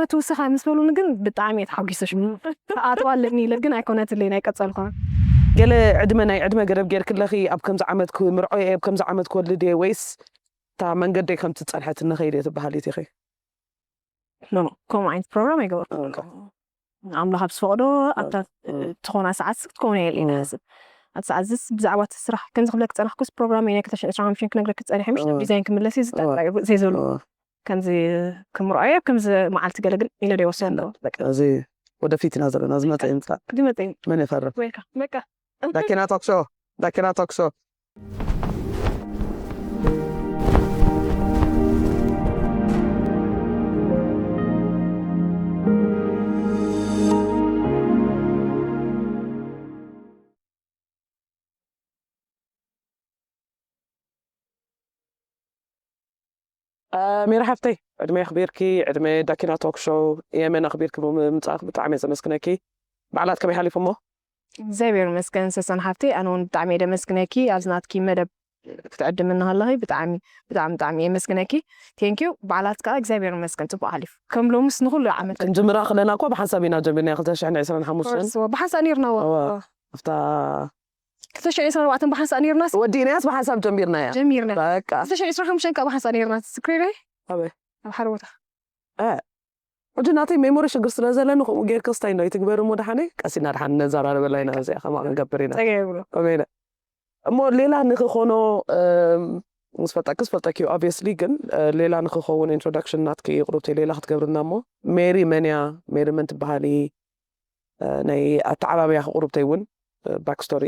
መትውስኻ ምስ በሉኒ ግን ብጣዕሚ እየ ተሓጒሰ። ሽዑ ኣጥዋ ኣለኒ ኢለ ግን ኣይኮነትለይን፣ ኣይቀጸልኳን። ገለ ዕድመ፣ ናይ ዕድመ ገደብ ጌርክለኺ? ኣብ ከምዚ ዓመት ክምርዖ እየ፣ ኣብ ከምዚ ዓመት ክወልድ እየ፣ ወይስ እታ መንገደይ ከምቲ ዝጸንሐትኒ ከይደ ትበሃሊ ኢኺ? ኖ ኖ፣ ከምኡ ዓይነት ፕሮግራም ኣይገበርኩ። ኣምላኽ ኣብ ዝፈቕዶ ኣብታ እትኾና ሰዓት ክትከውን እየ ኢለ ይሓስብ። ኣብ ሰዓት ዝስ ብዛዕባ እቲ ስራሕ ከምዚ ክብለክ ጸናሕኩስ ፕሮግራም ናይ ክልተ ሽሕን ዕስራን ሓሙሽተን ክነግረክ ጸኒሐ፣ ምሽ ዲዛይን ክምለስ እዩ ዝጠጣዩ ዘይ ዘሎ። ከምዚ ክምርዖ እየ፣ ኣብ ከምዚ መዓልቲ ገለ ግን ኢለ ዶ ይወስን ኣለዎ። በቃ። እዚ ወደፊት ኢና ዘለና፣ ዝመጸ ይምጻእ። ዝመጸ ይምጻእ። መን ይፈርም? ወይካ፣ በቃ። ዳኪና ቶክ ሾው፣ ዳኪና ቶክ ሾው። ሜሪ ሓፍተይ፣ ዕድመ ኣኽቢርኪ፣ ዕድመ ዳኪና ቶክ ሾው የመን ኣኽቢርኪ ብምምጻእኪ ብጣዕሚ እየ ዘመስግነኪ። በዓላት ከመይ ሓሊፉሞ? እግዚኣብሔር ይመስገን ሰሰን ሓፍተይ፣ ኣነ እውን ብጣዕሚ እየ ደመስግነኪ ኣብዚ ናትኪ መደብ ክትዕድምኒ ከለኺ ብጣዕሚ ብጣዕሚ ብጣዕሚ እየ መስግነኪ። ቴንኪዩ። በዓላት ከዓ እግዚኣብሔር ይመስገን ጽቡቅ ሓሊፉ ከም ሎምስ ንኩሉ ዓመት። ክንጅምራ ከለና እኮ ብሓንሳብ ኢና ጀሚርና ክልተ ሽሕን ዕስራን ሓሙሽተን። ብሓንሳብ ነርና። ኣብታ ክልተ ሽሕን ዕስራን ኣርባዕተን ብሓንሳእ ነርና። ወዲእናያስ ብሓንሳብ ጀሚርናያ። ጀሚርና። በቃ። ክልተ ሽሕን ዕስራን ሓሙሽተን ካብ ብሓንሳእ ነርና። ትዝክሪ ዶ? ኣበይ? ኣብ ሓደ ቦታ። እ ሕጂ ናተይ ሜሞሪ ሽግር ስለ ዘለኒ ከምኡ ጌርኪ ክስታይ እንዶ ኣይትግበሪ እሞ ደሓነይ ቀስ ኢልና ደሓን ነዘራረበላ ኢና። እዚኣ ከምኣ ክንገብር ኢና። ጸገም የብሎ። ከመይ ኢለ እሞ ሌላ ንክኾኖ እም፣ ምስ ፈለጥኪ ዝፈልጠኪ እዩ obviously፣ ግን እ፣ ሌላ ንክኸውን ኢንትሮዳክሽን ናትኪ ቁሩብተይ ሌላ ክትገብርና እሞ ሜሪ መን እያ? ሜሪ መን ትበሃሊ? ናይ ኣተዓባብያ ክቁርብተይ እውን ባክስቶሪ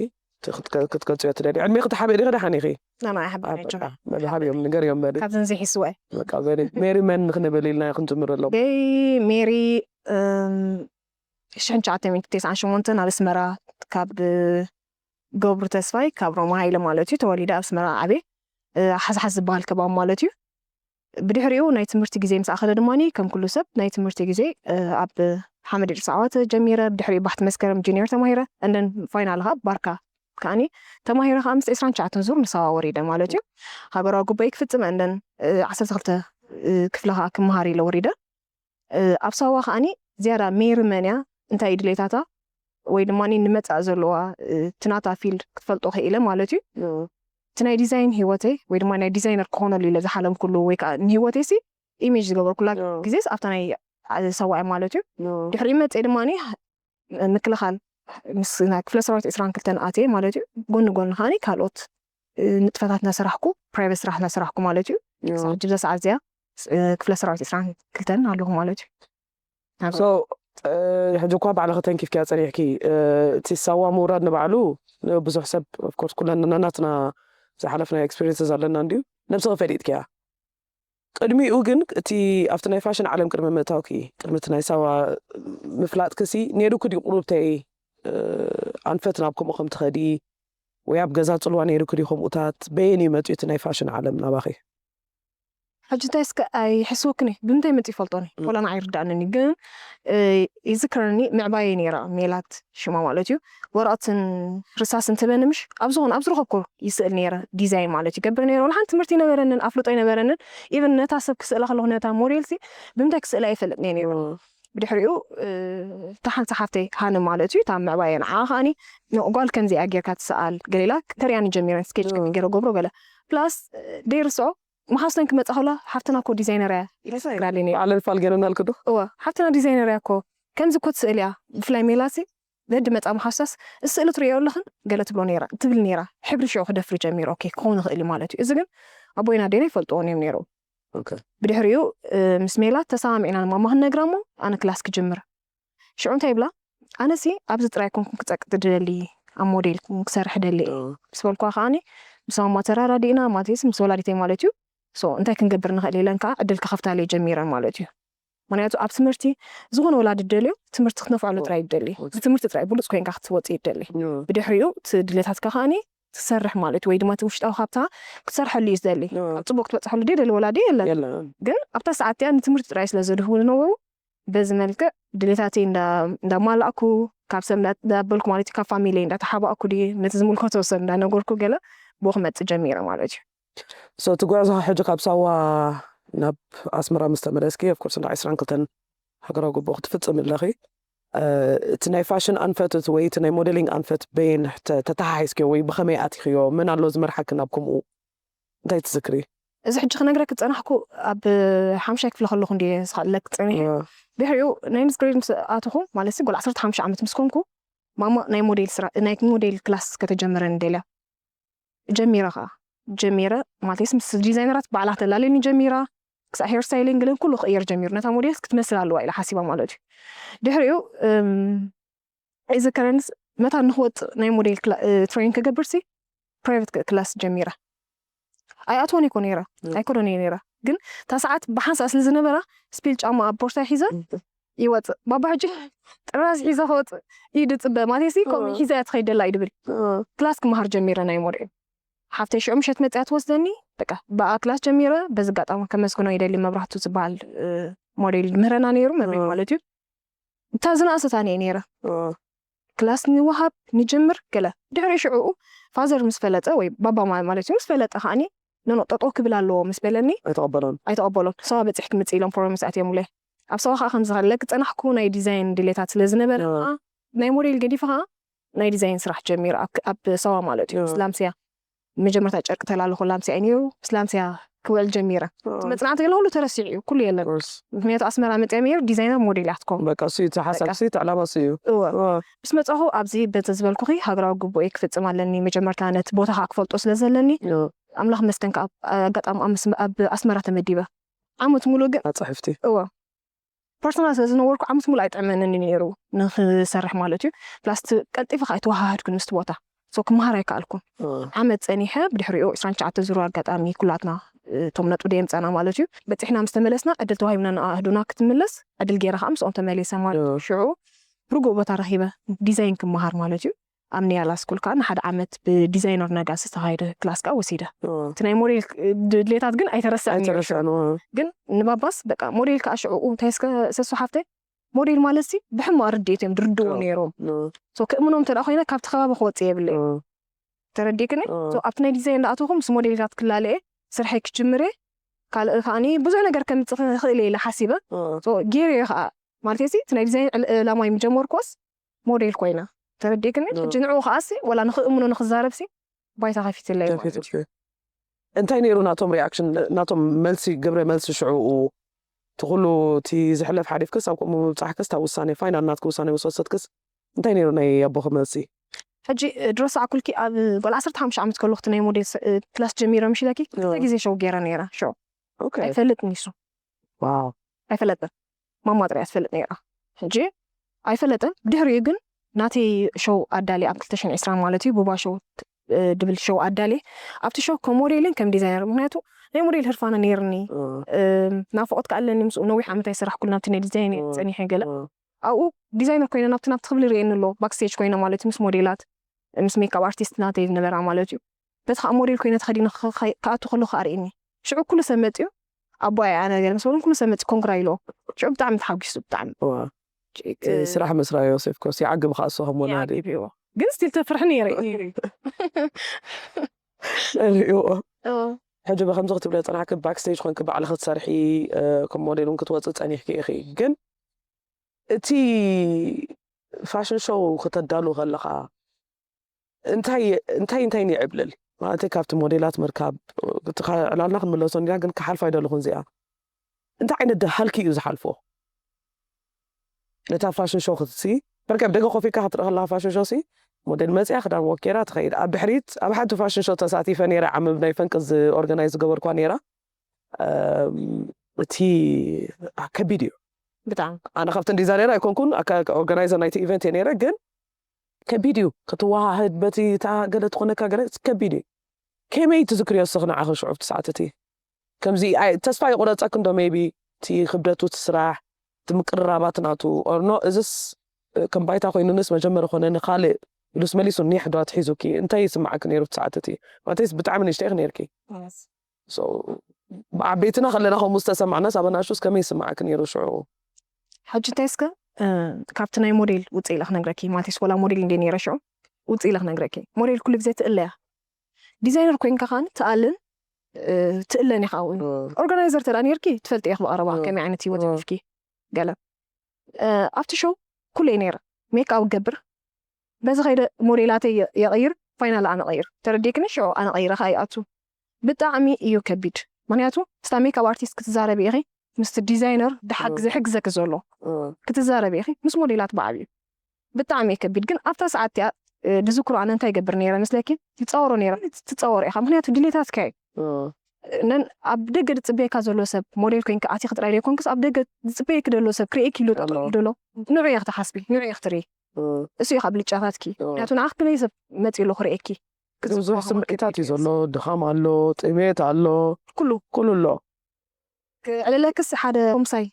ክትገልፅዮ ትደሊ? ዕድሜ ክትሓበ ዲኺ ደሓን ኢኺ? ናና ኣይሓበ በል ሃብዮም ንገርዮም በሊ። ካብዘን ዘይሕስዋ በቃ በሊ ሜሪ መን ክንብል ኢልና ክንጅምር ኣለዎ። ገይ ሜሪ እም፣ ሽሕን ትሽዓተ ሚእቲ ተስዓን ሸሞንተን ኣብ ኣስመራ ካብ ገብሩ ተስፋይ ካብ ሮማ ሃይለ ማለት እዩ ተወሊደ ኣብ ኣስመራ ዓብየ። ሓዝሓዝ ዝበሃል ከባቢ ማለት እዩ። ብድሕሪኡ ናይ ትምህርቲ ግዜ ምስ ኣኸለ ድማ ከም ኩሉ ሰብ ናይ ትምህርቲ ግዜ ኣብ ሓመድ ኢድሪስ ዓዋተ ጀሚረ። ብድሕሪኡ ባሕቲ መስከረም ጁኒየር ተማሂረ እንደን ፋይናል ከዓ ባርካ ከዓኒ ተማሂረ ከዓ ምስ ዕስራን ትሽዓተን ዙር ንሳዋ ወሪደ ማለት እዩ። ሃገራዊ ጉባኤ ክፍፅመ እንደን ዓሰርተ ክልተ ክፍለ ከዓ ክመሃር ኢለ ወሪደ። ኣብ ሳዋ ከዓኒ ዝያዳ ሜሪ መን እያ እንታይ ድሌታታ ወይ ድማ ንመፃእ ዘለዋ እቲ ናታ ፊልድ ክትፈልጦ ክኢለ ማለት እዩ። እቲ ናይ ዲዛይን ህይወተይ ወይ ድማ ናይ ዲዛይነር ክኾነሉ ኢለ ዝሓለምኩሉ ወይ ከዓ ንህይወተይ ሲ ኢሜጅ ዝገበርኩላ ግዜስ ኣብታ ናይ ሰዋዒ ማለት እዩ። ድሕሪ መፀ ድማ ምክልኻል ምስ ናይ ክፍለ ሰራዊት ዕስራን ክልተን ኣትየ ማለት እዩ። ጎኒ ጎኒ ከዓኒ ካልኦት ንጥፈታት እናሰራሕኩ ፕራይቬት ስራሕ እናሰራሕኩ ማለት እዩ። ክሳብ ሕጂ ብዛ ሰዓት እዚኣ ክፍለ ሰራዊት ዕስራን ክልተን ኣለኹ ማለት እዩ። ሕጂ እኳ ባዕልኺ ተንኪፍኪያ ፀኒሕኪ እቲ ሳዋ ምውራድ ንባዕሉ ብዙሕ ሰብ ኦፍኮርስ ኩለና ናትና ዝሓለፍና ኤክስፒሪንስስ ኣለና እንድዩ። ነብስኺ ፈሊጥኪያ። ቅድሚኡ ግን እቲ ኣብቲ ናይ ፋሽን ዓለም ቅድሚ ምእታውኪ ቅድሚ እቲ ናይ ሳዋ ምፍላጥክሲ ነይሩኪ ድዩ ቁሩብተይ ኣንፈት ናብ ከምኡ ከም ትኸዲ ወይ ኣብ ገዛ ፅልዋ ነይሩኪ ድዩ ከምኡታት በየን እዩ መፅኡ እቲ ናይ ፋሽን ዓለም ናባኺ? ሕጂ እንታይ እስከ ኣይሕስወክን እየ ብምንታይ መፂኡ ይፈልጦን እየ ወላ ንዓይ ኣይርዳእንን እዩ ግን ይዝክረኒ ምዕባየ ነይራ ሜላት ሽማ ማለት እዩ ወረቐትን ርሳስ እንትበኒ ምሽ ኣብ ዝኾነ ኣብ ዝረኸብኮ ይስእል ነይረ ዲዛይን ማለት ይገብር ነይረ ወላ ሓንቲ ትምህርቲ ይነበረንን ኣፍልጦ ይነበረንን ኢቨን ነታ ሰብ ክስእላ ከለኹ ነታ ሞዴል ሲ ብምንታይ ክስእላ ይፈልጥ ነይረ ብድሕሪኡ እታ ሓንቲ ሓፍተይ ሃኒ ማለት እዩ እታ ምዕባየ ንዓ ከዓኒ ጓል ከምዚኣ ጌርካ ትሰኣል ገሌላ ተሪኣኒ ጀሚረን ስኬች ከመይ ገይረ ገብሮ ገለ ፕላስ ደይርስዖ መሓዝተን ክመፃ ከላ ሓፍትና እኮ ዲዛይነር እያ ኢለ ትነግራለይ ነይራ። ባዕለን ፋል ገይረናልኪ ዶ? እወ ሓፍትና ዲዛይነር እያ እኮ ከምዚ እኮ ትስእል እያ ብፍላይ ሜላሲ ደዲ መፃ መሓዝታስ እዚ ስእሊ ትርእዮ ኣለኽን ገለ ትብሎ ነይራ ትብል ነይራ ሕብሪ ሽዑ ክደፍር ጀሚሩ ኦኬ ክኸውን ይኽእል እዩ ማለት እዩ እዚ ግን ኣቦይን ኣዴና ይፈልጥዎን እዮም ነይሮም። ብድሕሪኡ ምስ ሜላት ተሰማሚዕና ንማማ ክንነግራ እሞ ኣነ ክላስ ክጅምር ሽዑ እንታይ ይብላ ኣነሲ ኣብዚ ጥራይ ኮንኩን ክፀቅጥ ድደሊ ኣብ ሞዴል ክሰርሕ ደሊ ምስ በልኳ ከዓኒ ምስ ማማ ተራዳዲእና ማለትስ ምስ ወላዲተይ ማለት እዩ እንታይ ክንገብር ንኽእል ኢለን ከዓ ዕድል ክኸፍታለይ ጀሚረን ማለት እዩ ምክንያቱ ኣብ ትምህርቲ ዝኾነ ወላዲ ደልዮ ትምህርቲ ክትነፍዐሉ ጥራይ ይደሊ ብትምህርቲ ጥራይ ብሉፅ ኮይንካ ክትወፅእ ይደሊ ብድሕሪኡ እቲ ድሌታትካ ከዓኒ ትሰርሕ ማለት ወይ ድማ እቲ ውሽጣዊ ካብታ ክትሰርሐሉ እዩ ዝደሊ ኣብ ፅቡቅ ክትበፅሐሉ ደደሊ ወላዲ የለን ግን ኣብታ ሰዓት እቲኣ ንትምህርቲ ጥራይ ስለ ዘድህቡ ዝነበሩ በዚ መልክዕ ድሌታተይ እንዳማላእኩ ካብ ሰብ እንዳበልኩ ማለት ካብ ፋሚሊ እንዳተሓባእኩ ድዩ ነቲ ዝምልከቶ ሰብ እንዳነገርኩ ገለ ብኡ ክመፅእ ጀሚረ ማለት እዩ። So እቲ ጉዕዞ ሕጂ ካብ ሳዋ ናብ ኣስመራ ምስ ተመለስኪ of course እንዳ ዕስራን ክልተን ሃገራዊ ግቡእ ክትፍጽም ኣለኺ። እቲ ናይ ፋሽን ኣንፈት ወይ እቲ ናይ ሞዴሊንግ ኣንፈት በየን ተተሓሒዝክዮ ወይ ብኸመይ ኣቲኽዮ? መን ኣሎ ዝመርሓኪ ናብ ከምኡ? እንታይ ትዝክሪ? እዚ ሕጂ ክነግረክ ዝጸናሕኩ ኣብ ሓምሻይ ክፍሊ ከለኹ እንዲ ዝኽእለክ ጸኒሐ። ድሕሪኡ ናይ ምስ ግሬድ ምስ ኣተኹ ማለት ሲ ጎል ዓሰርተ ሓሙሽተ ዓመት ምስ ኮንኩ ማማ ናይ ሞዴል ስራ ናይ ሞዴል ክላስ ከተጀምረኒ ደልያ። ጀሚረ ከኣ ጀሚረ ማለት ምስ ዲዛይነራት ባዕላ ተላለኒ ጀሚራ። ክሳብ ሄር ስታይሊንግ ገለን ኩሉ ክቕየር ጀሚሩ። ነታ ሞዴል ክትመስል ኣለዋ ኢላ ሓሲባ ማለት እዩ። ድሕሪኡ እም፣ ኣይዝከረንስ መታ ንክወፅእ ናይ ሞዴል ክላ- እ፣ ትሬኒንግ ክገብር ሲ ፕራይቬት ክ- ክላስ ጀሚረ። ኣይኣትወን ይኮ ነይረ ኣይኮነን እየ ነይረ። ግን እታ ሰዓት ብሓንሳእ ስለ ዝነበራ ስፒል ጫማ ኣብ ቦርሳ ሒዘ ይወፅእ ባባ ሕጂ ጥራዝ ሒዘ ክወፅእ እዩ ድፅበ ማለት ሲ ከምኡ ሒዘ እያ ትኸይድ ደላ እዩ ድብል። ክላስ ክመሃር ጀሚረ ናይ ሞዴል ሓፍተይ ሽዑ ምሸት መፅያ ትወስደኒ። በቃ ብኣ ክላስ ጀሚረ። በዚ ኣጋጣሚ ከመስግኖ ይደሊ መብራህቱ ዝበሃል እ፣ ሞዴል ምህረና ነይሩ መብሬ ማለት እዩ። እታ ዝነኣሰታኒ እየ ነይረ። ክላስ ንወሃብ ንጅምር ገለ ድሕሪ ሽዕኡ ፋዘር ምስ ፈለጠ ወይ ባባ ማ- ማለት እዩ ምስ ፈለጠ ከዓኒ ኖኖ ጠጦ ክብል ኣለዎ ምስ በለኒ ኣይተቐበሎን። ኣይተቐበሎን። ሰዋ በፂሕ ክምፅእ ኢሎም ፕሮግራም ሰኣት እዮም ውለ ኣብ ሰዋ ከዓ ከምዚ ከለክ ፀናሕኩ ናይ ዲዛይን ድሌታት ስለ ዝነበረ ከዓ ናይ ሞዴል ገዲፈ ከዓ ናይ ዲዛይን ስራሕ ጀሚረ ኣብ- ኣብ ሰዋ ማለት እዩ ላምስያ መጀመርታ ጨርቂ ተላለኹ ላምስያ እዩ ነይሩ። ምስ ላምስያ ክውዕል ጀሚረ። እቲ መጽናዕቲ ገለ ኩሉ ተረሲዑ እዩ፣ ኩሉ የለን። ምክንያቱ ኣስመራ መፅያ ነይሩ ዲዛይነር ሞዴል እያ ክትከውን። በቃ እሱ እዩ እቲ ሓሳብ፣ በቃ። እሱ እቲ ዕላማ እሱ እዩ። እወ። እወ። ምስ መፅኹ ኣብዚ በዚ ዝበልኩኺ ሃገራዊ ግቡእ ክፍፅም ኣለኒ። መጀመርታ ነቲ ቦታኻ ክፈልጦ ስለ ዘለኒ እወ። ኣምላኽ መስገን ከዓ ኣጋጣሚ ኣብ ምስ- ኣብ ኣስመራ ተመዲበ ዓመት ሙሉእ ግን ኣፅሕፍቲ። እወ ፐርሰናል ስለ ዝነበርኩ ዓመት ሙሉእ ኣይጥዕመንን እዩ ነይሩ ንክሰርሕ ማለት እዩ። ፕላስ እቲ ቀልጢፈ ከዓ ኣይተወሃሃድኩን ምስቲ ቦታ ሶ ክመሃር ኣይከኣልኩን። እወ። ዓመት ፀኒሐ ብድሕሪኡ ዕስራን ትሽዓተ ዙር ኣጋጣሚ ኩላትና እቶም ነጥቢ ደየምፀና ማለት እዩ በፂሕና ምስ ተመለስና ዕድል ተዋሂብና ንኣህዱና ክትምለስ ዕድል ገይረ ከዓ ምስኦም ተመሊሰ ማለት እዩ። ሽዑ ርጉእ ቦታ ረኪበ ዲዛይን ክመሃር ማለት እዩ። ኣብ ኒያላ ስኩል ከዓ ንሓደ ዓመት ብዲዛይነር ነጋሲ ዝተካየደ ክላስ ከዓ ወሲደ። እቲ ናይ ሞዴል ድሌታት ግን ኣይተረስዐን ነይሩ። ኣይተረስዐን። ግን ንባባስ በቃ ሞዴል ከዓ ሽዕኡ እንታይ እስከ ሰሱ ሓፍተይ ሞዴል ማለት ሲ ብሕማቅ ርድኢት እዮም ድርድዎ ነይሮም። ሶ ክእምኖም እንተ ኮይነ ካብቲ ከባቢ ክወፅእ የብለ ተረዲክኒ። ኣብቲ ናይ ዲዛይን እንዳኣተኹ ምስ ሞዴልታት ክላለየ ስርሐይ ክጅምር እየ። ካልእ ከዓኒ ብዙሕ ነገር ከምፅእ ክኽእል እየ ኢለ ሓሲበ። ጌር እየ ከዓ ማለት ሲ እቲ ናይ ዲዛይን ዕላማይ ምጀመርኩስ ሞዴል ኮይነ ተረዲክኒ። ሕጂ ንዕኡ ከዓሲ ወላ ንክእምኖ ንክዛረብ ሲ ባይታ ከፊትለይ ማለት እዩ። እንታይ ነይሩ ናቶም ሪኣክሽን፣ ናቶም መልሲ፣ ግብረ መልሲ ሽዑኡ? እቲ ኩሉ እቲ ዝሕለፍ ሓሊፍክስ ኣብ ከምኡ ምብፃሕክስ እታ ውሳኔ ፋይናል ናትኪ ውሳኔ ምስ ወሰድክስ እንታይ ነይሩ ናይ ኣቦኺ መልሲ? ሕጂ ድረሳዕ ኩልኪ ኣብ ጓል ዓሰርተ ሓሙሽተ ዓመት ከለኹ እቲ ናይ ሞዴል ስ- ክላስ ጀሚረ ምሽ ኢለኪ ክልተ ግዜ ሾው ገይረ ነይረ። ሾው ኦኬ። ኣይፈልጥን ይሱ ዋው። ኣይፈለጥን ማማ ጥራይ ትፈልጥ ነይራ። ሕጂ ኣይፈለጥን። ብድሕሪኡ ግን ናተይ ሾው ኣዳሊ ኣብ ክልተ ሽሕን ዕስራን ማለት እዩ ቡባ ሾው እ፣ ድብል ሾው ኣዳሊ ኣብቲ ሾው ከም ሞዴልን ከም ዲዛይነር ምክንያቱ ናይ ሞዴል ህርፋነ ነይርኒ። እ፣ ናፍቆት ከኣለኒ ምስኡ ነዊሕ ዓመት ኣይሰራሕኩሉ ናብቲ ናይ ዲዛይን እየ ጸኒሐ ገለ ኣብኡ ዲዛይነር ኮይነ ናብቲ ናብቲ ክብል ይርእየኒ ኣሎ ባክስቴጅ ኮይነ ማለት እዩ ምስ ሞዴላት ምስ ሜካፕ ኣርቲስት ናተይ ዝነበራ ማለት እዩ። በቲ ከዓ ሞዴል ኮይነ ተኸዲነ ክኣቱ ከለኹ ኣርእየኒ ሽዑ ኩሉ ሰብ መፅዩ ኣቦ ኣይ ኣነ ገለ ምስ በሉን ኩሉ ሰብ መፅዩ ኮንግራ ኢልዎ ሽዑ ብጣዕሚ ተሓጒሱ ብጣዕሚ ስራሕ መስራዮ ሴፍ ኮርስ ይዓግብ ከዓ እሱ ከም ወላዲ ግን ስቲል ተፍርሕ ነይረ ሪእዎ ሕጂ ብከምዚ ክትብለ ፀናሕኪ ባክስቴጅ ኮንኪ ባዕልኺ ክትሰርሒ ከም ሞዴል እውን ክትወፅእ ፀኒሕኪ ኢኺ ግን እቲ ፋሽን ሾው ክተዳሉ ከለኻ እንታይ እንታይ እንታይ ይዕብልል ማለት ካብቲ ሞዴላት ምርካብ እቲ ዕላልና ክንምለሶ እንዲና ግን ክሓልፋ ይደለኹን እዚኣ እንታይ ዓይነት ደሃልኪ እዩ ዝሓልፎ ነታ ፋሽን ሾው ክትሲ በርከብ ደገ ኮፊካ ክትርኢ ከለካ ፋሽን ሾው ሲ ሞዴል መፅያ ክዳን ወኬራ ትኸይድ ኣብ ድሕሪት ኣብ ሓንቲ ፋሽን ሾው ተሳቲፈ ነይረ ዓመብ ናይ ፈንቅዝ ኦርጋናይዝ ዝገበርኳ ነይራ እቲ ከቢድ እዩ ብጣዕሚ ኣነ ካብተን ዲዛይነር ኣይኮንኩን ኦርጋናይዘር ናይቲ ኢቨንት እየ ነይረ ግን ከቢድ እዩ ክትወሃሃድ በቲ እታ ገለ ትኾነካ ገለ ከቢድ እዩ ከመይ ትዝክርዮ እስኺ ንዓኺ ሽዑ ኣብቲ ሰዓት እቲ ከምዚ ተስፋ ይቁረፀክ እንዶ ሜቢ እቲ ክብደቱ እቲ ስራሕ እቲ ምቅርራባት ናቱ ኦርኖ እዝስ ከም ባይታ ኮይኑንስ መጀመሪ ኮነ ንካልእ ኢሉስ መሊሱ ኒሕ ዶ ኣትሒዙኪ እንታይ ይስማዓኪ ነይሩ እቲ ሰዓት እቲ ማለተይስ ብጣዕሚ ንእሽተይ ኢኺ ነይርኪ ዓበይትና ከለና ከምኡ ዝተሰማዕናስ ኣብ ኣናእሽቱስ ከመይ ይስማዓኪ ነይሩ ሽዑ ሕጂ እንታይ እስከ ካብቲ ናይ ሞዴል ውፅእ ኢለ ክነግረኪ ማለተይስ ወላ ሞዴል እንደ ነይረ ሽዑ ውፅእ ኢለ ክነግረኪ ሞዴል ኩሉ ግዜ ትእለያ ዲዛይነር ኮይንካ ከዓኒ ትኣልን ትእለን ኢኻ እውን ኦርጋናይዘር ተዳ ነርኪ ትፈልጥ ኢኻ ብቐረባ ከመይ ዓይነት ህይወት ይፍኪ ገለ ኣብቲ ሾው ኩሉ እየ ነይረ። ሜክ ኣፕ ገብር፣ በዚ ከይደ ሞዴላተይ የ- የቐይር፣ ፋይናል ኣነ ቀይር፣ ተረዲክኒ? ሽዑ ኣነ ቀይረ ከኣ ይኣቱ። ብጣዕሚ እዩ ከቢድ። ምክንያቱ ምስታ ሜክ ኣፕ ኣርቲስት ክትዛረቢ ኢኺ፣ ምስቲ ዲዛይነር ድሓግዘ ሕግዘኪ ዘሎ ክትዛረቢ ኢኺ፣ ምስ ሞዴላት ብዓብዩ ብጣዕሚ እዩ ከቢድ። ግን ኣብታ ሰዓት እቲኣ ድዝክሮ ኣነ እንታይ ይገብር ነይረ መስለኪ? ይፃወሮ ነይረ። ትፃወሮ ኢኻ፣ ምክንያቱ ድሌታትካ እዩ። ነን ኣብ ደገ ዝፅበየካ ዘሎ ሰብ፣ ሞዴል ኮይንካ ኣቲኺ ጥራይ ዘይኮንክስ ኣብ ደገ ዝፅበየኪ ዘሎ ሰብ ክርእየኪ ኢሉ ጠጠው ኢሉ ዘሎ ንዑ እየ ክትሓስቢ፣ ንዑ እየ ክትርኢ። እሱ እዩ ካብ ብልጫታትኪ። ምክንያቱ ንዓኽ ክንደይ ሰብ መፂኡ ኣሎ ክርእየኪ? ብዙሕ ስምዒታት እዩ ዘሎ። ድኻም ኣሎ፣ ጥሜት ኣሎ፣ ኩሉ ኩሉ ኣሎ። ክዕልለክስ ሓደ ኮምሳይ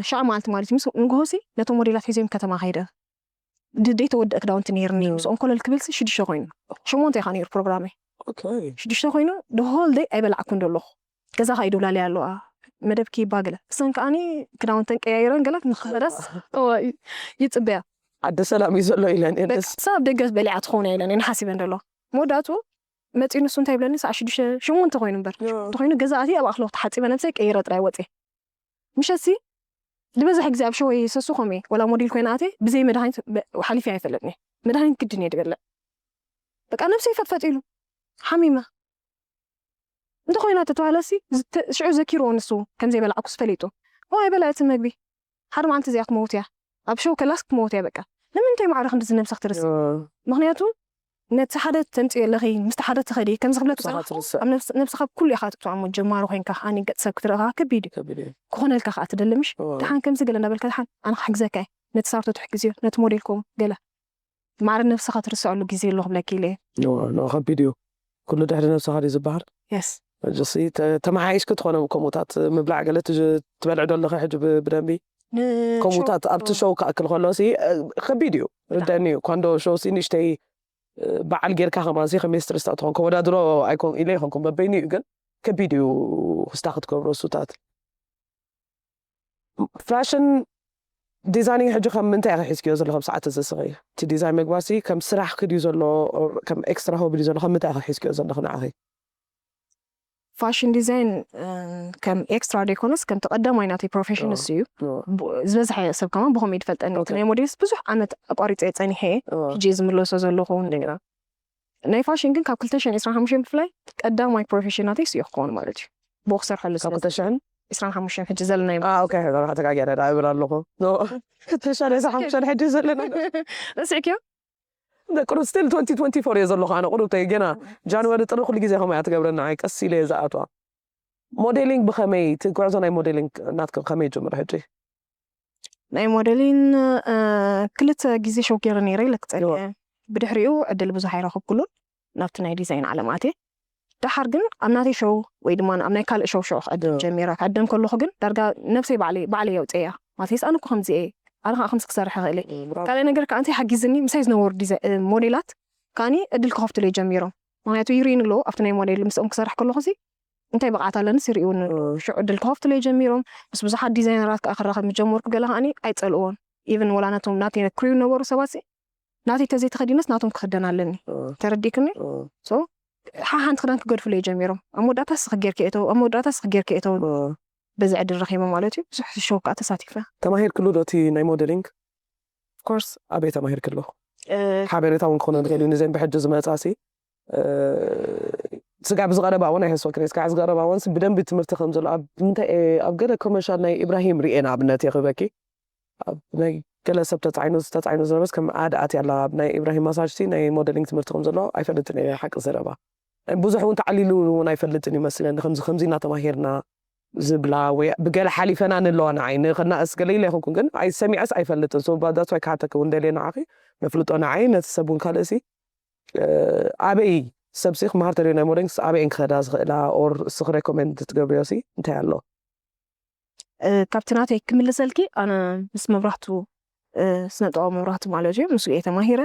ሻዕ መዓልቲ ማለት እዩ። ምስ ንግሆሲ ነቶም ሞዴላት ሒዞም ከተማ ከይደ ድደይ ተወደእ ክዳውንቲ ነይርኒ። ምስኦም ኮለል ክብልሲ ሽዱሽተ ኮይኑ፣ ሸሞንተ ኢኻ ነይሩ ፕሮግራመይ። ሽዱሽተ ኮይኑ ደሆል ደይ ኣይበላዕኩን ደለኹ። ገዛ ከይዱ ላልያ ኣለዋ፣ መደብኪ ይባ ገለ። እሰን ከዓኒ ክዳውንተን ቀያይረን ገለ ንኽኸዳስ ይፅበያ። ኣደ ሰላም እዩ ዘሎ ኢለን እየን። ደስ ክሳብ ደገ በሊዓ ትኸውን እያ ኢለን እየን ሓሲበን ደለዋ። መወዳእቱ መፂኡ ንሱ እንታይ ይብለኒ? ሰዓ ሽዱሽተ ሸሞንተ ኮይኑ እምበር ሸሞንተ ኮይኑ ገዛ ኣትየ ኣብ ኣኽለኹ ተሓፂበ ነብሰይ ቀይረ ጥራይ ወፅየ። ምሸትሲ ዝበዝሐ ግዜ ኣብ ሸወይ ሰሱ ከምኡ እየ። ወላ ሞዴል ኮይነ ኣትየ ብዘይ መድሃኒት በ- ሓሊፈ ኣይፈልጥን እየ። መድሃኒት ግድን እየ ዝበልዕ። በቃ ነብሰይ ፈጥፈጥ ኢሉ ሓሚመ እንተኾይና ተተባህለሲ ዝተ- ሽዑ ዘኪርዎ ንሱ ከምዘይበላዕኩስ ፈሊጡ። ኦ ኣይበላዕትን መግቢ ሓደ መዓልቲ እዚኣ ክትመውት እያ፣ ኣብ ሸው ከላስ ክትመውት እያ። በቃ ንምንታይ ማዕረ ክንድዚ ነብሰ ክትርስ? ምክንያቱ ነቲ ሓደ ተምፅዮ ኣለኺ፣ ምስቲ ሓደ ትኸዲ ከምዚ ክብለኪ ንስኻ ዘለኹ ትርስዕ። ኣብ ነብስ- ነብስኻ ኩሉ ኢኻ ትጥዕሞ፣ ጀማሪ ኮይንካ ከዓኒ ገፅ ሰብ ክትርኢ ከኣ ከቢድ እዩ። ከቢድ እዩ። ክኾነልካ ከኣ ትደሊ ምሽ? እወ። ደሓን ከምዚ ገለ እንዳበልካ ደሓን ኣነ ክሕግዘካ እየ፣ ነቲ ሳርቶ ትሕግዝዮ፣ ነቲ ሞዴል ከምኡ ገለ ማዕረ ነብስኻ ትርስዐሉ ግዜ ኣሎ ክብለኪ ኢለ እየ። እወ፣ ኖ ከቢድ እዩ። ኩሉ ድሕሪ ነብስኻ ድዩ ዝበሃል? የስ ጀሲ ተመሓይሽኪ ትኾነ ከምኡታት ምብላዕ ገለ ትበልዕ ዶ ኣለኺ ሕጂ ብ- ብደንቢ? ከምኡታት ኣብቲ ሾው ክኣክል ከሎ ሲ እ፣ ከቢድ እዩ። ርደኒ እዩ ኳንዶ ሾው ሲ ንእሽተይ እ፣ በዓል ጌርካ ከማን ሲ ከመይ ስትረስ ትኾን ከወዳድሮ ኣይኮን ኢለ ይኮንኩም በበይኑ እዩ ግን ከቢድ እዩ። ክስታ ክትገብሮ እሱታት ፋሽን ዲዛይኒንግ ሕጂ ከም ምንታይ ኢኺ ሒዝክዮ ዘለኹ ኣብ ሰዓት እዚ ስኺ? እቲ ዲዛይን ምግባርሲ ከም ስራሕኪ ድዩ ዘሎ? ኦር ከም ኤክስትራ ሆቢ ድዩ ዘሎ? ከም ምንታይ ኢኺ ሒዝክዮ ዘለኹ ንዓኺ? ፋሽን ዲዛይን ከም ኤክስትራ ዘይኮነስ ከምቲ ቀዳማይ ናተይ ፕሮፌሽን እሱ እዩ። ብ- ዝበዝሐ ሰብ ከማን ብኸምኡ እዩ ዝፈልጠኒ። እቲ ናይ ሞዴልስ ብዙሕ ዓመት ኣቋሪፀ ፀኒሐ እየ። ሕጂ እየ ዝምለሶ ዘለኹ እንደገና። ናይ ፋሽን ግን ካብ ክልተ ሽሕን ዕስራን ሓሙሽተን ብፍላይ ቀዳማይ ፕሮፌሽን ናተይ እሱ እዩ ክኸውን ማለት እዩ። ብኡ ክሰርሐሉ ካብ ስለ ክልተ ሽሕን ዕስራን ሓሙሽተን ሕጂ ዘለና እዩ። ኦኬ ተጋጊረ ዳ እብል ኣለኹ። ክልተ ሽሕን ዕስራን ሓሙሽተን ሕጂ ዘለና ረሲዕክዮ? ደቅሩ ስቲል ትወንቲ ትወንቲ ፎር እየ ዘለኹ ኣነ ቁሩብ ተይ ገና ጃንዋሪ ጥሪ ኩሉ ግዜ ከምኡ እያ ትገብረና ኣይ ቀስ ኢለ እየ ዝኣትዋ። ሞዴሊንግ ብኸመይ እቲ ጉዕዞ ናይ ሞዴሊንግ ናትኪ ብኸመይ ይጅምር ሕጂ? ናይ ሞዴሊን እ፣ ክልተ ግዜ ሾው ገይረ ነይረ ኢለክ ጸኒሐ። ብድሕሪኡ ዕድል ብዙሕ ኣይረኸብኩሉን ናብቲ ናይ ዲዛይን ዓለም ኣትየ። ደሓር ግን ኣብ ናተይ ሾው ወይ ድማ ኣብ ናይ ካልእ ሾው ሾው ክዕድም ጀሚረ። ክዕደም ከለኹ ግን ዳርጋ ነብሰይ ባዕለይ ባዕለይ የውፅእያ ማለት የስኣን እኮ ከምዚ እየ ኣነ ከዓ ከምዚ ክሰርሕ ይኽእል እየ። ካልእ ነገር ከዓ እንታይ ሓጊዝኒ ምሳይ ዝነበሩ ዲዛ- እ፣ ሞዴላት ከዓኒ ዕድል ክኸፍቱለይ ጀሚሮም። ምክንያቱ ይርእዩኒ ኣለዉ ኣብቲ ናይ ሞዴል ምስኦም ክሰርሕ ከለኹ ሲ እንታይ ብቕዓት ኣለንስ ይርእዩኒ ኣለዉ። ሽዑ ዕድል ክኸፍቱለይ ጀሚሮም። ምስ ብዙሓት ዲዛይነራት ከዓ ክራኸብ ምስ ጀመርኩ ገለ ከዓኒ ኣይፀልእዎን። ኢቨን ወላ ነቶም ናተይ ክሪዩ ነበሩ ሰባት ሲ ናተይ ተዘይተኸዲነስ ናቶም ክኽደን ኣለኒ። ተረዲእክኒ? ሶ ሓሓንቲ ክዳን ክገድፉለይ ጀሚሮም። ኣብ መወዳእታ ስኺ ጌርኪ እተው፣ ኣብ መወዳእታ ስኺ ጌርኪ እተው። በዚ ዕድል ረኺበ ማለት እዩ። ብዙሕ ሾው ከዓ ተሳቲፈ። ተማሂርክሉ ዶ እቲ ናይ ሞዴሊንግ? ኮርስ ኣበይ ተማሂርክሉ? ሓበሬታ እውን ክኾነ ንኽእል እዩ ንዘን ብሕጂ ዝመፃ ሲ ስጋብ ዝቐረባ እውን ኣይሕስወክን እየ። ስጋዕ ዝቐረባ እውን ብደንቢ ትምህርቲ ከም ዘሎ ኣብ ምንታይ እየ ኣብ ገለ ኮመርሻል ናይ ኢብራሂም ሪኤ ንኣብነት እየ ክበኪ ኣብ ናይ ገለ ሰብ ተፃዒኑ ተፃዒኑ ዝነበርስ ከም ኣድ ኣትያ ኣላ ኣብ ናይ ኢብራሂም ማሳጅ ሲ ናይ ሞዴሊንግ ትምህርቲ ከም ዘሎ ኣይፈልጥን እየ ሓቂ ዘረባ ብዙሕ እውን ተዓሊሉ እውን ኣይፈልጥን ይመስለኒ ከምዚ ከምዚ እናተማሂርና ዝብላ ወይ ብገለ ሓሊፈና ንለዋ ንዓይ ንኸናእስ ገለ ኢለ ይኹንኩን ግን ኣይ ሰሚዐስ ኣይፈልጥን so that's why ክሓተኪ እውን ደልየ ንዓኺ ነፍልጦ ንዓይ ነቲ ሰብ እውን ካልእ ሲ ኣበይ ሰብ ሲ ክመሃር ተልዮ ናይ ሞደንግስ ኣበይ እየን ክኸዳ ዝኽእላ or እስኺ recommend ትገብርዮ ሲ እንታይ ኣሎ እ፣ ካብቲ ናተይ ክምልሰልኪ ኣነ ምስ መብራህቱ እ፣ ስነ ጥበብ መብራህቱ ማለት እዩ ምስኡ እየ ተማሂረ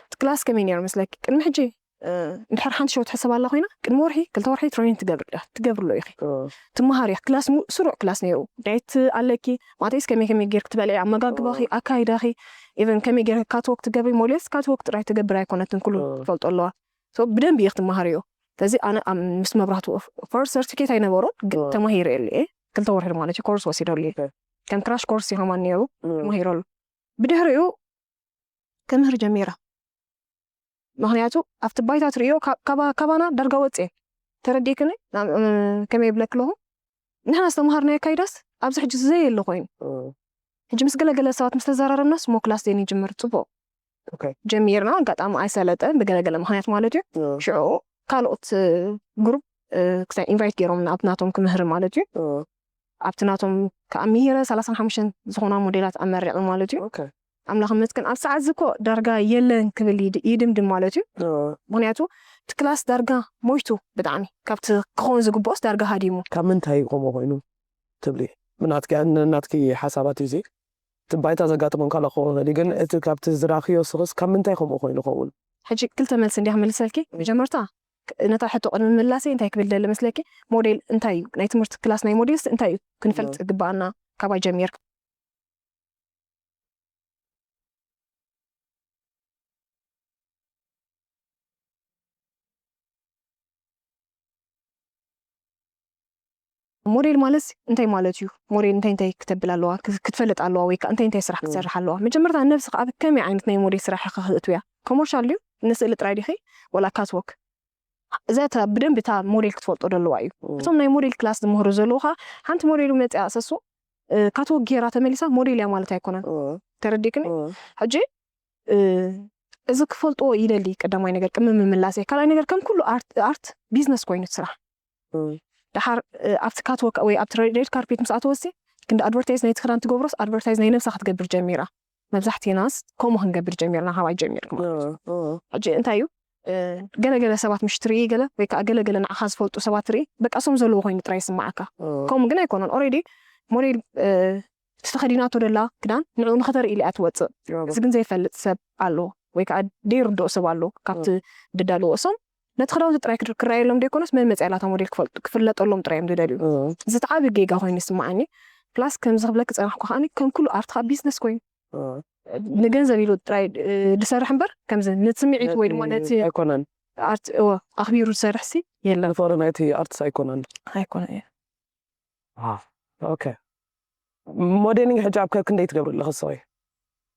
እቲ ክላስ ከመይ ነይሩ መስለኪ ቅድሚ ሕጂ እ፣ እንድሕር ሓንቲ ሸው ትሕሰብ ኣላ ኮይና ቅድሚ ወርሒ ክልተ ወርሒ ትሬኒንግ ትገብር ትገብርሎ ኢኺ ትመሃር ኢኺ ክላስ ሙ- ስሩዕ ክላስ ነይሩ ዳየት ኣለኪ ማለተይስ ከመይ ከመይ ጌርክ ትበልዒ ኣመጋግባኺ ኣካይዳኺ ኢቨን ከመይ ጌርክ ካትወክ ትገብሪ ሞዴልስ ካትወክ ጥራይ ትገብር ኣይኮነትን ኩሉ ትፈልጦ ኣለዋ So ብደንቢ ኢኺ ትመሃርዮ ስለዚ ኣነ ኣብ ምስ መብራህቱ ፈርስት ሰርቲፊኬት ኣይነበሮን ግን ተማሂረ የሉ እየ ክልተ ወርሒ ማለት እዩ ኮርስ ወሲደሉ እየ ከም ክራሽ ኮርስ ይኸማን ነይሩ። ተማሂረሉ። ብድሕሪኡ ክምህር ጀሚራ። ምኽንያቱ ኣብቲ ባይታ ትርእዮ ካባና ዳርጋ ወፅኤ። ተረዲክኒ? ከመይ ይብለክ ኣለኹ? ንሕና ዝተምሃርናዮ ኣካይዳስ ኣብዚ ሕጂ ዘየለ ኮይኑ። ሕጂ ምስ ገለገለ ሰባት ምስ ተዘራረብናስ ሞክላስ ዜን ይጅምር። ፅቡቅ ጀሚርና፣ ኣጋጣሚ ኣይሰለጠን ብገለገለ ምክንያት ማለት እዩ። ሽዑ ካልኦት ግሩፕ ክሳይ ኢንቫይት ገይሮም ኣብቲ ናቶም ክምህር ማለት እዩ። ኣብቲ ናቶም ከዓ ምሂረ ሰላሳን ሓሙሽተን ዝኾና ሞዴላት ኣመሪቑ ማለት እዩ። ኣምላኽ ይመስገን ኣብ ሰዓት ዝኮ ዳርጋ የለን ክብል ይድምድም ማለት እዩ። ምክንያቱ እቲ ክላስ ዳርጋ ሞይቱ ብጣዕሚ ካብቲ ክኸውን ዝግብኦስ ዳርጋ ሃዲሙ። ካብ ምንታይ ከምኡ ኮይኑ ትብሊ? ናትኪ ሓሳባት እዩ እዚ። እቲ ባይታ ዘጋጥሞም ካልእ ክኸውን ይኽእል እዩ፣ ግን እቲ ካብቲ ዝራኽዮ ስኽስ ካብ ምንታይ ከምኡ ኮይኑ ኸውን? ሕጂ ክልተ መልሲ እንዲያ ክምልሰልኪ። መጀመርታ ነታ ሕቶ ቅድሚ ምላሰይ እንታይ ክብል ደሊ መስለኪ? ሞዴል እንታይ እዩ? ናይ ትምህርቲ ክላስ ናይ ሞዴልስ እንታይ እዩ? ክንፈልጥ ዝግባኣና ካባይ ጀሚርካ። ሞዴል ማለት እንታይ ማለት እዩ? ሞዴል እንታይ እንታይ ክተብል ኣለዋ? ክትፈልጥ ኣለዋ ወይ ከዓ እንታይ እንታይ ስራሕ ክትሰርሕ ኣለዋ? መጀመርታ ነብስኻ ኣብ ከመይ ዓይነት ናይ ሞዴል ስራሕ ኢኻ ክትእትውያ? ኮመርሻል ድዩ? ንስእሊ ጥራይ ዲኺ? ወላ ካትወክ? እዛ እታ ብደንብ እታ ሞዴል ክትፈልጦ ደለዋ እዩ። እቶም ናይ ሞዴል ክላስ ዝምህሩ ዘለዉ ከዓ ሓንቲ ሞዴል መፅያ ሰሱ ካትወክ ገይራ ተመሊሳ ሞዴል እያ ማለት ኣይኮነን። ተረዲክኒ? ሕጂ እዚ ክፈልጥዎ ይደሊ። ቀዳማይ ነገር ቅድሚ ምምላሰይ፣ ካልኣይ ነገር ከም ኩሉ ኣርት ቢዝነስ ኮይኑ እቲ ስራሕ። ድሓር ኣብቲ ካትወክ ወይ ኣብቲ ሬድ ካርፔት ምስ ኣተወሲ ክንዲ ኣድቨርታይዝ ናይቲ ክዳን ትገብሮስ ኣድቨርታይዝ ናይ ነብሳ ክትገብር ጀሚራ። መብዛሕትናስ ከምኡ ክንገብር ጀሚርና፣ ካባይ ጀሚርኩም ማለት እዩ። ሕጂ እንታይ እዩ ገለገለ ሰባት ምሽ ትርኢ ገለ ወይ ከዓ ገለገለ ንዓኻ ዝፈልጡ ሰባት ትርኢ በቃ እሶም ዘለዎ ኮይኑ ጥራይ ይስማዓካ። ከምኡ ግን ኣይኮነን። ኦሬዲ ሞዴል እቲ ተኸዲናቶ ደላ ክዳን ንዕኡ ንኸተርኢ ኢላ እያ ትወፅእ። እዚ ግን ዘይፈልጥ ሰብ ኣሎ ወይ ከዓ ደይርድኦ ሰብ ኣሎ ካብቲ ድዳልዎ እሶም ነቲ ክዳውንቲ ጥራይ ክረኣየሎም ደይኮነስ መን መፅያ ላታ ሞዴል ክፈልጡ ክፍለጠሎም ጥራይ እዮም ዝደልዩ። እዚ ተዓቢ ጌጋ ኮይኑ ይስማዓኒ። ፕላስ ከምዚ ክብለክ ዝፀናሕኩ ከዓኒ ከም ኩሉ ኣርት ከዓ ቢዝነስ ኮይኑ ንገንዘብ ኢሉ ጥራይ ዝሰርሕ እምበር ከምዚ ንስምዒት ወይ ድማ ነቲ ኣይኮነን። ኣርት እወ ኣኽቢሩ ዝሰርሕ ሲ የለን። ንፍቕሪ ናይቲ ኣርትስ ኣይኮነን። ኣይኮነ እየ። ኦኬ። ሞዴሊንግ ሕጂ ኣብ ከ ክንደይ ትገብሪ ኣለኺ ሰወይ?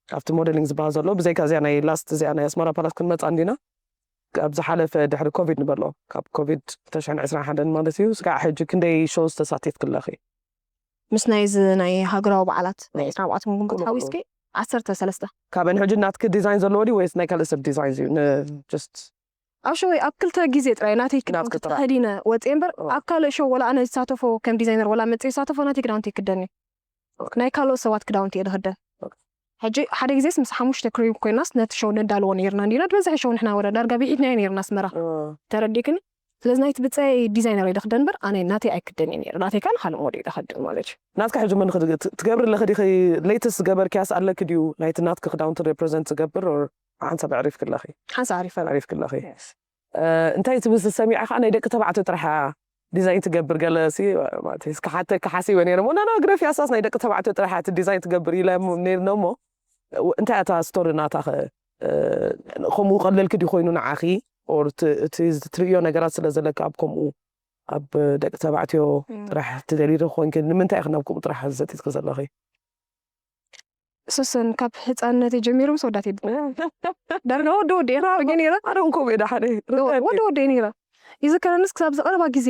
ኣብቲ ሞዴሊንግ ዝበሃል ዘሎ ብዘይካ እዚኣ ናይ ላስት እዚኣ ናይ ኣስመራ ፓላስ ክንመጻ እንዲና። ኣብ ዝሓለፈ ድሕሪ ኮቪድ ንበሎ ካብ ኮቪድ ክልተ ሽሕን ዕስራን ሓደን ማለት እዩ። ስጋዕ ሕጂ ክንደይ ሾውስ ተሳቲፍኪ ኣለኺ? ምስ ናይዚ ናይ ሃገራዊ በዓላት ናይ ዕስራን ኣርባዕተን ግንቦት ሓዊስኪ ዓሰርተ ሰለስተ። ካብን ሕጂ ናትኪ ዲዛይን ዘለዎ ድዩ ወይስ ናይ ካልእ ሰብ ዲዛይን እዩ? ን just ኣብ ሸወይ ኣብ ክልተ ግዜ ጥራይ ናተይ ክዳውንቲ ናትኪ ጥራይ? ተኸዲነ ወፅየ እምበር ኣብ ካልእ ሸው ወላ ኣነ ዝሳተፎ ከም ዲዛይነር ወላ መፅእ ዝሳተፎ ናተይ ክዳውንቲ ይክደን እዩ። ናይ ካልኦት ሰባት ክዳውንቲ እየ ዝኽደን። ሕጂ ሓደ ግዜስ ምስ ሓሙሽተ ክሪው ኮይናስ ነቲ ሸው ነዳልዎ ነይርና እንዲና ዝበዝሐ ሸው ንሕና ወረ ዳርጋ ብዒድናዮ ነይርና ኣስመራ። ተረዲእክኒ? ስለዚ ናይቲ ብፀይ ዲዛይነር እየ ዝኽደን እምበር ኣነ ናተይ ኣይክደን እየ ነይሩ። ናተይ ካን ካልእ ሞዴል ይኸድን ማለት እዩ። ናትካ ሕጂ መን ክድ- ት- ትገብሪ ኣለኺ ዲኺ? ሌተስት ዝገበርክያስ ኣለኪ ድዩ? ናይቲ ናትኪ ክዳውንቲ ሬፕሬዘንት ዝገብር or ሓንሳብ ኣዕሪፍኪ ኣለኺ? ሓንሳብ ኣዕሪፈ ኣለኹ። ኣዕሪፍኪ ኣለኺ። እንታይ ትብል ሰሚዐ ከዓ ናይ ደቂ ተባዕትዮ ጥራሕ እያ ዲዛይን ትገብር ገለ ሲ ማለት እዩ። እስኪ ሓተኪ ሓሲበ ነይረ እሞ ናና ግረፍ ያሳስ ናይ ደቂ ተባዕትዮ ጥራሕ እያ እቲ ዲዛይን ትገብር ኢለ እሞ ነይርና እሞ እንታይ እታ ስቶሪ ናታ ኸ ከምኡ ቀለልኪ ድዩ ኮይኑ ንዓኺ or እቲ ትርእዮ ነገራት ስለ ዘለካ ኣብ ከምኡ ኣብ ደቂ ተባዕትዮ ጥራሕ ትደልዩ ዶ ኮንኪ ንምንታይ ኢኺ ናብ ከምኡ ጥራሕ ዘቲትኪ ዘለኺ? ሱሰን ካብ ህፃንነተይ ጀሚሩ ምስ ወዳት ይብል ዳርጋ ወዲ ወዲ እየ ግን ነይረ ኣረ እንኮ ቤዳ ሓደ ወዲ ወዲ እየ ነይረ ይዝከረንስ ክሳብ ዝቀረባ ግዜ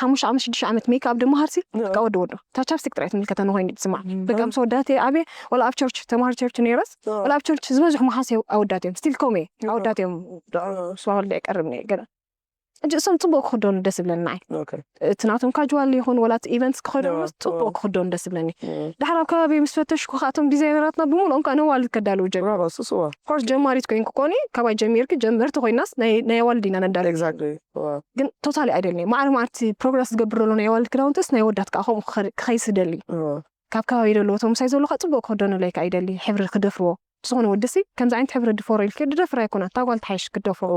ሓሙሽተ ዓመት ሽዱሽተ ዓመት ሜክኣፕ ድመሃርሲ በቃ ወዲ ወዲ እታ ቻፕስቲክ ጥራይ ትምልከተኒ ኮይኑ ትስማዕ በቃ ምስ ወዳት እየ ኣብየ ወላ ኣብ ቸርች ተማሃሪ ቸርች ነይረስ ወላ ኣብ ቸርች ዝበዝሑ መሓስ ኣወዳት እዮም ስቲል ኮም እየ ኣወዳት እዮም ስዋወልደ ይቀርብ ነየ ገለ ሕጂ እሶም ፅቡቅ ክክደኑ ደስ ይብለኒ ንዓይ እቲ ናቶም ካጅዋል ይኹን ወላ እቲ ኢቨንትስ ክኸደኑ ጽቡቅ ክክደኑ ደስ ይብለኒ ድሓር ኣብ ከባቢ ምስ ፈተሽኩ ከዓ እቶም ዲዛይነራትና ብምልኦም ከዓ ነዋልድ ከዳልው ጀሚሮም ኮርስ ጀማሪት ኮይንኩ ኮኒ ካባይ ጀሚርኪ ጀመርቲ ኮይናስ ናይ ኣዋልድ ኢና ነዳል ግን ቶታሊ ኣይደልኒ ማዕረ ማዕርቲ ፕሮግረስ ዝገብር ዘሎ ናይ ኣዋልድ ክዳውንትስ ናይ ወዳት ከዓ ከምኡ ክኸይስ ደሊ ካብ ከባቢ ዘለዎቶም ምሳይ ዘሎ ከዓ ፅቡቅ ክክደኑ ለይካ ኣይደሊ ሕብሪ ክደፍርዎ ዝኾነ ወድሲ ከምዚ ዓይነት ሕብሪ ድፈሮ ኢልኪ ድደፍር ኣይኮነ እታ ጓል ትሓይሽ ክደፍሮ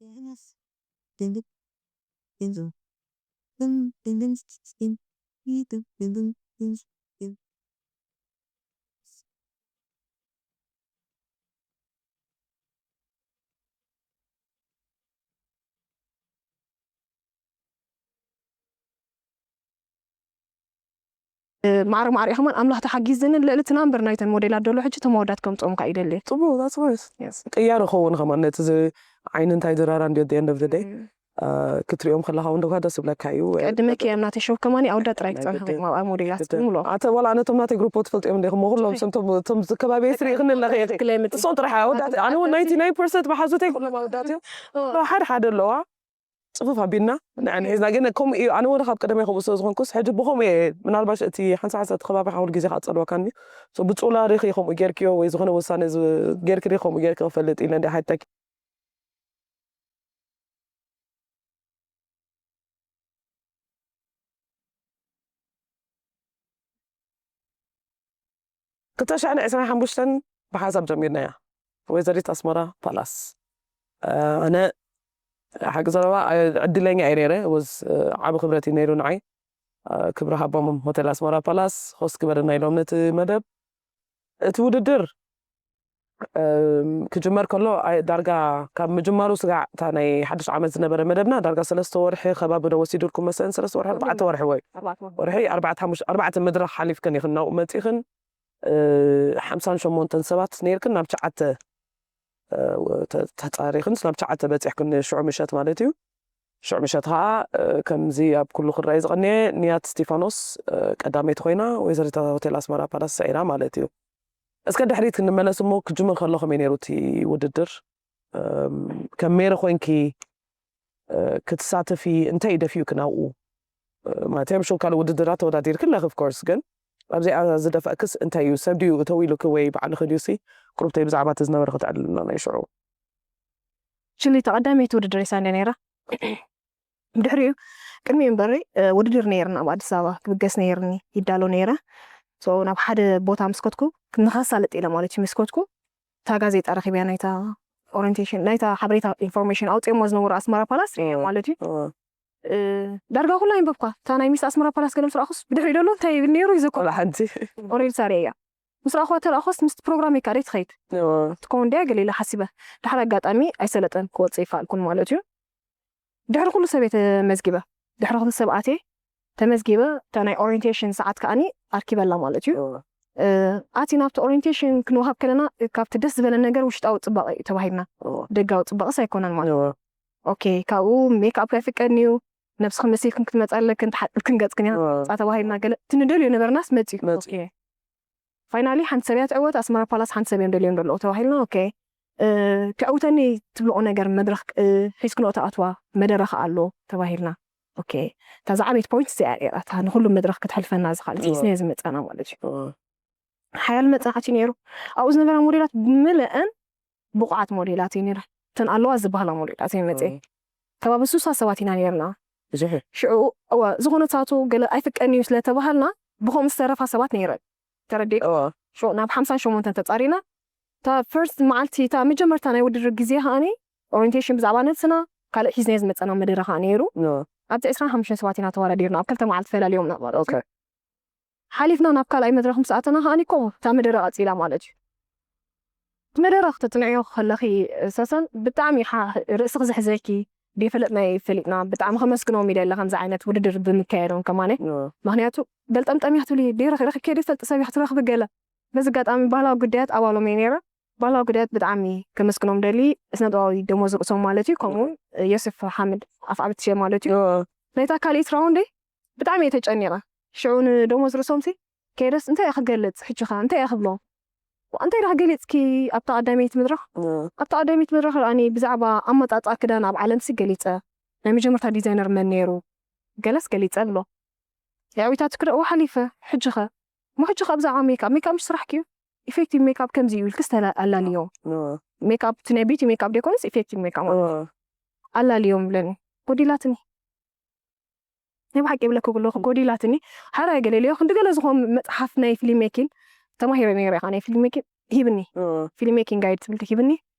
Dennis. Dennis. Dennis. ማዕረ ማዕረ ከማን ኣምላኽ ተሓጊዝንን ልዕሊ እቲ ናምበር ናይተን ሞዴላት ደሎ ሕጂ ተመወዳት ከምፅኦም ከዓ ይደሊ። ፅቡቅ፣ that's nice። ቅያር ይኸውን ከማን ነቲ ዝ- ዓይኒ እንታይ ዝራራ እንዲ the end of the day ክትሪኦም ከለካ እውን ደኳ ደስ ይብለካ እዩ። ቀድመ ክያም ናተይ ሸው ከማን ኣውዳ ጥራይ ክፀንሐ ሞዴላት ምሎ። ኣተ ዋላ ነቶም ናተይ ግሩፕ ትፈልጥኦም እንዲኹም ኩሎም እቶም ከባቢ ስሪእኽኒ ኣለኺ። እሶም ጥራሕ ኣወዳት ኣነ እውን ናይንቲ ናይን ፐርሰንት መሓዙተይ ኩሎም ኣወዳት እዮም። ሓደ ሓደ ኣለዋ ፅፉፍ ኣቢልና ንዕን ሒዝና ግን ከምኡ እዩ። ኣነ ወደ ካብ ቀደመ ከምኡ ስለ ዝኾንኩስ ሕጂ ብኸምኡ እየ ምናልባሽ እቲ ሓንሳ ሓንሳ እቲ ከባቢ ሓውል ግዜ ካፀልወካኒ ብፁላ ሪኺ ከምኡ ጌርክዮ ወይ ዝኾነ ውሳነ ጌርክ ሪኺ ከምኡ ጌርክ ክፈልጥ ኢለ እንዲ ሓይታኪ ክልተ ሽሕን ዕስራን ሓሙሽተን ብሓንሳብ ጀሚርናያ። ወይዘሪት ኣስመራ ፓላስ ኣነ ሓቂ ዘረባ ዕድለኛ እየ ነይረ። ወዝ ዓብ ክብረት እዩ ነይሩ ንዓይ። ክብሪ ሃቦም ሆቴል ኣስመራ ፓላስ ሆስት ግበረና ኢሎም ነቲ መደብ። እቲ ውድድር ክጅመር ከሎ ዳርጋ ካብ ምጅማሩ ስጋዕ እታ ናይ ሓድሽ ዓመት ዝነበረ መደብና ዳርጋ ሰለስተ ወርሒ ከባቢ ዶ ወሲዱልኩም መሰለን ሰለስተ ወርሒ ኣርባዕተ ወርሒ ወይ ወርሒ ኣርባዕተ መድረኽ ሓሊፍክን ኢኽን ናብኡ መፂእኽን ሓምሳን ሸሞንተን ሰባት ነይርክን ናብ ትሽዓተ ተፃሪኽን ናብ ትሽዓተ በፂሕክን ሽዑ ምሸት ማለት እዩ። ሽዑ ምሸት ከዓ ከምዚ ኣብ ኩሉ ክረኣይ ዝቐንየ ንያት እስቲፋኖስ ቀዳመይቲ ኮይና ወይዘሪት ሆቴል ኣስመራ ፓላስ ሰዒራ ማለት እዩ። እስከ ድሕሪት ክንመለስ እሞ ክጅምር ከሎ ከመይ ነይሩ እቲ ውድድር ከም ሜሪ ኮይንኪ ክትሳተፊ እንታይ እዩ ደፊኡኪ ናብኡ ማለት እዮም ሽው ካልእ ውድድራት ተወዳዲርኪ ኣለኺ of course ግን ኣብዚኣ ዝደፈእክስ እንታይ እዩ ሰብ ድዩ እተው ኢሉኪ ወይ ባዕልኺ ድዩሲ ቁሩብተይ ብዛዕባ እቲ ዝነበረ ክትዕልልና ናይ ሽዑ ሽሊ ተቐዳመይቲ ውድድር ይሳንደ ነይራ ብድሕሪኡ ቅድሚኡ እምበሪ ውድድር ነይርና ኣብ ኣዲስ ኣበባ ክብገስ ነይርኒ ይዳሎ ነይረ ናብ ሓደ ቦታ ምስ ከድኩ ንኸሳልጥ ኢለ ማለት እዩ ምስ ከድኩ እታ ጋዜጣ ረኺብያ ናይታ ኦሪንቴሽን ናይታ ሓበሬታ ኢንፎርሜሽን ኣውፅኦሞ ዝነበሩ ኣስመራ ፓላስ ማለት እዩ ዳርጋ ኩላ ይንበብኳ እታ ናይ ሚስ ኣስመራ ፓላስ ገለ ምስ ረኣኹስ ብድሕሪ ደሎ እንታይ ይብል ነይሩ ይዘኮ ሓንቲ ኦሬድ ሳርያ እያ ምስ ረኣኹዋ ተረኣኹስ ምስቲ ፕሮግራም እካ ደይ ትኸይድ ትከውን ድያ ገለ ኢለ ሓሲበ ድሓር ኣጋጣሚ ኣይሰለጠን ክወፅእ ይከኣልኩን ማለት እዩ ድሕሪ ኩሉ ሰብ እየ ተመዝጊበ ድሕሪ ክልተ ሰብ ኣትየ ተመዝጊበ እታ ናይ ኦሪንቴሽን ሰዓት ከዓኒ ኣርኪበላ ማለት እዩ ኣቲ ናብቲ ኦሪንቴሽን ክንወሃብ ከለና ካብቲ ደስ ዝበለ ነገር ውሽጣዊ ፅባቐ እዩ ተባሂልና ደጋዊ ፅባቐስ ኣይኮነን ማለት ኦኬ ካብኡ ሜክኣፕ ኣይፍቀድን እዩ ነብስኺ መሲልክን ክትመፃ ኣለክን ተሓጥብክን ገፅክን እያ ፃ ተባሂልና ገለ እቲ ንደልዮ ነበርናስ መፅዩ ፋይናሊ ሓንቲ ሰብ እያ ትዕወት ኣስመራ ፓላስ ሓንቲ ሰብ እዮም ደልዮም ዘለዉ ተባሂልና ኦኬ ክዕውተኒ ትብልኦ ነገር መድረኽ ሒዝክንኦ ተኣትዋ መደረኽ ኣሎ ተባሂልና ኦኬ እታ ዝዓበየት ፖይንት እዚኣ እያ እታ ንኩሉ መድረኽ ክትሕልፈና ዝኽኣለት ሒዝናዮ ዝመፃና ማለት እዩ ሓያል መፅናዕቲ ነይሩ ኣብኡ ዝነበራ ሞዴላት ብምልአን ብቑዓት ሞዴላት እዩ ነይረ እተን ኣለዋ ዝበሃላ ሞዴላት እዩ መፅእ ከባቢ ሱሳ ሰባት ኢና ነይርና ሽዑ እወ ዝኾነ ሳቱ ገለ ኣይፍቀን እዩ ስለተባሃልና ብኸምኡ ዝተረፋ ሰባት ነይረን ተረዲእ ሽዑ ናብ ሓምሳን ሸሞንተን ተፃሪና እታ ፈርስት መዓልቲ እታ መጀመርታ ናይ ውድድር ግዜ ከዓኒ ኦሪንቴሽን ብዛዕባ ነብስና ካልእ ሒዝናዮ ዝመፀና መደረ ከዓ ነይሩ ኣብቲ ዕስራን ሓሙሽተን ሰባት ኢና ተወዳዲርና ኣብ ክልተ መዓልቲ ፈላልዮምና ማለት እዩ ሓሊፍና ናብ ካልኣይ መድረኽ ምስ ኣተና ከዓኒ እኮ እታ መደረ ቀፂላ ማለት እዩ እቲ መደረ ክተፅንዕዮ ከለኺ ሰሰን ብጣዕሚ ርእስኺ ዘሕዘኪ ደይፈለጥናዮ ፈሊጥና ብጣዕሚ ከመስግኖም ኢለ ከምዚ ዓይነት ውድድር ብምካየዶም ከማነ ምክንያቱ ገልጠምጠም እያ ክትብሊ ደይረኺ ረኺብኪ ደይፈልጥ ሰብ እያ ክትረኽቢ ገለ በዚ ኣጋጣሚ ባህላዊ ጉዳያት ኣባሎም እየ ነይረ ባህላዊ ጉዳያት ብጣዕሚ ከመስግኖም ደሊ ስነጥበባዊ ደሞዝ ርእሶም ማለት እዩ ከምኡ ዮሴፍ ሓምድ ኣፍዓብትሸ ማለት እዩ ናይታ ካልኢት ራውንድ ብጣዕሚ እየ ተጨኒቐ ሽዑ ንደሞዝ ርእሶምሲ ከይደስ እንታይ እየ ክገልፅ ሕጂ ኸ እንታይ እየ ክብሎ እንታይ ዳ ገሊፅኪ ኣብታ ቀዳመይቲ መድረኽ ኣብታ ቀዳመይቲ መድረኽ ዳኣኒ ብዛዕባ ኣመፃፅኣ ክዳን ኣብ ዓለምሲ ገሊፀ ናይ መጀመርታ ዲዛይነር መን ነይሩ ገለስ ገሊፀ ኣሎ ያዊታት ክደእዎ ሓሊፈ ሕጂ ኸ እሞ ሕጂ ኸ ብዛዕባ ሜክኣፕ ሜክኣፕ ምሽ ስራሕኪ እዩ ኢፌክቲቭ ሜክኣፕ ከምዚ እዩ ኢልክስ ኣላልዮ ሜክኣፕ እቲ ናይ ቢቲ ሜክኣፕ ደይኮነስ ኢፌክቲቭ ሜክኣፕ ኣላልዮም ብለኒ ጎዲላትኒ ናይ ብሓቂ ይብለኪ ከለኹ ጎዲላትኒ ሓራይ ገለ ኢለዮ ክንዲ ገለ ዝኾን መፅሓፍ ናይ ፊልም ሜኪን ተማሂረ ነይረ ኢኻ ናይ ፊልም ሜኪን ሂብኒ ፊልም ሜኪን ጋይድ ትብል ሂብኒ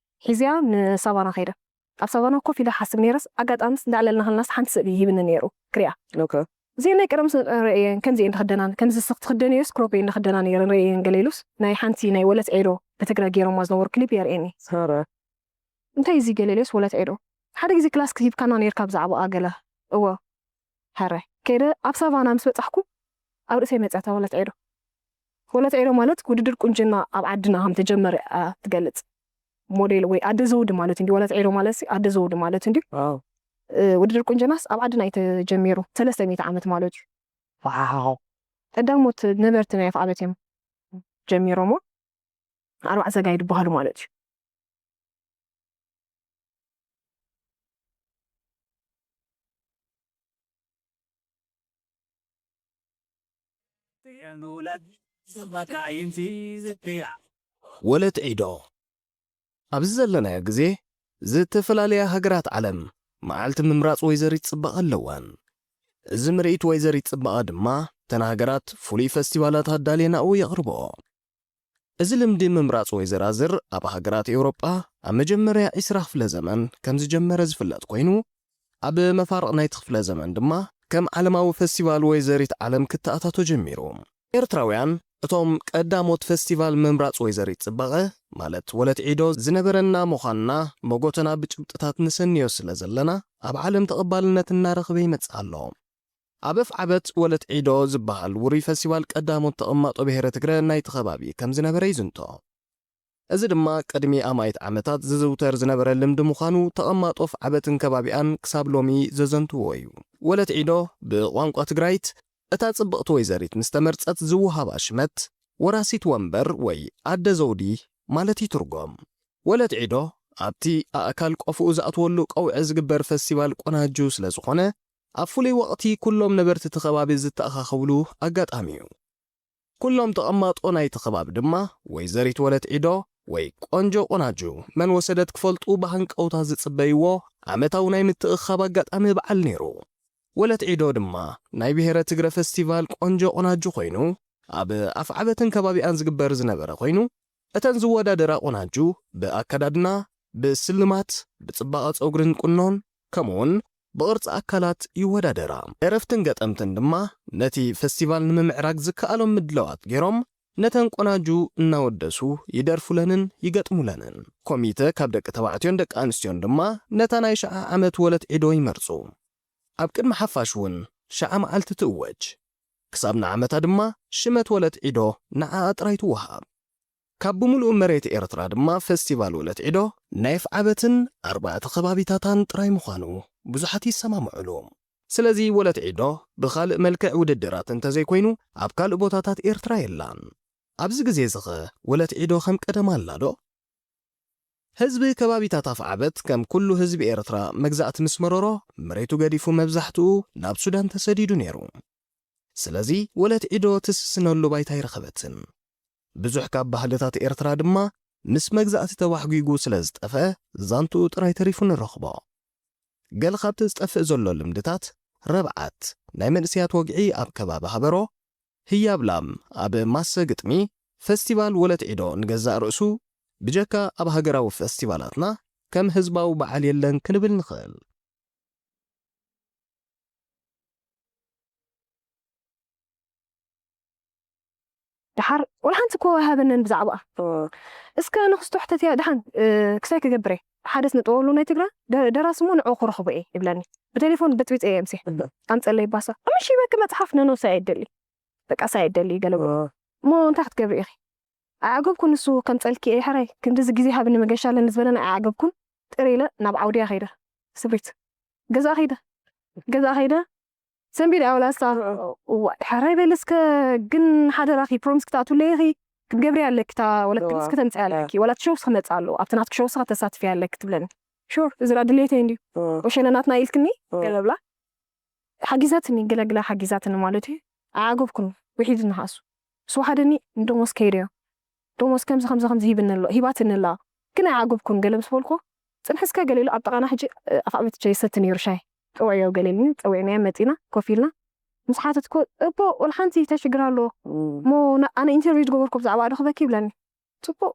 ሒዝያ ንሳቫና ከይደ ኣብ ሳቫና ኮፍ ኢለ ሓስብ ነይረስ ኣጋጣምስ እንዳዕለልና ከለናስ ሓንቲ ስእሊ ይህብኒ ነይሩ ክሪኣ። Okay. እዚአን ናይ ቀደም ስ- ርእየን ከምዚ እየን ዝኽደናን ከምዚ ስኽ ትኽደንዮስ ክሮፕ እየን ዝኽደና ነይረን ርእየን ገለ ኢሉስ ናይ ሓንቲ ናይ ወለት ዒዶ ብትግረ ገይሮማ ዝነበሩ ክሊፕ የርእየኒ። Hara. እንታይ እዚ ገለ ኢሉስ ወለት ዒዶ ሓደ ግዜ ክላስ ክሂብካና ነይርካ ብዛዕባኣ ገለ። እወ። ሐረ ከይደ ኣብ ሳቫና ምስ በጻሕኩ ኣብ ርእሰይ መጽያታ ወለት ዒዶ። ወለት ዒዶ ማለት ውድድር ቁንጅና ኣብ ዓድና ከም ተጀመረ እያ ትገልጽ። ሞዴል ወይ ኣደ ዘውዲ ማለት እንዲ ወለት ዒዶ ማለት ሲ ኣደ ዘውዲ ማለት እንዲ Wow. ውድድር ቁንጅናስ ኣብ ዓድና እዩ ተጀሚሩ ሰለስተ ሚእቲ ዓመት ማለት እዩ። Wow. ቀዳሞት ነበርቲ ናይ ኣፍዓበት እዮም ጀሚሮሞ። ኣርባዕ ዘጋይ ዝበሃሉ ማለት እዩ። ወለት ዒዶ ኣብዚ ዘለናዮ ግዜ ዝተፈላለያ ሃገራት ዓለም መዓልቲ ምምራፅ ወይዘሪት ፅባቐ ኣለወን። እዚ ምርኢት ወይዘሪት ፅባቐ ድማ እተን ሃገራት ፍሉይ ፈስቲቫላት ኣዳልየናኡ የቕርብኦ። እዚ ልምዲ ምምራፅ ወይዘራዝር ኣብ ሃገራት ኤውሮጳ ኣብ መጀመርያ ዒስራ ክፍለ ዘመን ከም ዝጀመረ ዝፍለጥ ኮይኑ፣ ኣብ መፋርቕ ናይቲ ክፍለ ዘመን ድማ ከም ዓለማዊ ፈስቲቫል ወይዘሪት ዓለም ክተኣታቶ ጀሚሩ። ኤርትራውያን እቶም ቀዳሞት ፈስቲቫል ምምራፅ ወይዘሪት ፅባቐ ማለት ወለት ዒዶ ዝነበረና ምዃንና መጎተና ብጭብጥታት ንሰንዮ ስለ ዘለና ኣብ ዓለም ተቐባልነት እናረኽበ ይመጽእ ኣሎ። ኣብ ኣፍዓበት ወለት ዒዶ ዝበሃል ውሩይ ፈስቲቫል ቀዳሞት ተቐማጦ ብሄረ ትግረ ናይቲ ከባቢ ከም ዝነበረ ይዝንቶ። እዚ ድማ ቅድሚ ኣማኢት ዓመታት ዝዝውተር ዝነበረ ልምዲ ምዃኑ ተቐማጦ ኣፍዓበትን ከባቢኣን ክሳብ ሎሚ ዘዘንትዎ እዩ። ወለት ዒዶ ብቋንቋ ትግራይት እታ ጽብቕቲ ወይዘሪት ምስ ተመርጸት ዝወሃባ ሽመት ወራሲት ወንበር ወይ ኣደ ዘውዲ ማለት ይትርጎም። ወለት ዒዶ ኣብቲ ኣእካል ቆፍኡ ዝኣትወሉ ቀውዒ ዝግበር ፈስቲቫል ቆናጁ ስለ ዝኾነ ኣብ ፍሉይ ወቕቲ ኩሎም ነበርቲ እቲ ከባቢ ዝተኣኻኸብሉ ኣጋጣሚ እዩ። ኩሎም ተቐማጦ ናይቲ ከባቢ ድማ ወይዘሪት ወለት ዒዶ ወይ ቆንጆ ቆናጁ መን ወሰደት ክፈልጡ ብሃንቀውታ ዝጽበይዎ ዓመታዊ ናይ ምትእኻብ ኣጋጣሚ በዓል ነይሩ። ወለት ዒዶ ድማ ናይ ብሔረ ትግረ ፈስቲቫል ቆንጆ ቆናጁ ኮይኑ ኣብ ኣፍዓበትን ከባቢኣን ዝግበር ዝነበረ ኮይኑ እተን ዝወዳደራ ቆናጁ ብኣከዳድና፣ ብስልማት፣ ብጽባቐ ጸጉርን ቁኖን ከምኡውን ብቕርጺ ኣካላት ይወዳደራ። ደረፍትን ገጠምትን ድማ ነቲ ፈስቲቫል ንምምዕራግ ዝከኣሎም ምድላዋት ገይሮም ነተን ቆናጁ እናወደሱ ይደርፉለንን ይገጥሙለንን። ኮሚተ ካብ ደቂ ተባዕትዮን ደቂ ኣንስትዮን ድማ ነታ ናይ ሽዓ ዓመት ወለት ዒዶ ይመርጹ። ኣብ ቅድሚ ሓፋሽ እውን ሽዓ መዓልቲ ትእወጅ። ክሳብ ንዓመታ ድማ ሽመት ወለት ዒዶ ንዓኣ ጥራይ ትወሃብ። ካብ ብምሉእ መሬት ኤርትራ ድማ ፈስቲቫል ወለት ዒዶ ናይ ኣፍዓበትን ኣርባዕተ ከባቢታታን ጥራይ ምዃኑ ብዙሓት ይሰማምዑሉ። ስለዚ ወለት ዒዶ ብኻልእ መልክዕ ውድድራት እንተዘይኮይኑ ኣብ ካልእ ቦታታት ኤርትራ የላን። ኣብዚ ግዜ እዚ ኸ ወለት ዒዶ ከም ቀደማ ኣላ ዶ? ህዝቢ ከባቢታት ኣፍዓበት ከም ኩሉ ህዝቢ ኤርትራ መግዛእቲ ምስ መረሮ መሬቱ ገዲፉ መብዛሕትኡ ናብ ሱዳን ተሰዲዱ ነይሩ። ስለዚ ወለት ዒዶ ትስስነሉ ባይታ ኣይረኸበትን። ብዙሕ ካብ ባህልታት ኤርትራ ድማ ምስ መግዛእቲ ተዋሕጒጉ ስለ ዝጠፍአ ዛንትኡ ጥራይ ተሪፉ ንረኽቦ። ገለ ካብቲ ዝጠፍእ ዘሎ ልምድታት ረብዓት፣ ናይ መንእሰያት ወግዒ ኣብ ከባቢ ሃበሮ፣ ህያብ ላም ኣብ ማሰ ግጥሚ፣ ፈስቲቫል ወለት ዒዶ ንገዛእ ርእሱ ብጀካ ኣብ ሃገራዊ ፈስቲቫላትና ከም ህዝባዊ በዓል የለን ክንብል ንኽእል። ደሓር ወላ ሓንቲ እኮ ኣይሃበንን ብዛዕባኣ። እስከ ንኽስቶ ሕተትያ ደሓን ክሳይ ክገብረ ሓደ ስነ ጥበብ ኣሎ ናይ ትግራ ደራሲ እሞ ንዑ ክረኽቦ እየ ይብለኒ። ብቴሌፎን በጥቢፀ እየ ምሴ ኣምፀለይ ባሳ ምሽ ይበክ መፅሓፍ ነኖሳ የደሊ በቃ ሳ የደሊ ገለ እሞ እንታይ ክትገብሪ ኢኺ? ኣዕገብኩ ንሱ ከምፀልኪ እየ ሕራይ ክንድዚ ግዜ ሃብኒ መገሻ ኣለኒ ዝበለና ኣዕገብኩን ጥር ኢለ ናብ ዓውድያ ከይደ ስብሪት ገዛ ከይደ ገዛ ከይደ ሰንቢድ ኣውላስታ እዋ ሕራይ በል እስከ ግን ሓደራኺ ፕሮምስ ክትኣትውለይ ኢኺ ክትገብሪ ኣለኪ እታ ወለት ፕሪንስ ከተምፅያ ኣለኪ ወላ እቲ ሾውስ ክመፅእ ኣለዎ ኣብቲ ናትኪ ሾውስ ከተሳትፊ ኣለኪ ትብለኒ ሹር እዚ ዳ ድሌተይ እንድዩ ወሸነ ናትና ኢልክኒ ገለ ብላ ሓጊዛትኒ ገለግላ ሓጊዛትኒ ማለት እዩ ኣዓገብኩን ውሒድ ንሃሱ ስወሓደኒ ንደሞስ ከይደዮ ደሞስ ከምዚ ከምዚ ከምዚ ሂብኒ ኣሎ ሂባትኒ ኣላ ግን ኣይዓገብኩን ገለ ምስ በልኩ ፅንሒ እስከ ገለ ኢሉ ኣብ ጥቓና ሕጂ ኣፍዓበት ጀይሰቲ ነይሩ ሻይ ፀውዕዮ ገለ ኢልኒ ፀዊዕናዮ መፂና ኮፍ ኢልና ምስ ሓተትኩ እቦ ወላ ሓንቲ እንታይ ሽግር ኣለዎ እሞ ኣነ ኢንተርቪው ዝገበርኩ ብዛዕባ ዶ ክበኪ ይብለኒ ፅቡቅ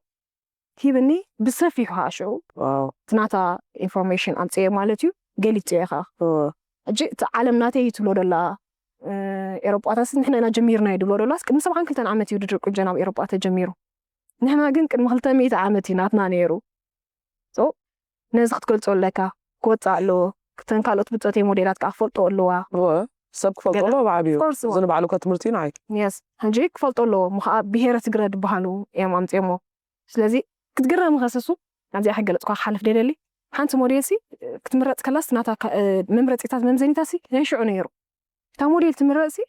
ሂብኒ ብሰፊሑ ከዓ ሽዑ ዋው እቲ ናታ ኢንፎርሜሽን ኣምፅኤ ማለት እዩ። ገሊፅዮ ከዓ እወ ሕጂ እቲ ዓለም ናተይ እዩ ትብሎ ደላ ኤሮጳታሲ ንሕና ኢና ጀሚርናዮ ድብሎ ደላስ ቅድሚ ሰብዓን ክልተን ዓመት እዩ ድድር ቁጀና ኣብ ኤሮጳ ተጀሚሩ። ንሕና ግን ቅድሚ ክልተ ሚእቲ ዓመት እዩ ናትና ነይሩ። ነዚ ክትገልጾ ኣለካ። ክወጽእ ኣለዎ። ክተን ካልኦት ብጾተይ ሞዴላት ከዓ ክፈልጦ ኣለዋ። እወ ሰብ ክፈልጦ ኣለዎ ብዓብዩ። እዚ ንባዕሉ ከ ትምህርቲ እዩ ንዓይ። የስ ሕጂ ክፈልጦ ኣለዎ። እሞ ከዓ ብሄረ ትግረ ዝበሃሉ እዮም ኣምፅኦሞ። ስለዚ ክትግረም ከሰሱ ኣብዚኣ ከገለፅኳ ክሓልፍ ደለሊ ሓንቲ ሞዴል ሲ ክትምረፅ ከላስ ናታ መምረፂታት መምዘኒታ ሲ ናይ ሽዑ ነይሩ። እታ ሞዴል ትምረፅ ሲ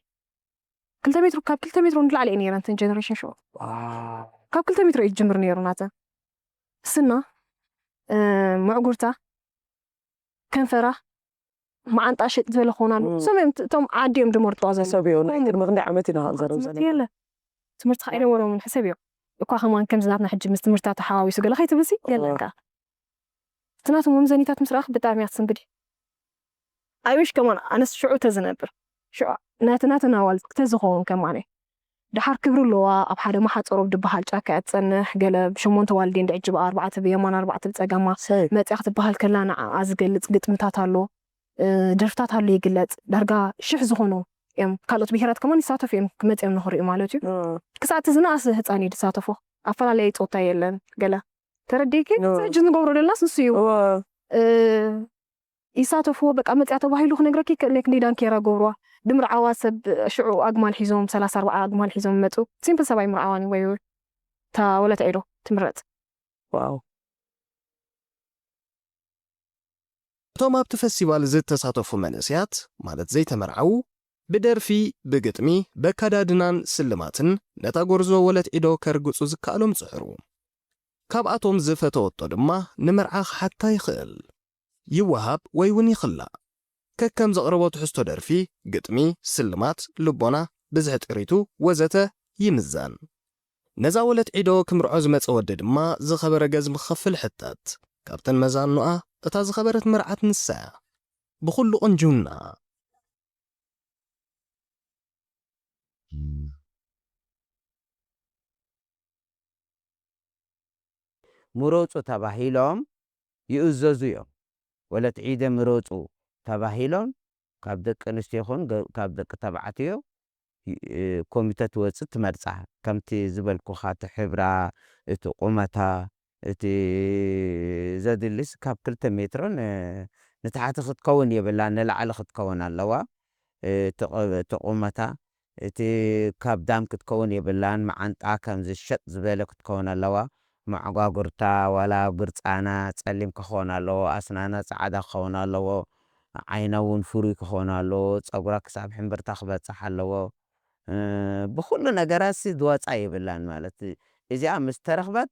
ክልተ ሜትሮ ካብ ክልተ ሜትሮ ንላዕሊ እየ ነይረ እንትን ጀነሬሽን ሽዑ ካብ ክልተ ሜትሮ እዩ ዝጅምር ነይሩ ናተ ስና መዕጉርታ ከንፈራ መዓንጣ ሽጥ ዝበለ ክኾና እም። እሶም እዮም እቶም ዓዲ እዮም ድመርጥዋ ዘሎ ሰብ እዮ ናይ ከምኡ። ቅድሚ ክንደይ ዓመት ኢና ክንዘረብ ትምህርቲ ዘለና የለ ትምህርቲ ከይደ ወሮምን ሕሰብ እዮም እኳ ከማን ከምዚ ናትና ሕጂ ምስ ትምህርታ ተሓዋዊሱ ገለ ከይትብልሲ የለካ እቲ ናቶም መምዘኒታት ምስ ረኣኽ ብጣዕሚ እያ ትስንብድ ኣይሽ ከማን ኣነስ ሽዑ ተዝነብር ሽዑ ናቲ ናተና ዋልድ ክተዝኸውን ከማነ ድሓር ክብሪ ኣለዋ ኣብ ሓደ መሓፀሮብ ድበሃል ጫካ እያ ትፀንሕ ገለ ብሸሞንተ ዋልዴን ድዕጅባ ኣርባዕተ ብየማን ኣርባዕተ ብፀጋማ ሰብ መፅያ ክትበሃል ከላ ንዓኣ ዝገልፅ ግጥምታት ኣሎ እ፣ ደርፍታት ኣሎ ይግለፅ ዳርጋ ሽሕ ዝኾኑ እዮም ካልኦት ብሄራት ከማን ይሳተፉ እዮም ክመፅኦም ንኽሪኡ ማለት እዩ እ፣ ክሳዕ እቲ ዝነኣሰ ህፃን እዩ ዝሳተፎ ኣፈላለየ ፆታ የለን ገለ ተረዲእኪ እ፣ ሕጂ ንገብሮ ደለናስ ንሱ እዩ እወ፣ እ፣ ይሳተፍዎ በቃ መፅያ ተባሂሉ ክነግረኪ ይክእል ነክ ዳንኬራ ገብርዋ ድምርዓዋ ሰብ ሽዑ ኣግማል ሒዞም ሰላሳ ኣርባዓ ኣግማል ሒዞም መፁ ሲምፕል ሰብኣይ ምርዓዋን ወይ እታ ወለት ዒዶ ትምረፅ ዋው እቶም ኣብቲ ፈስቲቫል ዝተሳተፉ መንእሰያት ማለት ዘይተመርዓዉ ብደርፊ፣ ብግጥሚ፣ በካዳድናን ስልማትን ነታ ጎርዞ ወለት ዒዶ ከርግፁ ዝከኣሎም ፅዕሩ። ካብኣቶም ዝፈተወቶ ድማ ንመርዓ ክሓታ ይኽእል። ይወሃብ ወይ እውን ይኽላእ። ከከም ዘቕረቦ ትሕዝቶ ደርፊ፣ ግጥሚ፣ ስልማት፣ ልቦና፣ ብዝሒ ጥሪቱ ወዘተ ይምዘን። ነዛ ወለት ዒዶ ክምርዖ ዝመጸ ወዲ ድማ ዝኸበረ ገዝሚ ክኸፍል ይሕተት። ካብተን መዛኖኣ እታ ዝኸበረት መርዓት ንሳ እያ። ብኹሉ ቕንጅውንኣ። ምረፁ ተባሂሎም ይእዘዙ እዮም። ወለት ዒደ ምረፁ ተባሂሎም ካብ ደቂ ኣንስትዮ ይኹን ካብ ደቂ ተባዕትዮ ኮሚተ ትወፅእ ትመርፃ። ከምቲ ዝበልኩኻ እቲ ሕብራ፣ እቲ ቁመታ፣ እቲ ዘድልስ ካብ ክልተ ሜትሮ ንታሕቲ ክትከውን የብላን፣ ንላዕሊ ክትከውን ኣለዋ። እቲ ቁመታ እቲ ካብ ዳም ክትከውን የብላን፣ መዓንጣ ከምዚ ሸጥ ዝበለ ክትከውን ኣለዋ። መዓጓጉርታ ዋላ ግርጻና ጸሊም ክኸውን ኣለዎ፣ ኣስናና ጻዕዳ ክኸውን ኣለዎ፣ ዓይና እውን ፍሩይ ክኸውን ኣለዎ፣ ጸጉራ ክሳብ ሕምብርታ ክበጽሕ ኣለዎ። ብኹሉ ነገራሲ ድወጻ የብላን ማለት እዚኣ ምስ ተረኽበት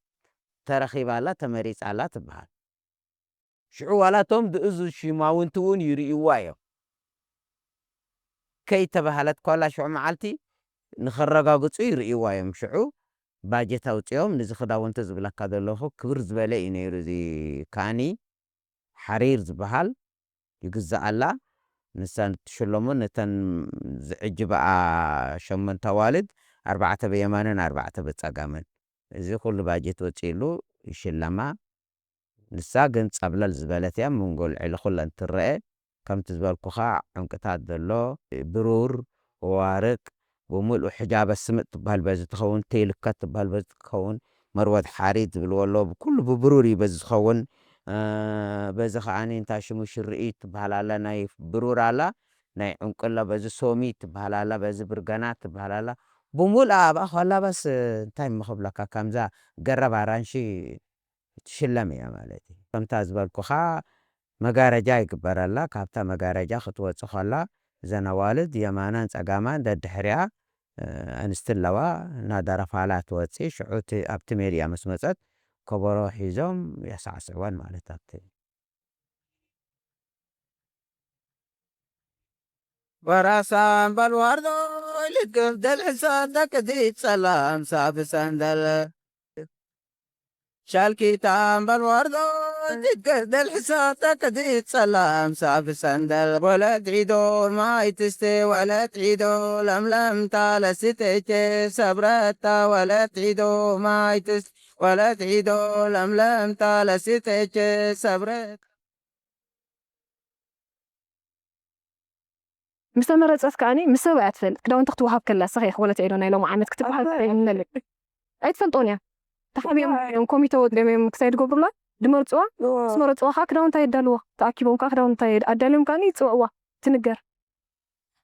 ተረኺባላ ተመሪጻላ ትበሃል። ሽዑ ዋላ እቶም ድእዙ ሽማውንቲ እውን ይርእይዋ እዮም። ከይተባህለት ኳላ ሽዑ መዓልቲ ንኸረጋግጹ ይርእይዋ እዮም። ሽዑ ባጀት ኣውጺኦም ንዚ ክዳውንቲ ዝብለካ ዘለኹ ክብር ዝበለ እዩ ነይሩ። እዚ ካኒ ሓሪር ዝበሃል ይግዛኣላ። ንሳ ትሽለሞ ነተን ዝዕጅባኣ ሸሞንተ ኣዋልድ ኣርባዕተ ብየማንን ኣርባዕተ ብጸጋምን። እዚ ኩሉ ባጀት ወጺእሉ ይሽለማ። ንሳ ግን ጸብለል ዝበለት እያ፣ መንጎ ልዕሊ ኩለን ትረአ። ከምቲ ዝበልኩኻ ዕንቅታት ዘሎ፣ ብሩር፣ ዋርቅ፣ ብምልኡ ሕጃበ ስምጥ ትበሃል በዚ ትኸውን፣ ቴልከት ትበሃል በዚ ትኸውን፣ መርወት ሓሪት ዝብልዎ ኣሎ፣ ብኩሉ ብብሩር እዩ በዚ ዝኸውን። በዚ ከዓኒ እንታይ ሽሙ ሽርኢት ትበሃል ኣላ፣ ናይ ብሩር ኣላ፣ ናይ ዕንቁ ኣላ፣ በዚ ሶሚ ትበሃል ኣላ፣ በዚ ብርገና ትበሃል ኣላ። ብምልኣ ኣብኣ ከላ በስ እንታይ ምኽብለካ ከምዛ ገረብ ኣራንሺ ትሽለም እያ ማለት እዩ። ከምታ ዝበልኩኻ መጋረጃ ይግበረላ። ካብታ መጋረጃ ክትወጽእ ከላ እዘን ኣዋልድ የማናን ጸጋማን ደድሕሪኣ ኣንስቲ ኣለዋ። እናደረፋላ ትወጽእ። ሽዑ ኣብቲ ሜድያ ምስ መጸት ከበሮ ሒዞም የሳዕስዕወን ማለት ኣብቲ ወራሳን በልዋርዶ ልግፍ ደልሕሳ ተቅዲ ጸላም ሳብ ሰንደል ሻልኪታን በልዋርዶ ልግፍ ደልሕሳ ተቅዲ ጸላም ሳብ ሰንደል ወለት ዒዶ ማይ ትስቴ ወለት ዒዶ ለምለምታ ለስቴቼ ሰብረታ ወለት ዒዶ ማይ ትስቴ ወለት ዒዶ ለምለምታ ለሲተች ሰብረት ምስ ተመረጸት ከኣኒ ምስ ሰብ እያ ትፈልጥ። ክዳውንቲ ክትወሃብ ከላ፣ "ስኺ ኢኺ ወለት ዒዶ ናይ ሎሚ ዓመት" ክትበሃል ኣይፈልጥ። ኣይትፈልጦን እያ። ተሓቢኦም እዮም፣ ኮሚተ ወዲኦም እዮም ክሳይ ዝገብሩላ፣ ዝመርጽዋ። ምስ መረጽዋ ከዓ ክዳውንታ የዳልዎ። ተኣኪቦም ከዓ ክዳውንታ የድ-፣ ኣዳልዮም ከኣኒ ይጽውዕዋ፣ ትንገር።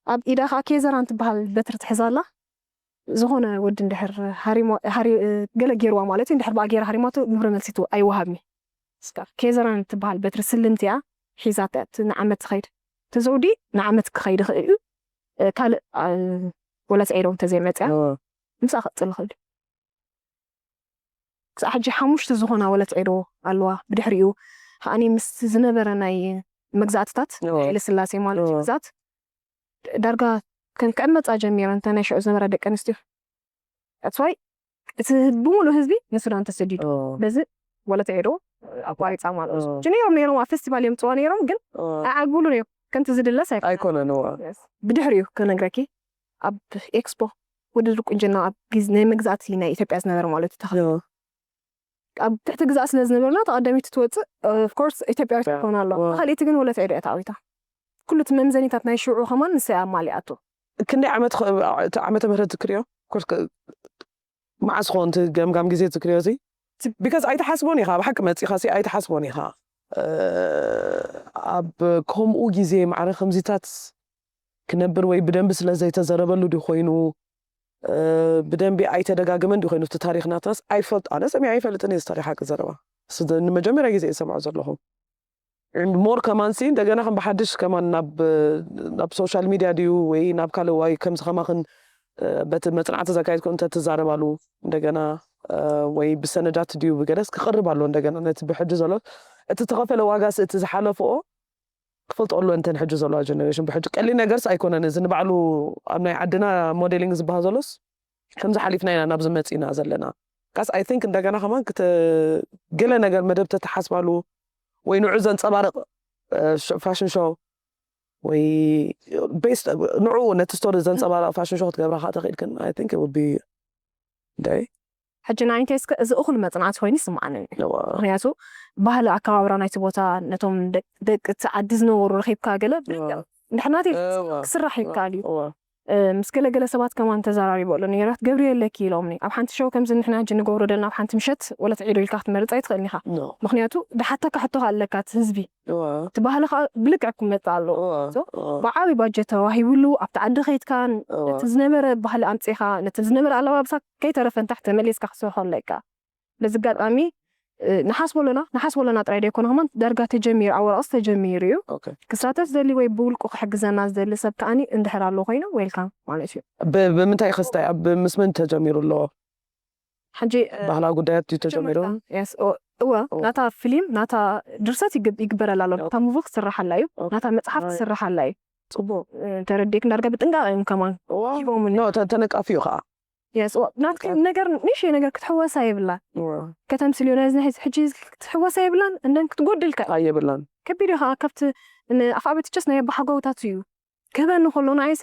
ኣብ ኢዳ ከዓ ኬዘራን ትበሃል በትሪ ትሕዛ ኣላ። ዝኾነ ወዲ እንድሕር ሃሪሞ-፣ ሃሪ-፣ ገለ ገይርዋ ማለት እዩ፣ እንድሕር ብኣ ገይራ ሃሪማቶ ግብረ መልሲ ትው-፣ ኣይወሃብን እዩ። እስካ ኬዘራን ትበሃል በትሪ ስልምቲ እያ ሒዛታ እያ፣ እቲ ንዓመት ትኸይድ። እቲ ዘውዲ ንዓመት ክኸይድ ይኽእል እዩ። እ፣ ካልእ፣ እ፣ ወለት ዒዶ እንተዘይመጽያ፣ እወ። ምስኣ ክቕጽል ይኽእል እዩ። ክሳዕ ሕጂ ሓሙሽተ ዝኾና ወለት ዒዶ ኣለዋ። ብድሕሪኡ ከኣኒ ምስ ዝነበረ ናይ መግዛእትታት፣ እወ። ሃይለ ስላሴ ማለት እዩ፣ እወ። ግዛት፣ ዳርጋ ከን ክዕመጻ ጀሚረን፣ እተን ናይ ሽዑ ዝነበራ ደቂ ኣንስትዮ። That's why እቲ ብምሉእ ህዝቢ ንሱዳን ተሰዲዱ። እወ። በዚ ወለት ዒዶ ኣቋሪጻ ማለት እዩ። እወ። ሕጂ ነይሮም፣ ነይሮም፣ ኣብ ፌስቲቫል የምጽዋ ነይሮም፣ ግን እወ። ኣይዓግብሉን እዮም። ከምቲ ዝድለስ ኣይኮነን። ኣይኮነን፣ እወ። Yes። ብድሕሪኡ ክነግረኪ፣ ኣብ ኤክስፖ ውድድር ቁንጅና ኣብ ግዜ ናይ መግዛእቲ ናይ ኢትዮጵያ ዝነበረ ማለት እዩ፣ ተኸ-፣ እወ። ኣብ ትሕቲ ግዛእ ስለ ዝነበርና፣ ተቐዳሚት ትወጽእ፣ of course፣ ኢትዮጵያዊት እወ። ክትኮን ኣለዋ። እወ። ብኻልእቲ ግን ወለት ዒዶ እያ ተዓዊታ። ኩሉ እቲ መምዘኒታት ናይ ሽዑ ከማን ንሳ እያ ኣማሊኣቶ። ክንደይ ዓመት ኸ-፣ እቲ ዓመተ ምህረት ትዝክርዮ? Of course፣ ከ-፣ መዓስ ኾን እቲ ገምጋም ግዜ ትዝክርዮ እዚ? Because ኣይትሓስቦን ኢኻ፣ ብሓቂ መጺኻሲ ኣይትሓስቦን ኢኻ። እ፣ ኣብ ከምኡ ግዜ ማዕረ ከምዚታት ክነብር ወይ ብደንቢ ስለ ዘይተዘረበሉ ድዩ ኮይኑ፣ እ፣ ብደንቢ ኣይተደጋገመን ድዩ ኮይኑ እቲ ታሪኽ ናትናስ? ኣይፈልጥ-፣ ኣነ ሰሚዐ ኣይፈልጥን እየ እዚ ታሪኽ፣ ሓቂ ዘረባ። ስደ-፣ ንመጀመርያ ግዜ እየ ዝሰምዖ ዘለኹ። And more ከማን ሲ እንደገና ከም ብሓድሽ ከማን ናብ፣ ናብ ሶሻል ሚድያ ድዩ ወይ ናብ ካልእ ወይ ከምዚ ከማኽን፣ እ፣ በቲ መጽናዕቲ ዘካየድኩ እንተ ትዛረባሉ እንደገና፣ እ፣ ወይ ብሰነዳት ድዩ ብገለስ ክቐርብ ኣሎ እንደገና ነቲ ብሕጂ ዘሎ እቲ ተኸፈለ ዋጋስ እቲ ዝሓለፍኦ ክፈልጦ ኣሎ እንተን ሕጂ ዘለዋ ጀነሬሽን ብሕጂ ቀሊል ነገርስ ኣይኮነን። እዚ ንባዕሉ ኣብ ናይ ዓድና ሞዴሊንግ ዝበሃል ዘሎስ ከምዚ ሓሊፍና ኢና ናብዚ መጺና ዘለና። ካስ I think እንደገና ከማን ክተ-፣ ገለ ነገር መደብ ተተሓስባሉ ወይ ንዑ ዘንጸባርቕ፣ እ፣ ሽ-፣ ፋሽን ሾው ወይ ቤስት ንዑ ነቲ ስቶሪ ዘንጸባርቕ ፋሽን ሾው ክትገብራ ከኣ ተኽኢልክን፣ I think it would be day። ሕጂ ንዓይ እንታይ እስከ እዚ እኹል መጽናዕቲ ኮይኑ ይስምዓኒ እዩ። እዋ። ምኽንያቱ ባህሊ ኣከባብራ ናይቲ ቦታ ነቶም ደቅ-፣ ደቂ እቲ ዓዲ ዝነበሩ ረኺብካ ገለ እዋ። እንድሕር ናተይ እዋ። ክስራሕ እዋ። ይከኣል እዩ። እዋ። እ፣ ምስ ገለ ገለ ሰባት ከማን ተዘራሪበ ኣሎ ነይራት ገብሪ የለኪ ኢሎምኒ። ኣብ ሓንቲ ሾው ከምዚ ንሕና ሕጂ ንገብሮ ዘለና ኣብ ሓንቲ ምሸት ወለት ዒዶ ኢልካ ክትመርጽ ኣይትኽእልን ኢኻ። ኖ። ምኽንያቱ ድሓተካ ሕቶ ኣለካ እቲ ህዝቢ። እዋ። እቲ ባህሊ ከዓ ብልክዕ ክመጽእ ኣለዎ። እዋ። So፣ እዋ። ብዓቢ ባጀት ተዋሂብሉ ኣብቲ ዓዲ ከይድካን እዋ። ነቲ ዝነበረ ባህሊ ኣምጺኻ ነቲ ዝነበረ ኣለባብሳ ከይተረፈ ንታሕቲ ተመሊስካ ክትሰርሖ ኣለካ። በዚ ኣጋጣሚ፣ እ፣ ንሓስቦ ኣለና፣ ንሓስቦ ኣለና ጥራይ ደይኮነ ከማን ዳርጋ ተጀሚሩ፣ ኣወራቕስ ተጀሚሩ እዩ። ኦኬ። ክሳተፍ ዝደሊ ወይ ብውልቁ ክሕግዘና ዝደሊ ሰብ ከኣኒ እንድሕር ኣሎ ኮይኑ ዌልካም ማለት እዩ። ብ-፣ ብምንታይ ክስታይ ኣብ ምስ መን ተጀሚሩ ኣሎ? ሕጂ፣ እ፣ ባህላዊ ጉዳያት ድዩ ተጀሚሩ? መጀመርታ፣ የስ፣ ኦ፣ እወ፣ ኦ። ናታ ፊልም፣ ናታ ድርሰት ይግብ-፣ ይግበረላ ኣሎ። ኦ። ናታ ሙቪ ክስርሓላ እዩ። ኦ። ናታ መጽሓፍ ኣይ። ክስርሓላ እዩ። ጽቡቕ። እ፣ ተረዲእክ፣ ዳርጋ ብጥንቃቐ እዮም ከማን እዋ። ሂቦምኒ። ኖ፣ ተ-፣ ተነቃፊ እዩ ኸኣ። የስ፣ እዋ፣ ናትኪ በቃ። ነገር፣ ንእሽተይ ነገር ክትሕወሳ የብላን። እዋ። ከተምስልዮ፣ ናይ እዚ ናይ ሕጂ ክትሕወሳ የብላን፣ እንደን ክትጎድልካ። ኣየብላን። ከቢድ እዩ ኸኣ፣ ካብቲ ን-፣ ኣፍኣበቲ ቸስ ናይ ኣባሓጎታት እዩ። ክህበኒ ከሎ ንዓይሲ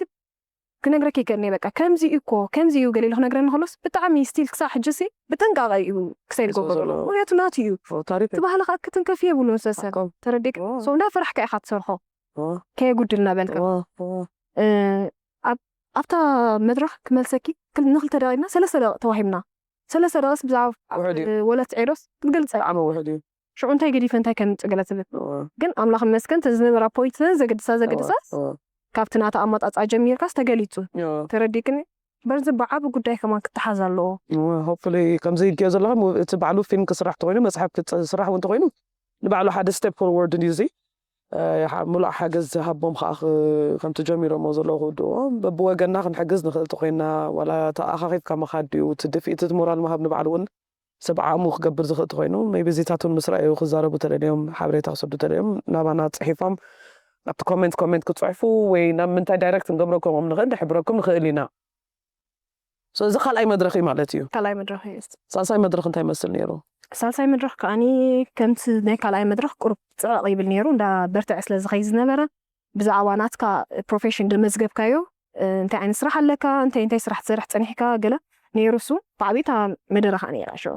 ክነግረኪ ይከእኒ፣ በቃ፣ ከምዚ እዩ እኮ፣ ከምዚ እዩ ገለ ኢሉ ክነግረኒ ከሎስ፣ ብጣዕሚ ስቲል ክሳዕ ሕጂሲ ብጥንቃቐ እዩ ክሳይ ዝገብሮ ዘሎ። ዘሎ። ምኽንያቱ ናቱ እዩ። ኦ፣ ታሪኽ እቲ እዩ። ባህሊ ኸኣ ክትንከፍ የብሉን ሰሰብ። ሓቆም። ተረዲእክ? ኦ። So፣ እንዳፈራሕካ ኢኻ ትሰርሖ። ኦ። ከየጉድልና በልካ። ኦ፣ ኦ። እ፣ ኣብ-፣ ኣብታ መድረኽ ክመልሰኪ ክል-፣ ንክልተ ደቂቕና ሰለስተ ደቂቕ ተዋሂብና። ሰለስተ ደቂቕስ ብዛዕባ ውሑድ እዩ። ወለት ዒዶስ ክትገልጸ። ብጣዕሚ ውሑድ እዩ። ሽዑ እንታይ ገዲፈ እንታይ ከምጽእ ገለ ትብል። እወ። ግን ኣምላኽ ይመስገን፣ እተን ዝነበራ ፖይንትተን ዘገድሳ፣ ዘገድሳ እወ፣ እወ። ካብቲ ናታ ኣመጣጽኣ ጀሚርካስ ተገሊጹ። እወ። ተረዲእክኒ? በርዚ ብዓቢ ጉዳይ ከማን ክተሓዝ ኣለዎ። እወ፣ ሆፕፉሊ ከምዚ ኢልክዮ ዘለኻ ሙ-፣ እቲ ባዕሉ ፊልም ክስራሕ ተኾይኑ፣ መጽሓፍ ክስራሕ እውን ተኾይኑ፣ ንባዕሉ ሓደ ስቴፕ ፎርወርድ እዩ እዚ። እ፣ ሓ-፣ ምሉእ ሓገዝ ዝሃቦም ከኣ ክ-፣ ከምቲ ጀሚሮሞ ዘለዉ ክውድእዎ፣ በብወገንና ክንሕግዝ ንኽእል ተኾይንና፣ ዋላ ተኣኻኺብካ ምኻድ ድዩ፣ እቲ ድፍኢት፣ እቲ ሞራል ምሃብ ንባዕሉ እውን ሰብ ዓቕሙ ክገብር ዝኽእል ተኾይኑ፣ ሜይቢ እዚታት እውን ምስ ረኣዩ ክዛረቡ ተደልዮም፣ ሓበሬታ ክሰዱ ተደልዮም፣ ናባና ጽሒፎም፣ ኣብቲ ኮሜንት፣ ኮሜንት ክጽሕፉ ወይ ናብ ምንታይ ዳይረክት ክንገብረኩም ንኽእል፣ ንሕብረኩም ንኽእል ኢና። So፣ እዚ ካልኣይ መድረኽ እዩ ማለት እዩ። ካልኣይ መድረኽ እዩ። ሳልሳይ መድረኽ እንታይ ይመስል ነይሩ? ሳልሳይ መድረኽ ከኣኒ ከምቲ ናይ ካልኣይ መድረኽ ቁሩብ ጽዕቕ ይብል ነይሩ፣ እንዳ በርትዐ ስለ ዝኸይድ ዝነበረ፣ ብዛዕባ ናትካ ፕሮፌሽን ደመዝገብካዮ፣ እ፣ እንታይ ዓይነት ስራሕ ኣለካ፣ እንታይ፣ እንታይ ስራሕ ትሰርሕ ጸኒሕካ፣ ገለ ነይሩ እሱ። ብዓቢታ መደረ ከኣ ነይራ ሽዑ።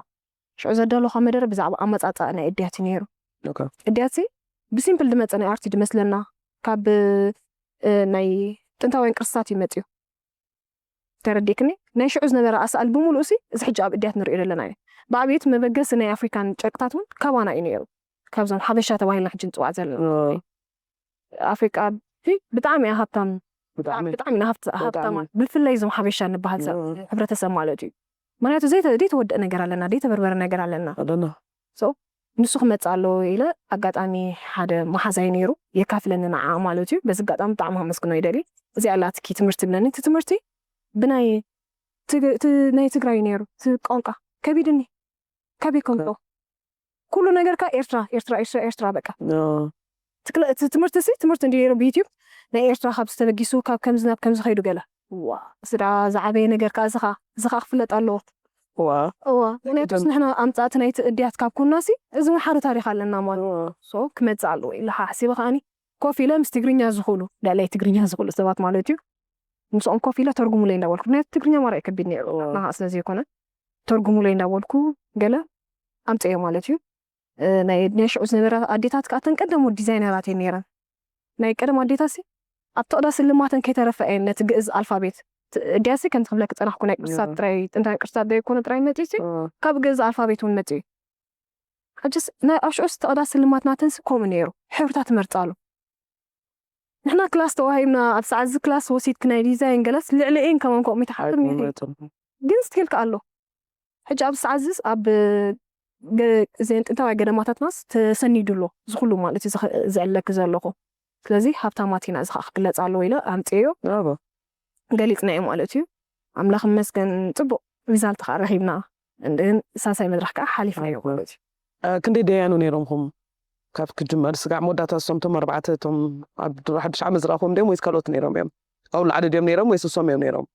ሽዑ ዘዳለኻ መደረ ብዛዕባ ኣመጻጽኣ ናይ እድያት እዩ ነይሩ። እድያት ብሲምፕል ድመጸ ናይ ኣርቲ ድመስለና፣ ካብ ናይ ጥንታውያን ቅርስታት እዩ መጽዩ። ተረዲእክኒ? ናይ ሽዑ ዝነበረ ኣሳእል ብምሉእ ሲ እዚ ሕጂ ኣብ እድያት ንሪኦ ዘለና እዩ። ብኣብየት መበገሲ ናይ ኣፍሪካን ጨርቅታት እውን ካባና እዩ ነይሩ። ካብዞም ሓበሻ ተባሂልና ሕጂ ንፅዋዕ ዘለና ኣፍሪቃ ብጣዕሚ እያ ሃብታም። ብጣዕሚ ኢና ሃብታማት፣ ብፍላይ እዞም ሓበሻ ንበሃል ሰብ፣ ሕብረተሰብ ማለት እዩ። ምክንያቱ ዘይተወደአ ነገር ኣለና፣ ዘይተበርበረ ነገር ኣለና። ንሱ ክመፅእ ኣለዎ ኢለ ኣጋጣሚ ሓደ መሓዛይ ነይሩ የካፍለኒ ንዓ ማለት እዩ። በዚ ኣጋጣሚ ብጣዕሚ ከመስግኖ ይደሊ። እዚኣ ኣላትኪ ትምህርቲ ብለኒ። እቲ ትምህርቲ ብናይ ናይ ትግራይ ነይሩ። እቲ ቋንቋ ከቢድኒ። ከቢድ ከምቶ ኩሉ ነገርካ ኤርትራ ኤርትራ ኤርትራ ኤርትራ በቃ እቲ ትምህርቲ ሲ ትምህርቲ እንዲ ነይሩ ብዩትዩብ ናይ ኤርትራ ካብ ዝተበጊሱ ካብ ከምዚ ናብ ከምዚ ከይዱ ገለ ዋ ስዳ ዝዓበየ ነገር ከዓ እዚ ከዓ እዚ ከዓ ክፍለጥ ኣለዎ። ዋ እዋ ምክንያቱ ንሕና ኣምፃእቲ ናይቲ እድያት ካብ ኩና ሲ እዚ እውን ሓደ ታሪክ ኣለና ማለት ሶ ክመፅእ ኣለዎ ኢለ ከዓ ሓሲበ ከዓኒ ኮፍ ኢለ ምስ ትግርኛ ዝኽእሉ ልዕለይ ትግርኛ ዝኽእሉ ሰባት ማለት እዩ ምስኦም ኮፍ ኢለ ተርጉሙለይ እንዳበልኩ ምክንያቱ ትግርኛ ማራ ከቢድ ነይሩ ናዓ ስለ ዘይኮነ ተርጉሙለይ እንዳበልኩ ገለ ኣምፀዮ ማለት እዩ። ናይ ናይ ሽዑ ዝነበራ ኣዴታት ከዓ እተን ቀደሙ ዲዛይነራት እየን ነይረን። ናይ ቀደም ኣዴታት ሲ ኣብ ተቕዳ ስልማተን ከይተረፈ እየን ነቲ ግእዝ ኣልፋቤት እድያሲ ከምቲ ክብለኪ ዝፀናሕኩ ናይ ቅርሳት ጥራይ ጥንታዊ ቅርሳት ዘይኮነ ጥራይ መፂኡ ሲ ካብ ግእዝ ኣልፋቤት እውን መፂኡ እዩ። ሕጅስ ናይ ኣብ ሽዑ ዝተቕዳ ስልማት ናተን ሲ ከምኡ ነይሩ ሕብርታት ትመርፃሉ። ንሕና ክላስ ተዋሂብና ኣብ ሰዓት እዚ ክላስ ወሲድክ ናይ ዲዛይን ገለስ ልዕሊ ኤን ከማን ከምኡ ይትሓትም ግን ስትክል ከኣሎ ሕጂ ኣብ ሰዓት ዝስ ኣብ እዘን ጥንታዊ ገደማታትናስ ተሰኒዱ ኣሎ ዝኩሉ ማለት እዩ ዝዕለክ ዘለኹ ስለዚ ሃብታማት ኢና እዚ ከዓ ክግለፅ ኣለዎ ኢለ ኣምፅዮ ገሊፅና እዩ ማለት እዩ ኣምላኽ መስገን ፅቡቅ ሪዛልት ከዓ ረኪብና ሳሳይ መድረክ ከዓ ሓሊፍና እዩ ማለት እዩ ክንደይ ደያኑ ነይሮምኹም ካብ ክጅመር ስጋዕ መወዳእታ እሶም ቶም ኣርባዕተ ቶም ኣብ ድሮ ሓድሽ ዓመት ዝረኣኹም ድዮም ወይስ ካልኦት ነይሮም እዮም ኣብኡ ላዕሊ ድዮም ነይሮም ወይስ እሶም እዮም ነይሮም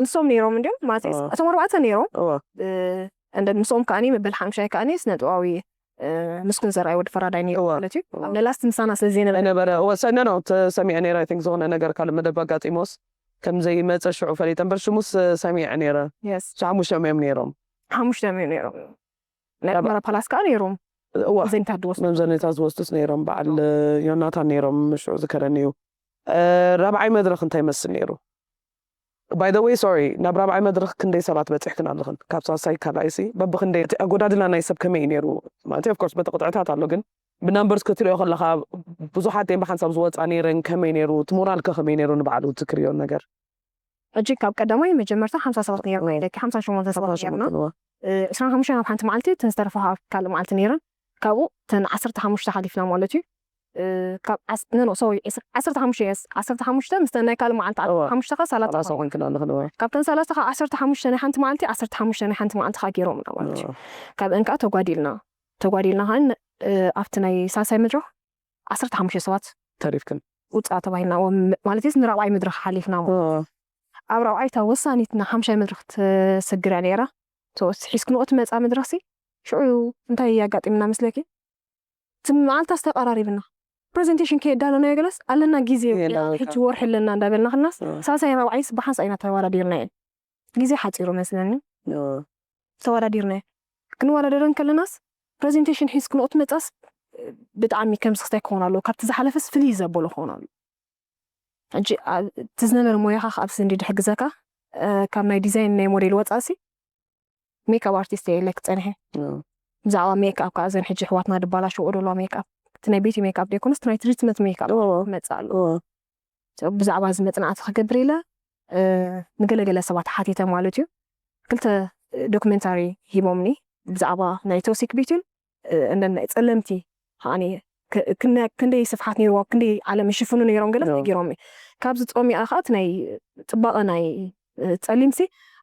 ንሶም ነይሮም እንዲዮም ማለት እቶም ኣርባዕተ ነይሮም እንደ ንሶም ከዓኒ መበል ሓምሻይ ከዓኒ ስነጥባዊ ምስኩን ዘርኣይ ወዲ ፈራዳይ ነይሩ ማለት እዩ ኣብ ለላስት ምሳና ስለ ዘይነበረ ነበረ ወሰነ ነው ተሰሚዐ ነይረ ቲንክ ዝኾነ ነገር ካልእ መደብ ኣጋጢሞስ ከም ዘይመፀ ሽዑ ፈሊጠ እምበር ሽሙስ ሰሚዐ ነይረ ሓሙሽቶም እዮም ነይሮም ሓሙሽቶም እዮም ነይሮም ናይ ኣስመራ ፓላስ ከዓ ነይሮም እዋ መዘኒታት ዝወስዱ መምዘኒታት ዝወስዱስ ነይሮም በዓል ዮናታን ነይሮም ሽዑ ዝከረኒ እዩ ራብዓይ መድረክ እንታይ ይመስል ነይሩ by the way sorry ናብ ራብዓይ መድረክ ክንደይ ሰባት በፂሕክን ኣለኽን ካብ ሳልሳይ ካልኣይሲ በብክንደይ እቲ ኣጎዳድላ ናይ ሰብ ከመይ እዩ ነይሩ ማለት of course በቲ ቅጥዕታት ኣሎ ግን ብናምበርስ ክትሪኦ ከለካ ብዙሓት እየን ብሓንሳብ ዝወፃ ነይረን ከመይ ነይሩ እቲ ሞራልከ ከመይ ነይሩ ንባዕሉ እቲ ክሪኦ ነገር ሕጂ ካብ ቀዳማይ መጀመርታ ሓምሳ ሰባት ነይርና ኢለኪ ሓምሳ ሸሞንተ ሰባት ነይርና ዕስራን ሓሙሽተን ኣብ ሓንቲ መዓልቲ እተን ዝተረፋ ኣብ ካልእ መዓልቲ ነይረን ካብኡ እተን ዓሰርተ ሓሙሽተ ሓሊፍና ማለት እዩ ካብ ኖ ሶሪ ዓሰርተ ሓሙሽተ የስ ዓሰርተ ሓሙሽተ ምስ ናይ ካልእ መዓልቲ ዓሰርተ ሓሙሽተ ከ ሰላሳ ኮይንክና ኣለኽን ካብተን ሰላሳ ካብ ዓሰርተ ሓሙሽተ ናይ ሓንቲ መዓልቲ ዓሰርተ ሓሙሽተ ናይ ሓንቲ መዓልቲ ከ ገይሮምና ማለት እዩ ካብ እንካ ተጓዲልና ተጓዲልና ከ ኣብቲ ናይ ሳልሳይ መድረኽ ዓሰርተ ሓሙሽተ ሰባት ተሪፍክን ውፃእ ተባሂልና ማለት ስ ንራብዓይ መድረኽ ሓሊፍና ኣብ ራብዓይ እታ ወሳኒትና ሓምሻይ መድረኽ ተሰግር እያ ነይራ ሒዝክንኦ ትመፃ መድረኽሲ ሽዑ እንታይ ኣጋጢምና መስለኪ እቲ መዓልታስ ተቐራሪብና ፕሬዘንቴሽን ከየዳለናዮ ገለስ ኣለና ግዜ ሕጂ ወርሒ ኣለና እንዳበልና ክልናስ ሳልሳይ ራብዓይስ ብሓንሳ ኢና ተዋዳዲርና እየን ግዜ ሓፂሩ መስለኒ ተዋዳዲርና ክንወዳደረን ከለናስ ፕሬዘንቴሽን ሒዝ ክንኦት መፃስ ብጣዕሚ ከም ስክስታይ ክኾን ኣለዎ ካብቲ ዝሓለፈስ ፍልይ ዘበሎ ክኾን ኣሎ ሕጂ እቲ ዝነበረ ሞያኻ ካብ ስንዲ ድሕግዘካ ካብ ናይ ዲዛይን ናይ ሞዴል ወፃእሲ ሜክኣፕ ኣርቲስት እየ ኢለ ክፀንሐ ብዛዕባ ሜክኣፕ ከዓ ዘን ሕጂ ኣሕዋትና ድባላሸዎ ዘለዋ ሜክኣፕ እቲ ናይ ቤቲ ሜክኣፕ ዘይኮነስ እቲ ናይ ትሪትመንት ሜክኣፕ ክመፅእ ኣለዎ ብዛዕባ እዚ መፅናዕቲ ክገብር ኢለ ንገለገለ ሰባት ሓቲተ ማለት እዩ ክልተ ዶክመንታሪ ሂቦምኒ ብዛዕባ ናይ ቶሲክ ቢትን እንደን ናይ ፀለምቲ ከዓኒ ክንደይ ስፍሓት ነይርዋ ክንደይ ዓለም ይሽፍኑ ነይሮም ገለ ነጊሮም ካብዚ ፆሚኣ ከዓ እቲ ናይ ፅባቐ ናይ ፀሊምሲ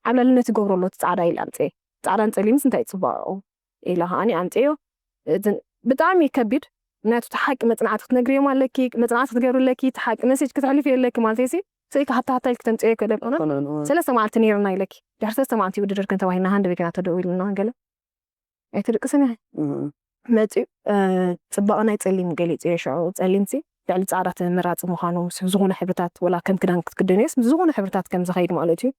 ዓብላልነት ይገብሮ ኣሎ እቲ ፃዕዳ ኢለ ኣምፅኤ ፃዕዳን ፀሊምስ እንታይ ፅባቐ ኢለ ከዓኒ ኣምፅዮ ብጣዕሚ ከቢድ ምክንያቱ እቲ ሓቂ መፅናዕቲ ክትነግርዮም ኣለኪ መፅናዕቲ ክትገብሪ ኣለኪ እቲ ሓቂ መሴጅ ክትሕልፊ ኣለኪ ማለት ሲ ስኢልካ ሃታ ሃታ ኢልኪ ተምፅዮ ይክእል ኣይኮነን ሰለስተ መዓልቲ ነይርና ኢለኪ ድሕሪ ሰለስተ መዓልቲ ውድድር ክንተባሂልና ሃንደ ቤትና ተደዊሉና ገለ ኣይትድቅስን ኢኺ መፂኡ ፅባቐ ናይ ፀሊም ገሊፁ እየ ሽዑ ፀሊምሲ ልዕሊ ፃዕዳ ተመራፂ ምዃኑ ዝኾነ ሕብርታት ወላ ከም ክዳን ክትክደንዮስ ዝኾነ ሕብርታት ከም ዝኸይድ ማለት እዩ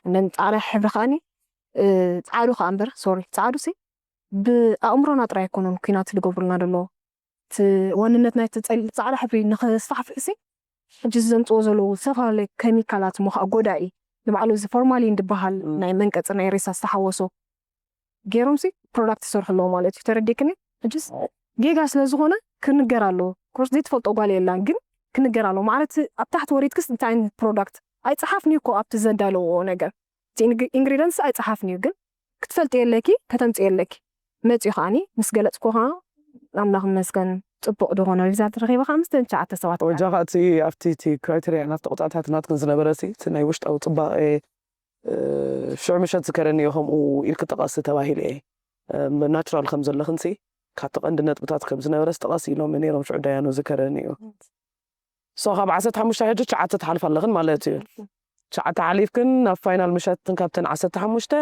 እንደን ፃዕዳ ሕብሪ ከዓኒ ፃዕዱ ከዓ እምበር ሶሪ ፃዕዱ ሲ ብኣእምሮና ጥራይ ኣይኮነን ኩናት ዝገብሩልና ዘሎ። እቲ ዋንነት ናይቲ ጸል- ጻዕዳ ሕብሪ ንኸስፋሕፍሕሲ ሕጂ ዘምፅዎ ዘለዉ ዝተፈላለዩ ኬሚካላት ምዃ ጎዳኢ፣ ንባዕሉ እዚ ፎርማሊን ዝበሃል ናይ መንቀፂ ናይ ሬሳ ዝተሓወሶ ገይሮምሲ ፕሮዳክት ይሰርሑ ኣለዉ ማለት እዩ። ተረዲክኒ? ሕጅስ ጌጋ ስለ ዝኾነ ክንገር ኣለዎ። ኮርስ ዘይትፈልጦ ጓል የላን፣ ግን ክንገር ኣለዎ። ማዕረ እቲ ኣብ ታሕቲ ወሪድክስ እንታይ ዓይነት ፕሮዳክት ኣይፀሓፍን እዩ እኮ ኣብቲ ዘዳለዎ ነገር። እቲ ኢንግ- ኢንግሪደንትስ ኣይፀሓፍን እዩ፣ ግን ክትፈልጥ የለኪ፣ ከተምፅእ የለኪ። መፅኡ ከዓኒ ምስ ገለፅኩ ከዓ ኣምላኽ ይመስገን ፅቡቕ ዝኾነ ሪዛልት ረኺበ ከዓ ምስ ተን ትሽዓተ ሰባት ወጃኻ እቲ ኣብቲ እቲ ክራይቴሪያ ናብቲ ቁፃታት ናትክን ዝነበረ ሲ እቲ ናይ ውሽጣዊ ፅባቐ ሽዑ ምሸት ዝከረኒ እዮ ከምኡ ኢልክ ጠቐሲ ተባሂለ እየ ናቹራል ከም ዘለኽን ሲ ካብቲ ቀንዲ ነጥብታት ከም ዝነበረ ጠቐሲ ኢሎም ነይሮም ሽዑ ዳያኑ ዝከረኒ እዩ ሶ ካብ ዓሰርተ ሓሙሽተ ሕጂ ትሽዓተ ትሓልፍ ኣለኽን ማለት እዩ ትሽዓተ ሓሊፍክን ናብ ፋይናል ምሸትን ካብተን ዓሰርተ ሓሙሽተ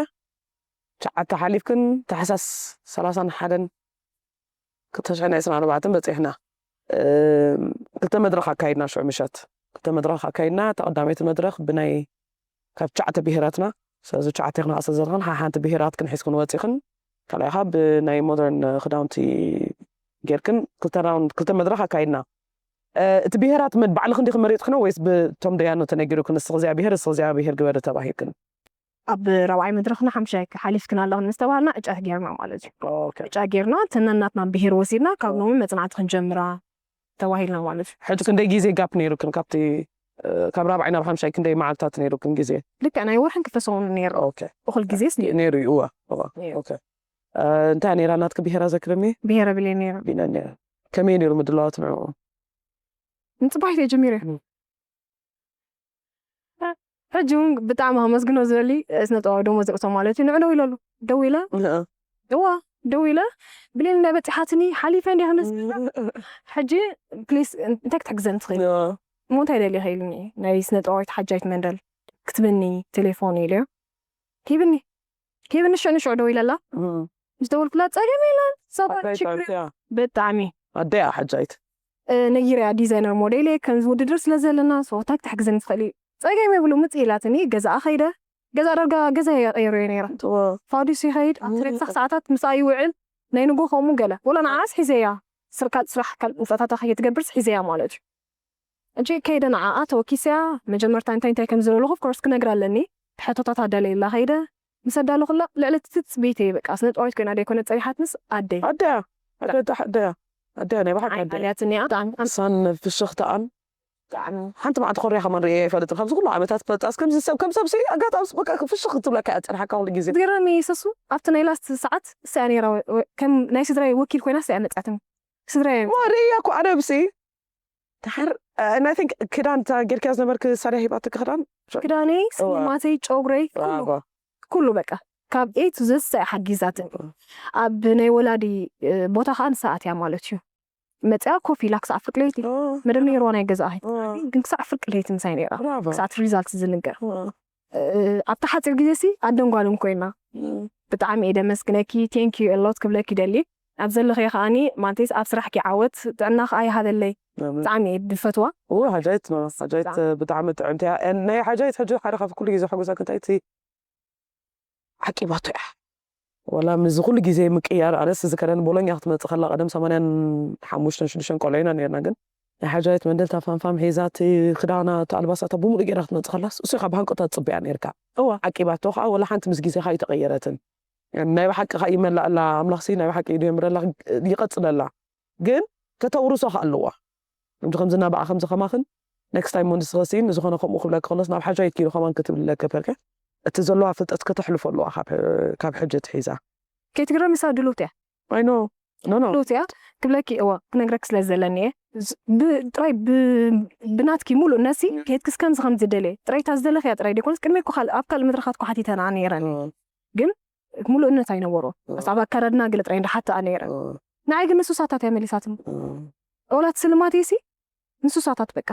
ትሽዓተ ሓሊፍክን ታሕሳስ ሰላሳን ሓደን ክልተ ሽሕን ዕስራን ኣርባዕተን በፂሕና ክልተ መድረኽ ኣካይድና ሽዑ ምሸት ክልተ መድረኽ ኣካይድና ተቐዳመይቲ መድረኽ ብናይ ካብ ትሽዓተ ብሄራትና ስለዚ ትሽዓተ ክንዓሰ ዘለኽን ሓንቲ ብሄራትክን ሒዝክን ወፂኽን ካልኣይኻ ብናይ ሞደርን ክዳውንቲ ጌርክን ክልተ ራውንድ ክልተ መድረኽ ኣካይድና እቲ ብሄራት መን ባዕልኽን ዲኽን መሪፅክን ወይስ ብቶም ደያኑ ተነጊሩክን እስኺ እዚኣ ብሄር እስኺ እዚኣ ብሄር ግበሪ ተባሂልክን ኣብ ራብዓይ መድረኽና ሓምሻይ ሓሊፍክን ኣለኽን ምስ ተባሃልና ዕጫ ጌርና ማለት እዩ። ዕጫ ጌርና እተን ነናትና ብሄር ወሲድና ካብ ሎሚ መፅናዕቲ ክንጀምራ ተባሂልና ማለት እዩ። ሕጂ ክንደይ ግዜ ጋፕ ነይሩክን ካብቲ ካብ ራብዓይ ናብ ሓምሻይ ክንደይ መዓልታት ነይሩክን ግዜ? ልክዕ ናይ ወርሕን ክልተ ሰሙን ነይሩ። እኹል ግዜስ ነይሩ። ነይሩ እዩ እዋ እዋ። እንታይ ነይራ ናትክ ብሄራ ዘክርኒ? ብሄረ ብሌን ነይሩ። ቢና ነይራ። ከመይ ነይሩ ምድላዋት ንዕኡ? ንፅባሒት እየ ጀሚረ። ሕጂ እውን ብጣዕሚ ከመስግኖ ዝደሊ ስነ ጥበባዊ ደሞዝ ርእሶም ማለት እዩ ንዑ ደው ኢለሉ ደው ኢለ እዋ ደው ኢለ ብሌን እንዳይ በፂሓትኒ ሓሊፈ እንዲ ክምስ ሕጂ ፕሊስ እንታይ ክትሕግዘኒ ትኽእል እሞ እንታይ ደሊ ኢልኒ ናይ ስነ ጥበባዊት ሓጃይት መንደል ክትብኒ ቴሌፎን ኢለዮ ሂብኒ ሂብኒ ሽዑ ንሽዑ ደው ኢለላ ምስ ደወልኩላ ፀገም የለን ሰባ ችግር ብጣዕሚ ኣደያ ሓጃይት ነጊረያ ዲዛይነር ሞዴል እየ ከምዚ ውድድር ስለ ዘለና ሶ እንታይ ክትሕግዘኒ ትኽእል እዩ ፀገም የብሉ ምፅ ኢላትኒ ገዛኣ ከይደ ገዛ ዳርጋ ገዛ እየ ቀይሮ እየ ነይረ ፋዱስ ይኸይድ ኣብቲ ሬሳ ሰዓታት ምስኣ ይውዕል ናይ ንጎ ከምኡ ገለ ወላ ንዓስ ሒዘያ ስርካል ስራሕ ካል ንጥፈታታ ከየትገብርስ ሒዘያ ማለት እዩ እጂ ከይደ ንዓኣ ተወኪሰያ መጀመርታ እንታይ እንታይ ከም ዝበለኹ ኮርስ ክነግራ ኣለኒ ሕቶታት ኣዳለየላ ከይደ ምስ ኣዳለኹላ ልዕሊ እቲ ትፅቢተይ በቃ ስነ ጥበባዊት ኮይና ደይኮነ ፀኒሓትንስ ኣደይ ኣደያ ኣደያ ኣደያ ኣደያ ናይ ብሓቂ ኣደያ ሓልያትኒ እያ ብጣዕሚ እሳን ፍሽኽተኣን ብጣዕሚ ሓንቲ መዓልቲ ኮርያ ከማን ርእየ ኣይፈልጥን ካብዚ ኩሉ ዓመታት ክፈልጣስ ከምዚ ሰብ ከም ሰብሲ ኣጋጣሚ በቃ ፍሽኽ ክትብለካ እያ ፀንሓካ ኩሉ ግዜ ትገረሚ ሰሱ ኣብቲ ናይ ላስት ሰዓት እሰያ ነይራ ከም ናይ ስድራይ ወኪል ኮይና እሰያ መፅኣትኒ ስድራይ ርእያ እኮ ኣነብሲ ድሓር ናይ ቲንክ ክዳን እታ ጌርክያ ዝነበርክ ሳድያ ሂባትክ ክዳን ክዳነይ ስልማተይ ጨጉረይ ኩሉ በቃ ካብ ኤ ቱ ዘድ ሳይ ሓጊዛትን ኣብ ናይ ወላዲ ቦታ ከዓ ንሳኣት እያ ማለት እዩ መፅያ ኮፍ ኢላ ክሳዕ ፍርቂ ለይቲ መደብ ነይርዋ ናይ ገዛ ኣሂት ግን ክሳዕ ፍርቂ ለይቲ ምሳይ ነይራ ክሳዕ ሪዛልት ዝንገር ኣብታ ሓፂር ግዜ ሲ ኣደንጓልን ኮይና ብጣዕሚ እየ ደመስግነኪ thank you a lot ክብለኪ ደሊ ኣብ ዘለኺ ከዓኒ ማለተይስ ኣብ ስራሕኪ ዓወት ጥዕና ከኣ ይሃበለይ ብጣዕሚ እየ ድፈትዋ እዎ ሓጃይት ሓጃይት ብጣዕሚ ጥዕምቲ እያ ናይ ሓጃይት ሕጂ ሓደ ካብ ኩሉ ግዜ ሕጉሰኪ እንታይ እቲ ዓቂባቶ እያ ወላ ምዚ ኩሉ ግዜ ምቅያር ኣነስ ዝከረን ቦሎኛ ክትመፅእ ከላ ቀደም ሰማንያን ሓሙሽተን ሽዱሽተን ቆልዑ ኢና ነርና ግን ናይ ሓጃይት መንደልታ ፋንፋም ሒዛ እቲ ክዳና እቲ ኣልባሳታ ብሙሉእ ገይራ ክትመፅእ ከላስ እሱ ካብ ሃንቆታ ትፅበያ ነርካ እዋ ዓቂባቶ ከዓ ወላ ሓንቲ ምስ ግዜካ ኣይተቀየረትን ናይ ብሓቂ ከዓ ይመላእላ ኣምላኽሲ ናይ ብሓቂ ኢዱ የምረላ ይቀፅለላ ግን ከተውርሶ ከዓ ኣለዋ ከምዚ ከምዚ እናበዓ ከምዚ ከማኽን next time ንስኸሲ ንዝኾነ ከምኡ ክብለኪ ከሎስ ናብ ሓጃይት ኪዱ ከማን ክትብለኪ ፈልከ እቲ ዘለዋ ፍልጠት ከተሕልፎ ኣለዋ ካብ ሕጂ ትሒዛ ከይትግረም እሳ ድሉት እያ ኣይኖ ኖ ኖ ድሉት እያ ክብለኪ እዋ ክነግረክ ስለ ዘለኒ እየ ጥራይ ብናትኪ ሙሉእ ነሲ ከየትክስ ከምዚ ከምዚ ደልየ ጥራይ እታ ዝደለኽያ ጥራይ ደይኮነስ ቅድሚ እኮ ኣብ ካልእ መድረኻት እኮ ሓቲተና ነይረን ግን ምሉእነት ኣይነበሮ ኣብ ኣካዳድና ገለ ጥራይ እንዳሓተኣ ነይረ ንዓይ ግን ንሱሳታት እያ መሊሳትኒ ኦላት ስልማት ሲ ንሱሳታት በቃ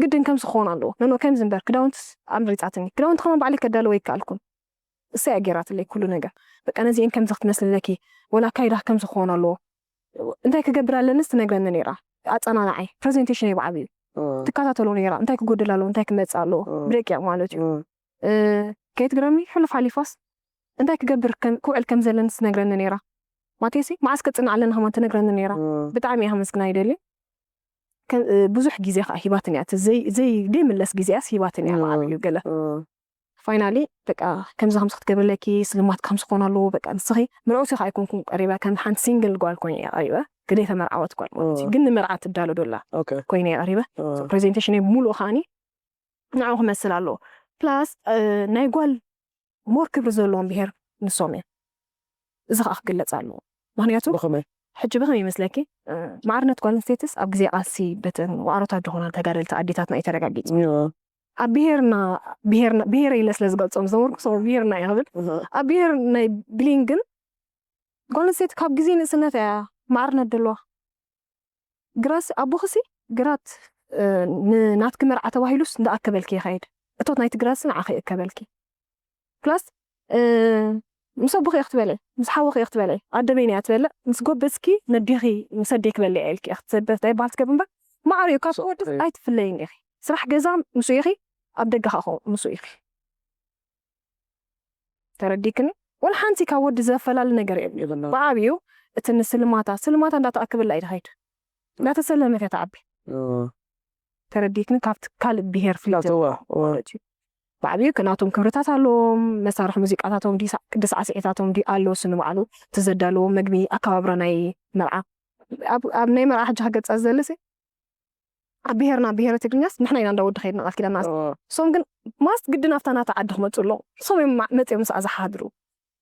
ግድን ከምዚ ክኸውን ኣለዎ ነኖ ከምዚ እምበር ክዳውንትስ ኣምሪፃትኒ ክዳውንቲ ከማን ባዕለይ ከዳለወ ይከኣልኩን እሳ እያ ገይራትለይ ኩሉ ነገር በቃ ነዚአን ከምዚ ክትመስልለኪ ወላ ኣካይዳ ከምዚ ክኸውን ኣለዎ እንታይ ክገብር ኣለንስ ትነግረኒ ነይራ ኣፀናንዓይ ፕሬዘንቴሽን ይበዓብ እዩ ትከታተሎ ነይራ እንታይ ክጎድል ኣለዎ እንታይ ክመፅእ ኣለዎ ብደቂቕ ማለት እዩ ከይትግረምኒ ሕሉፍ ሓሊፋስ እንታይ ክገብር ከም ክውዕል ከም ዘለንስ ትነግረኒ ነይራ። ማቴሲ መዓስ ክጽናዕ ኣለና ከማን ትነግረኒ ነይራ። ብጣዕሚ እየ ከመስግና ይደሊ። ከ- እ፣ ብዙሕ ግዜ ከዓ ሂባትን እያ። እቲ ዘይ ዘይ ደይምለስ ግዜያስ ሂባትን እያ። ብዓብዩ ገለ ፋይናሊ በቃ ከምዚ ከምዚ ክትገብርለኪ ስልማት ከምዚ ክኾን ኣለዎ። በቃ ንስኺ ምርዑት ኢኻ ኣይኮንኩም ቀሪበ ከም ሓንቲ ሲንግል ጓል ኮይነ እየ ቀሪበ። ግደይ ተመርዓወት ጓል ማለት እዩ። ግን ንመርዓ ትዳሎ ዶላ ኮይነ እየ ቀሪበ። ፕሬዘንቴሽን ብምሉእ ከዓኒ ንዕኡ ክመስል ኣለዎ። ፕላስ ናይ ጓል ሞር ክብሪ ዘለዎም ብሄር ንሶም እዮም። እዚ ከዓ ክግለፅ ኣለዎ። ምክንያቱ ብኸመይ? ሕጂ ብኸመይ ይመስለኪ? ማዕርነት ጓል ኣንስተይትስ ኣብ ግዜ ቃልሲ በተን ዋዕሮታት ዝኾና ተጋደልቲ ኣዴታትና እዩ ተረጋጊፁ። ኣብ ብሄርና ብሄርና ብሄረ ኢለ ስለ ዝገልፆም ዝነበርኩ ሰው ብሄርና እየ ክብል። ኣብ ብሄር ናይ ብሊን ግን ጓል ኣንስተይቲ ካብ ግዜ ንእስነት እያ ማዕርነት ደለዋ። ግራስ ኣቦኽሲ ግራት ናትኪ መርዓ ተባሂሉስ እንዳኣከበልኪ ይኸይድ። እቶት ናይቲ ግራሲ ንዓኺ ይእከበልኪ። ፕላስ ምስ ኣቦኺ እየ ክትበልዒ፣ ምስ ሓወኺ እየ ክትበልዒ፣ ኣደ በይና እያ ትበልዕ፣ ምስ ጎበዝኪ ነዴኺ ምስ ኣዴኪ በልዒ ኢልኪ እያ ክትሰበት ናይ በሃል ትገብሪ እምበር ማዕረ እዩ ካብ ትወድስ ኣይትፍለይን ኢኺ። ስራሕ ገዛ ምስ ኢኺ ኣብ ደገ ከዓ ምስ ኢኺ። ተረዲክኒ? ወላ ሓንቲ ካብ ወዲ ዘፈላሊ ነገር የብሉ። ብዓብዩ እቲ ንስልማታ ስልማታ እንዳተኣከበላ እዩ ድኸይድ እንዳተሰለመት እያ ተዓቢ። ተረዲክኒ? ካብቲ ካልእ ብሄር ፍልት ብዓብዩ ናቶም ክብርታት ኣለዎም። መሳርሒ ሙዚቃታቶም ዲ ቅዲ ሳዕስዒታቶም ዲ ኣለዎ። ስኒ ባዕሉ እቲ ዘዳለዎ መግቢ ኣከባብራ ናይ መርዓ ኣብ ናይ መርዓ ሕጂ ከገፃ ዘለሲ ኣብ ብሄርና ብሄረ ትግርኛስ ንሕና ኢና እንዳወዲ ከይድና ቃል ኪዳና። እሶም ግን ማስት ግድን ኣብታ ናታ ዓዲ ክመፁ ኣለዎም። እሶም እዮም መፅኦም ምስኣ ዝሓድሩ።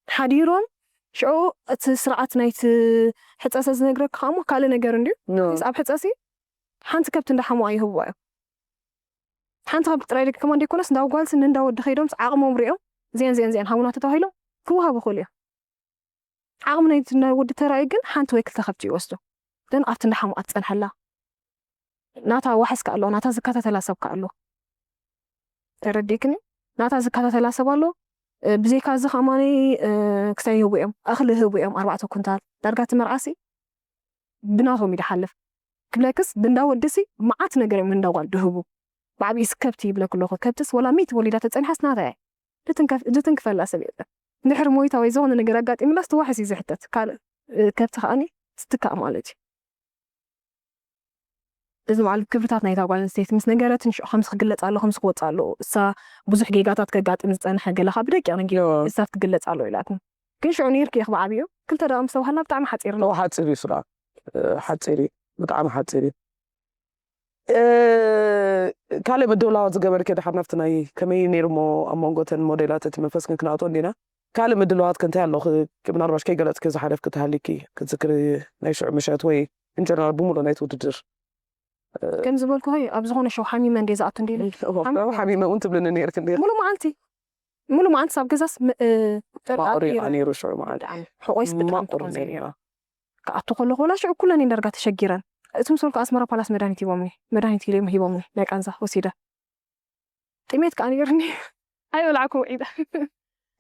ሓዲሮም ሽዑ እቲ ስርዓት ናይቲ ሕፀሰ ዝነግረካ ከሞ ካልእ ነገር እንድዩ። ኣብ ሕፀሲ ሓንቲ ከብቲ እንዳሓሙኣ ይህብዋ እዮም። ሓንቲ ከብቲ ጥራይ ደቂ ከማ እንደይኮነስ እንዳጓልሲ ንእንዳወዲ ከይዶም ዓቕሞም ሪኦም እዚአን እዚአን እዚአን ሃቡና ተተባሂሎም ክወሃቡ ይኽእሉ እዮም። ዓቕሚ ናይቲ ናይ ወዲ ተራእዩ ግን ሓንቲ ወይ ክልተ ከብቲ ይወስዱ። ግን ኣብቲ እንዳሓሙኣ ትፀንሐላ ናታ ዋሕስ ከኣ ኣለዋ፣ ናታ ዝከታተላ ሰብ ከኣ ኣሎ። ተረዲክኒ? ናታ ዝከታተላ ሰብ ኣሎ። ብዘይካ እዚ ከማኒ ክሳይ ይህቡ እዮም፣ እኽሊ ይህቡ እዮም፣ ኣርባዕተ ኩንታል ዳርጋ እቲ መርዓሲ ብናቶም እዩ ድሓልፍ። ክብለክስ ብንዳ ወድሲ መዓት ነገር እዮም ንንዳ ጓል ድህቡ። ብዓብዩ ስ ከብቲ ይብለክ ኣለኹ። ከብትስ ወላ ሚእቲ ወሊዳ ተጸኒሓስ ናታ እያ። ድትንከፍ- ድትንክፈላ ሰብ የለን። እንድሕር ሞይታ ወይ ዝኾነ ነገር ኣጋጢሙላስ ትዋሕስ እዩ ዝሕተት። ካልእ እ፣ ከብቲ ከኣኒ ትትካእ ማለት እዩ። እዚ በዓል ክብርታት ናይታ ጓል ኣንስተይቲ ምስ ነገረትን ሽዑ ከምዚ ክግለጽ ኣሎ ከምዚ ክወጽእ ኣሎ እሳ ብዙሕ ጌጋታት ከጋጥም ዝጸንሐ ገለ ካብ ደቂቕ ንጌ እሳት ክግለጽ ኣሎ ኢላትኒ። ግን ሽዑ ነይርኪ ኢኺ ብዓብዩ ክልተ ደቂ ኣንስትዮ ባህልና ብጣዕሚ ሓጺር ነው። ተው ሓጺር እዩ ስራ ሓጺር እዩ ብጣዕሚ ሓጺር እዩ። ካልእ ምድውላዋት ዝገበርኪ ድሓር ናብቲ ናይ ከመይ ነይሩ እሞ ኣብ መንጎ እተን ሞዴላት እቲ መንፈስ ክንክንኣቶ እንዲና ካልእ ምድልዋት ከ እንታይ ኣለኹ ምናልባሽ ከይገለፅኪ ዝሓለፍኪ ተሃሊኪ ክትዝክሪ ናይ ሽዑ ምሸት ወይ ኢንጀነራል ብምሉእ ናይቲ ውድድር ከም ዝበልኩ ኸይ ኣብ ዝኾነ ሸው ሓሚመ እንደ ዝኣቱ እንደ ሓሚመ እውን ትብልኒ ነይርክ እንዲ ሙሉ መዓልቲ ሙሉ መዓልቲ ኣብ ገዛስ ማቑሪ ነይሩ ሽዑ መዓልቲ ሕቆይስ ብጣዕሚ ጥዑም ዘይሩ ክኣቱ ከለኹ ወላ ሽዑ ኩለን እየን ዳርጋ ተሸጊረን። እቶም ሰብኣይ ከኣ ኣስመራ ፓላስ መድሃኒት ሂቦምኒ፣ መድሃኒት ኢሎም ሂቦምኒ ናይ ቃንዛ ወሲደ። ጥሜት ከኣ ነይሩኒ ኣይበላዕኩ ውዒለ።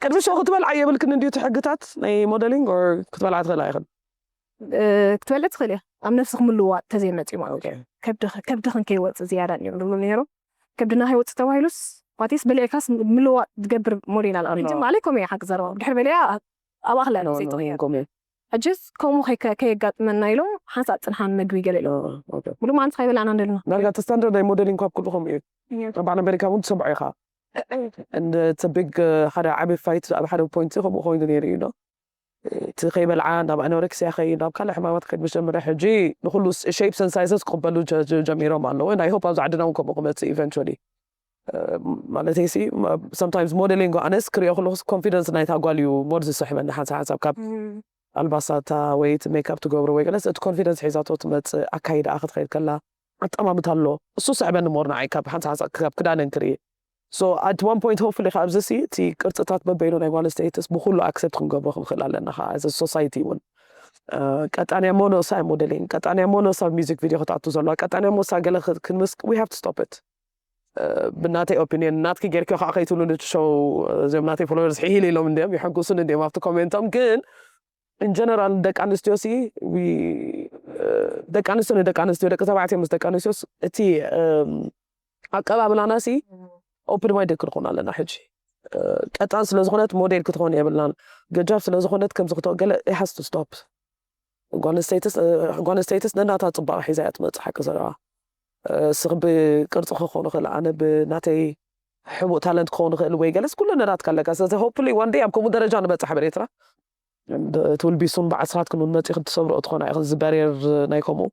ቅድሚ ሽዑ ክትበልዓ የብልክን እንድዩ እቲ ሕግታት ናይ ሞደሊንግ ኦር ክትበልዓ ትኽእላ ኢኽን? ክትበልዕ ትኽእል እያ ኣብ ነብስኺ ምልውዋጥ ተዘይመፅዩ ማለት እዩ። ከብድኽን ከይወፅእ ዝያዳ እዮም ዝብሉ ነይሮም። ከብድና ከይወፅእ ተባሂሉስ ማቴስ በሊዕካስ ምልውዋጥ ዝገብር ሞዴል ኣላ ሕጂ ማለይ ከምኡ እየ ሓቂ ዘረባ ድሕሪ በሊዓ ኣብ ኣኽላ ሕጅስ ከምኡ ከየጋጥመና ኢሎም ሓንሳእ ፅንሓን መግቢ ገለ ኢሎም ሙሉእ መዓልቲ ከይበላዕና እንደልና ዳርጋ እቲ ስታንዳርድ ናይ ሞዴሊንግ ካብ ኩሉ ከምኡ እዩ ኣብ ዓለም ኣሜሪካ እውን ትሰምዖ ኢኻ እንደ ቢግ ሓደ ዓብዪ ፋይት ኣብ ሓደ ፖይንት ከምኡ ኮይኑ ነይሩ እዩ እቲ ከይበልዓ ናብ ኣኖሬክስያ ከይ ናብ ካልእ ሕማማት ከይድ ምስ ጀመረ ሕጂ ንኩሉ ሼፕስ ን ሳይዘስ ክቕበሉ ጀሚሮም ኣለዉ ናይ ሆፕ ኣብዚ ዓድና እውን ከምኡ ክመፅእ ኢቨንቹሊ ማለተይ ሲ sometimes ሞዴሊንግ ኣነስ ክሪኦ ከለኩ ኮንፊደንስ ናይታ ጓል እዩ ሞር ዝስሕበኒ ሓንሳብ ሓንሳብ ካብ ኣልባሳታ ወይ እቲ ሜክኣፕ ትገብሮ ወይ ገለስ እቲ ኮንፊደንስ ሒዛቶ ትመፅእ ኣካይዳኣ ክትኸይድ ከላ ኣጠማምታ ኣሎ እሱ ስሕበኒ ሞር ንዓይ ካብ ሓንሳብ ሓንሳብ ካብ ክዳነን ክርኢ so at one point hopefully ካብዚ ሲ እቲ ቅርፅታት በበይኑ ናይ ጓል ኣንስተይትስ ብኩሉ ኣክሰፕት ክንገብሮ ክንኽእል ኣለና ከዓ as a society እውን ቀጣንያ ሞኖሳ ሞዴሊንግ ቀጣንያ ሞኖሳ ሚዚክ ቪድዮ ክትኣቱ ዘለዋ ቀጣንያ ሞሳ ገለ ክንምስ we have to stop it ብናተይ ኦፒኒየን ናትኪ ጌርኪ ከዓ ከይትብሉ ነቲ ሾው እዚኦም ናተይ ፎሎወርስ ሒሂል ኢሎም እንዲኦም ይሕጉሱን እንዲኦም ኣብቲ ኮሜንቶም ግን ኢንጀነራል ደቂ ኣንስትዮ ሲ ደቂ ኣንስትዮ ንደቂ ኣንስትዮ ደቂ ተባዕትዮ ምስ ደቂ ኣንስትዮ እቲ ኣቀባብላና ሲ ኦፕን ማይንድ ክንኾን ኣለና ሕጂ ቀጣን ስለ ዝኾነት ሞዴል ክትኾን የብላን። ገጃፍ ስለ ዝኾነት ከምዚ ክትኦ ገለ it has to stop። ጓል ኣንስተይትስ እ፣ ጓል ኣንስተይትስ ነናታ ጽባቐ ሒዛ እያ ትመጽእ። ሓቂ ዘረባ እ፣ ስኽ ብቅርጺ ክኸውን ይኽእል፣ ኣነ ብናተይ ሕቡእ ታለንት ክኸውን ይኽእል ወይ ገለስ ኩሉ ነናትካ ኣለካ። ስለዚ hopefully one day ኣብ ከምኡ ደረጃ ንበጽሕ ኣብ ኤርትራ። ትውልቢ ሱን በዓል ስኻትክን እውን መጺእኽን ትሰብርኦ ትኾና ኢኽን እዚ ባሪየር ናይ ከምኡ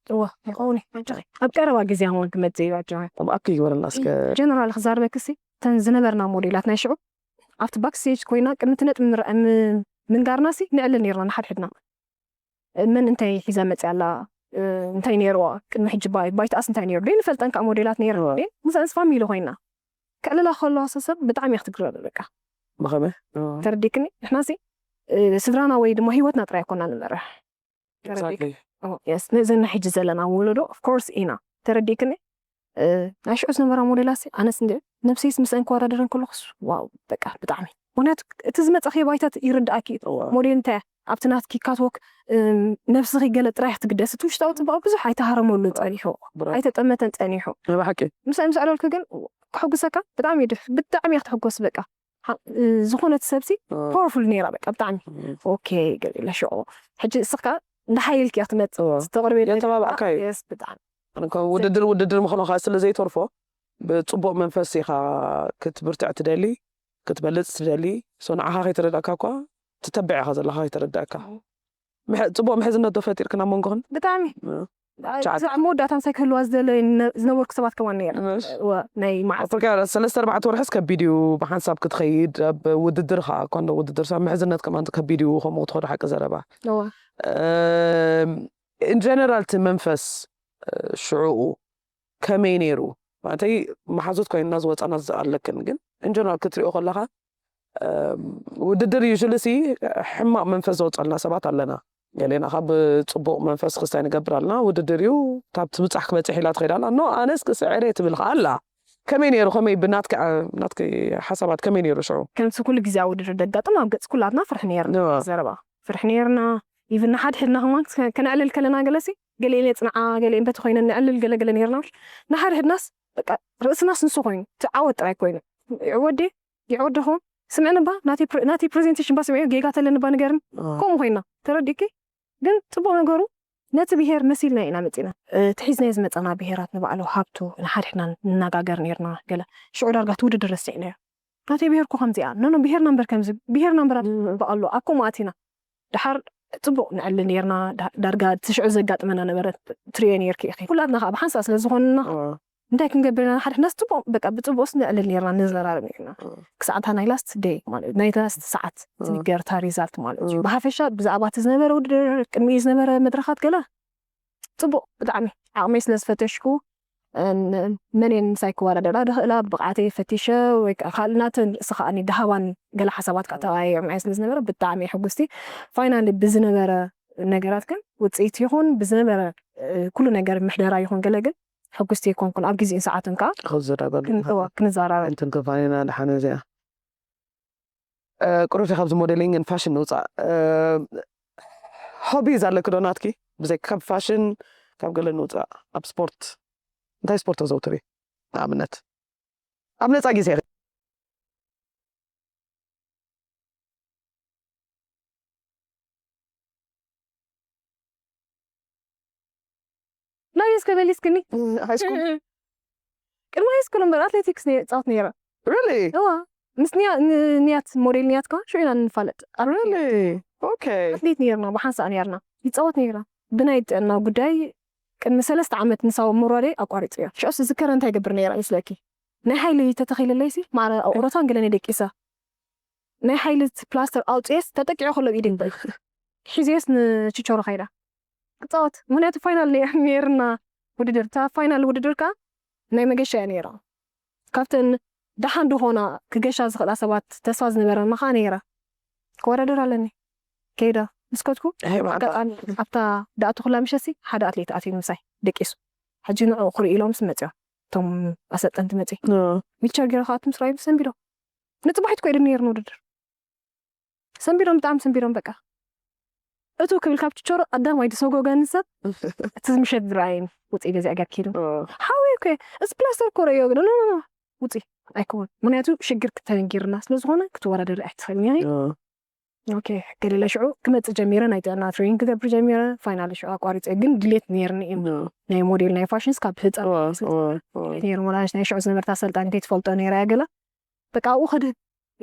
እዋ ይኸውን እዩ ኣጆኺ። ኣብ ቀረባ ግዜ እውን ክመጽእ እዩ ኣጆኺ። ኣብ ኣክ ይግበረልና እስከ። ጀነራል ክዛርበክሲ እተን ዝነበርና ሞዴላት ናይ ሽዑ ኣብቲ ባክስቴጅ ኮይና ቅድሚ እቲ ነጥቢ ምንጋርናሲ ንዕልል ነርና ንሓድሕድና። መን እንታይ ሒዛ መፅያ ኣላ እንታይ ነይርዋ ቅድሚ ሕጂ ባይተኣስ እንታይ ነይሩ ደይ ንፈልጠን ከዓ ሞዴላት ነይረ ምስኣንስ ፋሚሊ ኮይና ክዕልላ ከለዋ ሰሰብ ብጣዕሚ ክትግረር በቃ ብኸመይ ተረዲክኒ ንሕናሲ ስድራና ወይ ድማ ህይወትና ጥራይ ኮና ንመርሕ ነዘና ሕጂ ዘለና ወለዶ ኦፍኮርስ ኢና ተረዲክኒ ናይ ሽዑ ዝነበራ ሞዴላሲ ኣነስ እንዲ ነብሰይስ ምስአን ክወዳደረን ከለኹስ ዋው በቃ ብጣዕሚ ምክንያቱ እቲ ዝመፀ ባይታት ይርዳእኪ ሞዴል እንታይ ኣብቲ ናትኪ ካትወክ ነብስኺ ገለ ጥራይ ክትግደስ እቲ ውሽጣዊ ፅባቐ ብዙሕ ኣይተሃረመሉ ፀኒሑ ኣይተጠመተን ፀኒሑ ብሓቂ ምስኣን ምስ ዕለልኩ ግን ከሐጉሰካ ብጣዕሚ እዩ ብጣዕሚ እያ ክትሕጎስ በቃ ዝኾነት ሰብሲ ፓወርፉል ነይራ በቃ ብጣዕሚ ኦኬ ገለ ሽዑ ሕጂ እስኻ እንዳ ሓይልክ እያ ክትመጽእ ዝተቕርበ የተባባዕካ እዩ ብጣዕሚ ውድድር ውድድር ምኾኑ ከዓ ስለ ዘይተርፎ ብፅቡቅ መንፈስ ኢኻ ክትብርትዕ ትደሊ ክትበልፅ ትደሊ ንዓኻ ከይተረዳእካ እኳ ትተብዕ ኢኻ ዘለኻ ከይተረዳእካ ፅቡቅ ምሕዝነት ዶ ፈጢርክን ኣብ መንጎኽን ብጣዕሚ መወዳእታ ምሳይ ክህልዋ ዝደለ ዝነበርኩ ሰባት ከማን ነይረ ናይ መዓስ ሰለስተ ኣርባዕተ ወርሕስ ከቢድ እዩ ብሓንሳብ ክትኸይድ ኣብ ውድድር ከዓ እኳ እንዶ ውድድር ሰብ ምሕዝነት ከማን ከቢድ እዩ ከምኡ ክትኸዱ ሓቂ ዘረባ ኢንጀነራል እቲ መንፈስ ሽዕኡ ከመይ ነይሩ ማለተይ መሓዙት ኮይንና ዝወፃና ኣለክን ግን ኢንጀነራል ክትሪኦ ከለካ ውድድር ዩሊ ሲ ሕማቅ መንፈስ ዘውፀልና ሰባት ኣለና ገሌና ካብ ፅቡቅ መንፈስ ክስታይ ንገብር ኣለና ውድድር እዩ ካብ ትብፃሕ ክበፅሕ ኢላ ትኸይድ ኣላ ኖ ኣነስ ክስዕር እየ ትብል ከዓ ኣላ ከመይ ነይሩ ከመይ ብናትክ ሓሳባት ከመይ ነይሩ ሽዑ ከምዚ ኩሉ ግዜ ኣብ ውድድር ደጋጥም ኣብ ገፅ ኩላትና ፍርሒ ነይርና ዘረባ ፍርሒ ነይርና ኢቭን ንሓድሕድና ከማን ከነዕልል ከለና ገለሲ ገለ የፅንዓ ገለ በቲ ኮይነ ነዕልል ገለገለ ነይርና ንሓድሕድናስ ርእስናስ ንሱ ኮይኑ እቲ ዓወት ጥራይ ኮይኑ ይዕወዴ ይዕወደኹም ስምዕኒ ባ ናተይ ፕሬዘንቴሽን ባ ስምዒ ጌጋ ተለኒ ባ ንገርኒ ከምኡ ኮይና ተረዲእኪ ግን ፅቡቅ ነገሩ ነቲ ብሄር መሲልና ኢና መፂና እቲ ሒዝናዮ ዝመፀና ብሄራት ንባዕሉ ሃብቱ ንሓድሕድና ንነጋገር ነርና ገለ ሽዑ ዳርጋ እቲ ውድድር ረሲዕናዮ ናተይ ብሄር እኮ ከምዚኣ ኖኖ ብሄርና እምበር ከምዚ ብሄርና እምበር ኣሎ ኣብ ከምኡ ኣቲና ደሓር ፅቡቅ ንዕሊ ነርና ዳርጋ እቲ ሽዑ ዘጋጥመና ነበረ ትሪኦ ነርኪ ኢኺ ኩላትና ከዓ ብሓንሳእ ስለ ዝኾንና እንታይ ክንገብር ኢና ሓደ ክናስ ፅቡቅ በቃ ብፅቡቅስ ንዕልል ነርና ንዘራረብ ነርና ክሳዕ እታ ናይ ላስት ደይ ማለት ናይ ላስት ሰዓት ትንገር እታ ሪዛልት ማለት እዩ ብሓፈሻ ብዛዕባ እቲ ዝነበረ ውድድር ቅድሚኡ ዝነበረ መድረኻት ገለ ፅቡቅ ብጣዕሚ ዓቕመይ ስለ ዝፈተሽኩ መንን ምሳይ ክወዳደራ ድኽእላ ብብቕዓተይ ፈቲሸ ወይ ከዓ ካልእ ናተን ርእሲ ከዓኒ ድሃባን ገለ ሓሳባት ከዓ ተወያይዖም ስለ ዝነበረ ብጣዕሚ ሕጉስቲ ፋይናሊ ብዝነበረ ነገራት ግን ውፅኢት ይኹን ብዝነበረ ኩሉ ነገር ምሕደራ ይኹን ገለ ግን ሕጉስቲ ኣይኮንኩን ኣብ ግዜን ሰዓትን ከዓ ክዝረበሉ ክንዘራረብ እንትን ክፋኒና ድሓነ እዚኣ ቁሩብ ካብዚ ሞዴሊንግን ፋሽን ንውፃእ ሆቢዝ ኣለኪ ዶ ናትኪ ብዘይ ካብ ፋሽን ካብ ገለ ንውፃእ ኣብ ስፖርት እንታይ ስፖርት ተዘውትሪ ንኣብነት ኣብ ነፃ ግዜ ናይ እስከ መሊስክኒ ሃይስኩል ቅድሚ ሃይስኩል እምበር ኣትሌቲክስ ፃወት ነይረ እዋ ምስ ንያት ሞዴል ንያት ከዓ ሽዑ ኢና ንፋለጥ ኣትሌት ነይርና ብሓንሳእ ነይርና ይፃወት ነይርና ብናይ ጥዕና ጉዳይ ቅድሚ ሰለስተ ዓመት ንሳብ ምውራደይ ኣቋሪፀዮ። ሽዑስ ዝዝከር እንታይ ይገብር ነይረ ይመስለኪ? ናይ ሓይሊ ተተኺለለይሲ ማዕረ ኣቑረታን ገለን እየ ደቂሰ። ናይ ሓይሊ እቲ ፕላስተር ኣውፅኤስ ተጠቂዑ ከሎ ብኢደይ ሒዘዮስ ንችቾሮ ከይደ ክፃወት። ምኽንያቱ ፋይናል ነይርና ውድድር። እታ ፋይናል ውድድር ከዓ ናይ መገሻ እያ ነይራ። ካብተን ደሓን ዝኾና ክገሻ ዝኽእላ ሰባት ተስፋ ዝነበረና ከዓ ነይረ። ክወዳደር ኣለኒ። ከይደ ምስ ከድኩ ኣጋጣሚ ኣብታ ደኣተኹላ ምሸትሲ ሓደ ኣትሌት ኣትዩ ምሳይ ደቂሱ። ሕጂ ንዕኡ ክርኢ ኢሎምስ መፂኦም እቶም ኣሰልጠንቲ መፂ ዊልቸር ገይረ ከኣቱ ምስ ረኣዩ ሰንቢዶም። ንፅባሒት ኮ ኢደን ነይሩ ንውድድር ሰንቢዶም ብጣዕሚ ሰንቢዶም በቃ እቱ ክብል ካብ ችቾሮ ቀዳማይ ዝሰጎገኒ ሰብ እቲ ምሸት ዝረኣየኒ ውፅኢ ገዚኣ ገርኪሉ ሓወይ ኮ እዚ ፕላስተር ኮ ረእዮ ግን ውፅእ ኣይከውን። ምክንያቱ ሽግር ክተነጊርና ስለ ዝኾነ ክትወዳደሪ ኣይትኽእልን። ኦኬ፣ ገለለ ሽዑ ክመጽእ ጀሚረ፣ ናይ ጥዕና ትሬኒንግ ክገብር ጀሚረ። ፋይናሊ ሽዑ ኣቋሪጸ፣ ግን ድሌት ነይርኒ እዩ። ናይ ሞዴል ናይ ፋሽንስ ካብ ህፃን ድሌት ነይሩ። ወላሽ ናይ ሽዑ ዝነበርታ ኣሰልጣኒት ትፈልጦ ነይራ እያ ገለ። በቃ ኣብኡ ከድህብ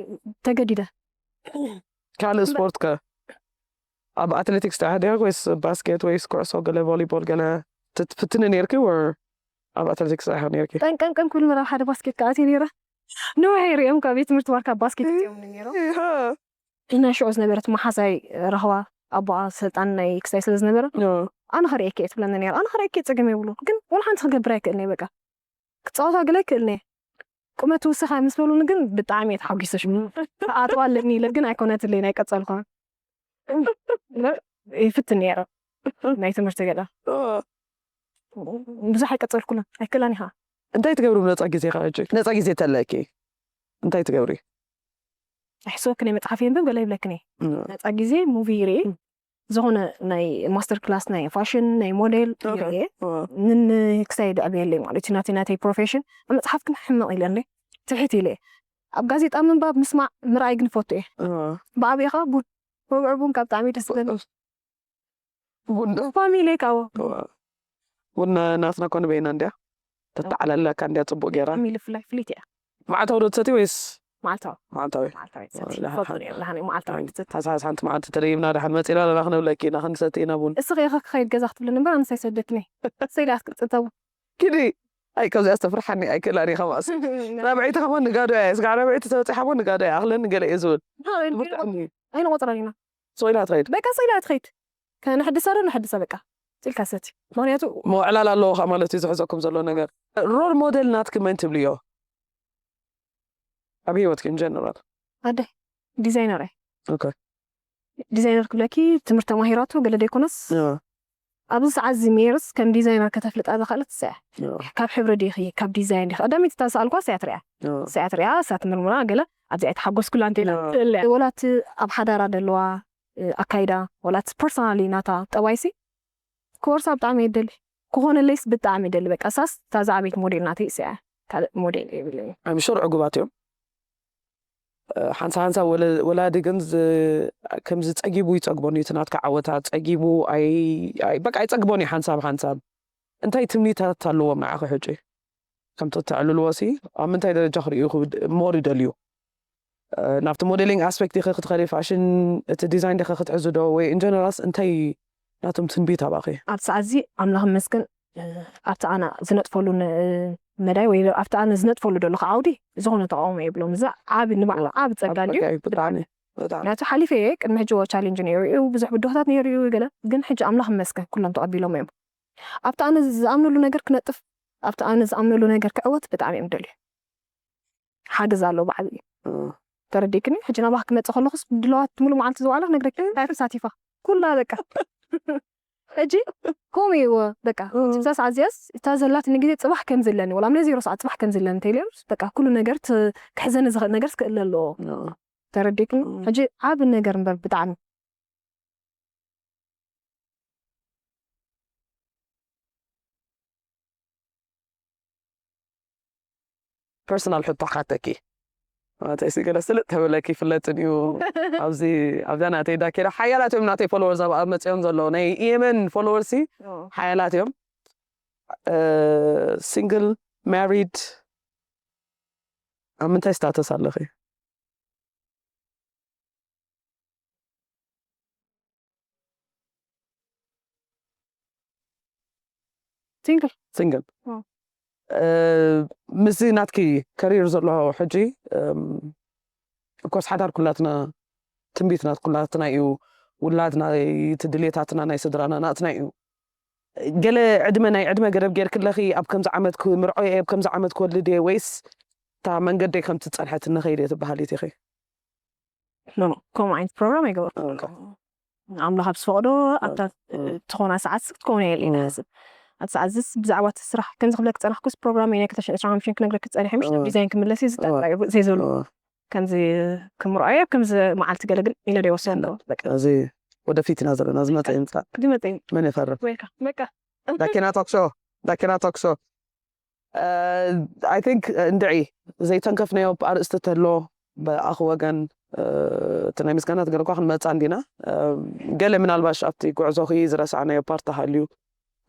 ተገዲደ። ካልእ ስፖርት ከ ኣብ ኣትሌቲክስ ጥራሕ ዲኻ ወይስ ባስኬት ወይስ ኩዕሶ ገለ ቮሊቦል ገለ ትፍትኒ ነይርኪ? ወር ኣብ ኣትሌቲክስ ጥራሕ ነይርኪ? ጠንቀምቀም ክብል ምራ ሓደ ባስኬት ከኣት ነይረ። ንውሕ ሪኦም ካብ ቤት ትምህርቲ ዋርካ ባስኬት እዮም ነይሮም። እና ሽዑ ዝነበረት መሓዛይ ረኽባ ኣቦኣ ሰልጣን ናይ ክሳይ ስለ ዝነበረ ኣነ ኸርእየኪ እየ ትብለኒ ነይራ። ኣነ ኸርእየኪ እየ፣ ጸገም የብሉ። ግን ወላ ሓንቲ ክገብር ኣይክእልን እየ። በቃ ክጻወታ ገለ ኣይክእልን እየ። ቁመት ውስኻ ምስ በሉኒ ግን ብጣዕሚ እየ ተሓጒሰ። ሽዑ ኣጥባ ኣለኒ ኢለ ግን ኣይኮነትለይን፣ ኣይቀጸልኩን። ይፍትን ነይረ ናይ ትምህርቲ ገለ። ብዙሕ ኣይቀጸልኩን፣ ኣይክእላን ኢኻ። እንታይ ትገብሪ ብነጻ ግዜኻ ሕጂ? ነጻ ግዜ ተለኪ እንታይ ትገብሪ? ኣይሕሰበክን እየ፣ መጽሓፍ የንብብ ገለ ይብለክን እየ። ነጻ ግዜ ሙቪ ይርኢ፣ ዝኾነ ናይ ማስተር ክላስ ናይ ፋሽን ናይ ሞዴል ይርኢ። ንን ክሳይ ድዕብየለይ ማለት እዩ። ናተይ ናተይ ፕሮፌሽን ኣብ መጽሓፍ ግን ሕምቕ ኢለ እንደ ትሕት ኢለ እየ። ኣብ ጋዜጣ ምንባብ ምስማዕ ምርኣይ ግን ፈቱ እየ። ብኣብኻ ቡን ወግዒ ቡን ካብ ብጣዕሚ ደስ ዝብለኒ። ቡን ዶ? ፋሚሊ ካብኡ። ቡን ናትና ኮን በይና እንድያ ተተዓላላካ እንድያ ጽቡቕ ገይራ። ፋሚሊ ፍላይ ፍሊት እያ። መዓልታዊ ዶ ትሰቲ ወይስ? መዓልታዊ። መዓልታዊ። መዓልታዊ ትሰቲ። ወላ ፈቱ ሓ- እየ፣ ብላህኒ መዓልታዊ ትሰቲ። ሓሳስ ሓንቲ መዓልቲ ተደይብና ደሓን መጺና ኣለና ክንብለኪ ኢና ክንሰቲ ኢና ቡን። እስኺ ኢኻ ክኸይድ ገዛ ክትብለኒ እምበር ኣነስ ኣይሰደክኒ። ሰይዳ ክትቅጽተው። ኪዲ ኣይ ካብዚኣ ዝተፍርሓኒ ኣይክእላን እየ። ከማስ ራብዐይቲ ከማን ንጋዶ እያ። ስጋዕ ራብዐይቲ ተበፂሓ ሞ ንጋዶ እያ። ኣኽለኒ ገለ እየ ዝብል። ብጣዕሚ ኣይንቆፅረን ኢና። ስቕ ኢላ ትኸይድ። በቃ ስቕ ኢላ ትኸይድ። ከነሕድሳ ዶ ነሕድሳ በቃ። ስልካ ሰቲ። ምኽንያቱ መውዕላል ኣለዎ ኸዓ ማለት እዩ ዝሕዘኩም ዘሎ ነገር። ሮል ሞዴል ናትኪ መን ትብልዮ? ኣብ ህይወትኪ ኢን ጀነራል። ኣደ ዲዛይነር እየ። ኦኬ። ዲዛይነር ክብለኪ ትምህርቲ ተማሂራቶ ገለ ደይኮነስ ኣብዚ ሰዓት እዚ ሜርስ ከም ዲዛይነር ከተፍልጣ ዝኽእለት እሳ እያ። ካብ ሕብሪ ዲኺ ካብ ዲዛይን ዲኺ ቀዳመይቲ እታ ዝሰኣልኳ እሳ እያ ትሪኣ። እሳ እያ ትሪኣ፣ እሳ ትምርምራ ገለ ኣብዚኣ ኣይተሓጎስኩላ እንተ ኢላ ትእለ። ወላ እቲ ኣብ ሓዳራ ዘለዋ ኣካይዳ ወላ እቲ ፐርሰናሊ ናታ ጠባይሲ ክወርሳ ብጣዕሚ እየ ደሊ። ክኾነለይስ ብጣዕሚ እየ ደሊ። በቃ እሳስ እታ ዝዓበየት ሞዴል ናተይ እሳ እያ። ካልእ ሞዴል የብለይን። I'm sure ዕጉባት እዮም። ሓንሳብ ሓንሳብ ወለ- ወላዲ ግን ዝ- ከምዚ ጸጊቡ ይጸግቦን እዩ። እቲ ናትካ ዓወታት ጸጊቡ ኣይ- ኣይ- በቃ ኣይጸግቦን እዩ ሓንሳብ ሓንሳብ። እንታይ ትምኒታት ኣለዎም ንዓኺ ሕጂ? ከምቲ እተዕልልዎ ሲ ኣብ ምንታይ ደረጃ ክርእዩ ሞር ይደልዩ? ናብቲ ሞዴሊንግ ኣስፔክት ዲኺ ክትኸዲ፣ ፋሽን እቲ ዲዛይን ዲኺ ክትሕዚ ዶ ወይ ኢንጀነራልስ እንታይ ናቶም ትንቢት ኣባኺ? ኣብ ሰዓት እዚ ኣምላኽ ይመስገን ኣብቲ ኣነ ዝነጥፈሉ መዳይ ወይ ኣብቲ ኣነ ዝነጥፈሉ ዘለኹ ዓውዲ ዝኾነ ተቃውሞ የብሎም። እዚ ዓቢ ንባዕሉ ዓቢ ጸጋ እዩ። ምክንያቱ ሓሊፈ እየ ቅድሚ ሕጂ ቻሌንጅ ነይሩ እዩ፣ ብዙሕ ብድሆታት ነይሩ እዩ ገለ፣ ግን ሕጂ ኣምላኽ ይመስገን ኩሎም ተቐቢሎም እዮም። ኣብቲ ኣነ ዝኣምነሉ ነገር ክነጥፍ፣ ኣብቲ ኣነ ዝኣምነሉ ነገር ክዕወት ብጣዕሚ እዮም ደልዩ። ሓገዝ ኣሎ ብዓብዩ። ተረዲእክኒ? ሕጂ ናባኽ ክመጽእ ከለኹስ ድለዋት ሙሉእ መዓልቲ ዝዋዕላ ክነግረኪ እንታይ ተሳቲፋ ኩላ በቃ። ሕጂ ከምኡ እዩ በቃ። እዛ ሰዓት እዚኣስ እታ ዘላትኒ ግዜ ጽባሕ ከም ዘለኒ፣ ወላ ኣብ ናይ ዜሮ ሰዓት ጽባሕ ከም ዘለኒ እንተኢለስ በቃ ኩሉ ነገር ት- ክሕዘኒ ዝኽእል ነገርስ ክእለ ኣለዎ። ተረዲእክኒ? ሕጂ ዓቢ ነገር እምበር ብጣዕሚ። ፐርሰናል ሕቶ ሓተኪ። ማለተይሲ ገለ ስልጥ ተበለኪ ይፍለጥን እዩ። ኣብዚ ኣብዛ ናተይ ዳኬራ ሓያላት እዮም ናተይ ፎሎወርስ ኣብ ኣብ መፅኦም ዘለዉ ናይ ኢየመን ፎሎወርሲ ሓያላት እዮም። ሲንግል ማሪድ ኣብ ምንታይ ስታተስ ኣለኺ? ሲንግል። ሲንግል። ምስዚ ናትኪ ከሪር ዘሎ ሕጂ ኮርስ ሓዳር ኩላትና ትንቢት ናት ኩላትና እዩ። ውላድና እቲ ድሌታትና ናይ ስድራና ናትና እዩ። ገለ ዕድመ ናይ ዕድመ ገደብ ጌርክለኺ ኣብ ከምዚ ዓመት ክምርዖ እየ ኣብ ከምዚ ዓመት ክወልድ እየ ወይስ እታ መንገደይ ከምቲ ዝጸንሐትኒ ከይደ ትበሃሊት ኢኺ? ኖ ኖ፣ ከምኡ ዓይነት ፕሮግራም ኣይገበርኩ። ኣምላኽ ኣብ ዝፈቕዶ ኣብታ ትኾና ሰዓት ክትከውን እየ ኢለ ዝሓስብ። ኣብ ሰዓት ዝስ ብዛዕባ እቲ ስራሕ ከምዚ ክብለክ ዝጸናሕኩስ ፕሮግራም ናይ ክልተ ሽሕን ዕስራን ሓሙሽተን ክነግረክ ዝጸኒሐ ምሽ ናብ ዲዛይን ክምለስ እዩ ዝጠጣ እዩ ዘይዘሉ ከምዚ ክምርዖ እየ ኣብ ከምዚ መዓልቲ ገለ ግን ኢለ ደይወሰን ኣለዎ። በቃ እዚ ወደፊት ኢና ዘለና ዝመጸ ይምጻእ። ዝመጸ ይምጻእ። መን ይፈርም? ወይካ በቃ ዳኪና ቶክሾ ዳኪና ቶክሾ I think እንድዒ ዘይተንከፍናዮ ኣርእስቲ ተሎ ብኣኽ ወገን እቲ ናይ ምስጋና ትገርኳ ክንመፃ እንዲና። ገለ ምናልባሽ ኣብቲ ጉዕዞኺ ዝረሳዕናዮ ፓርት ሃልዩ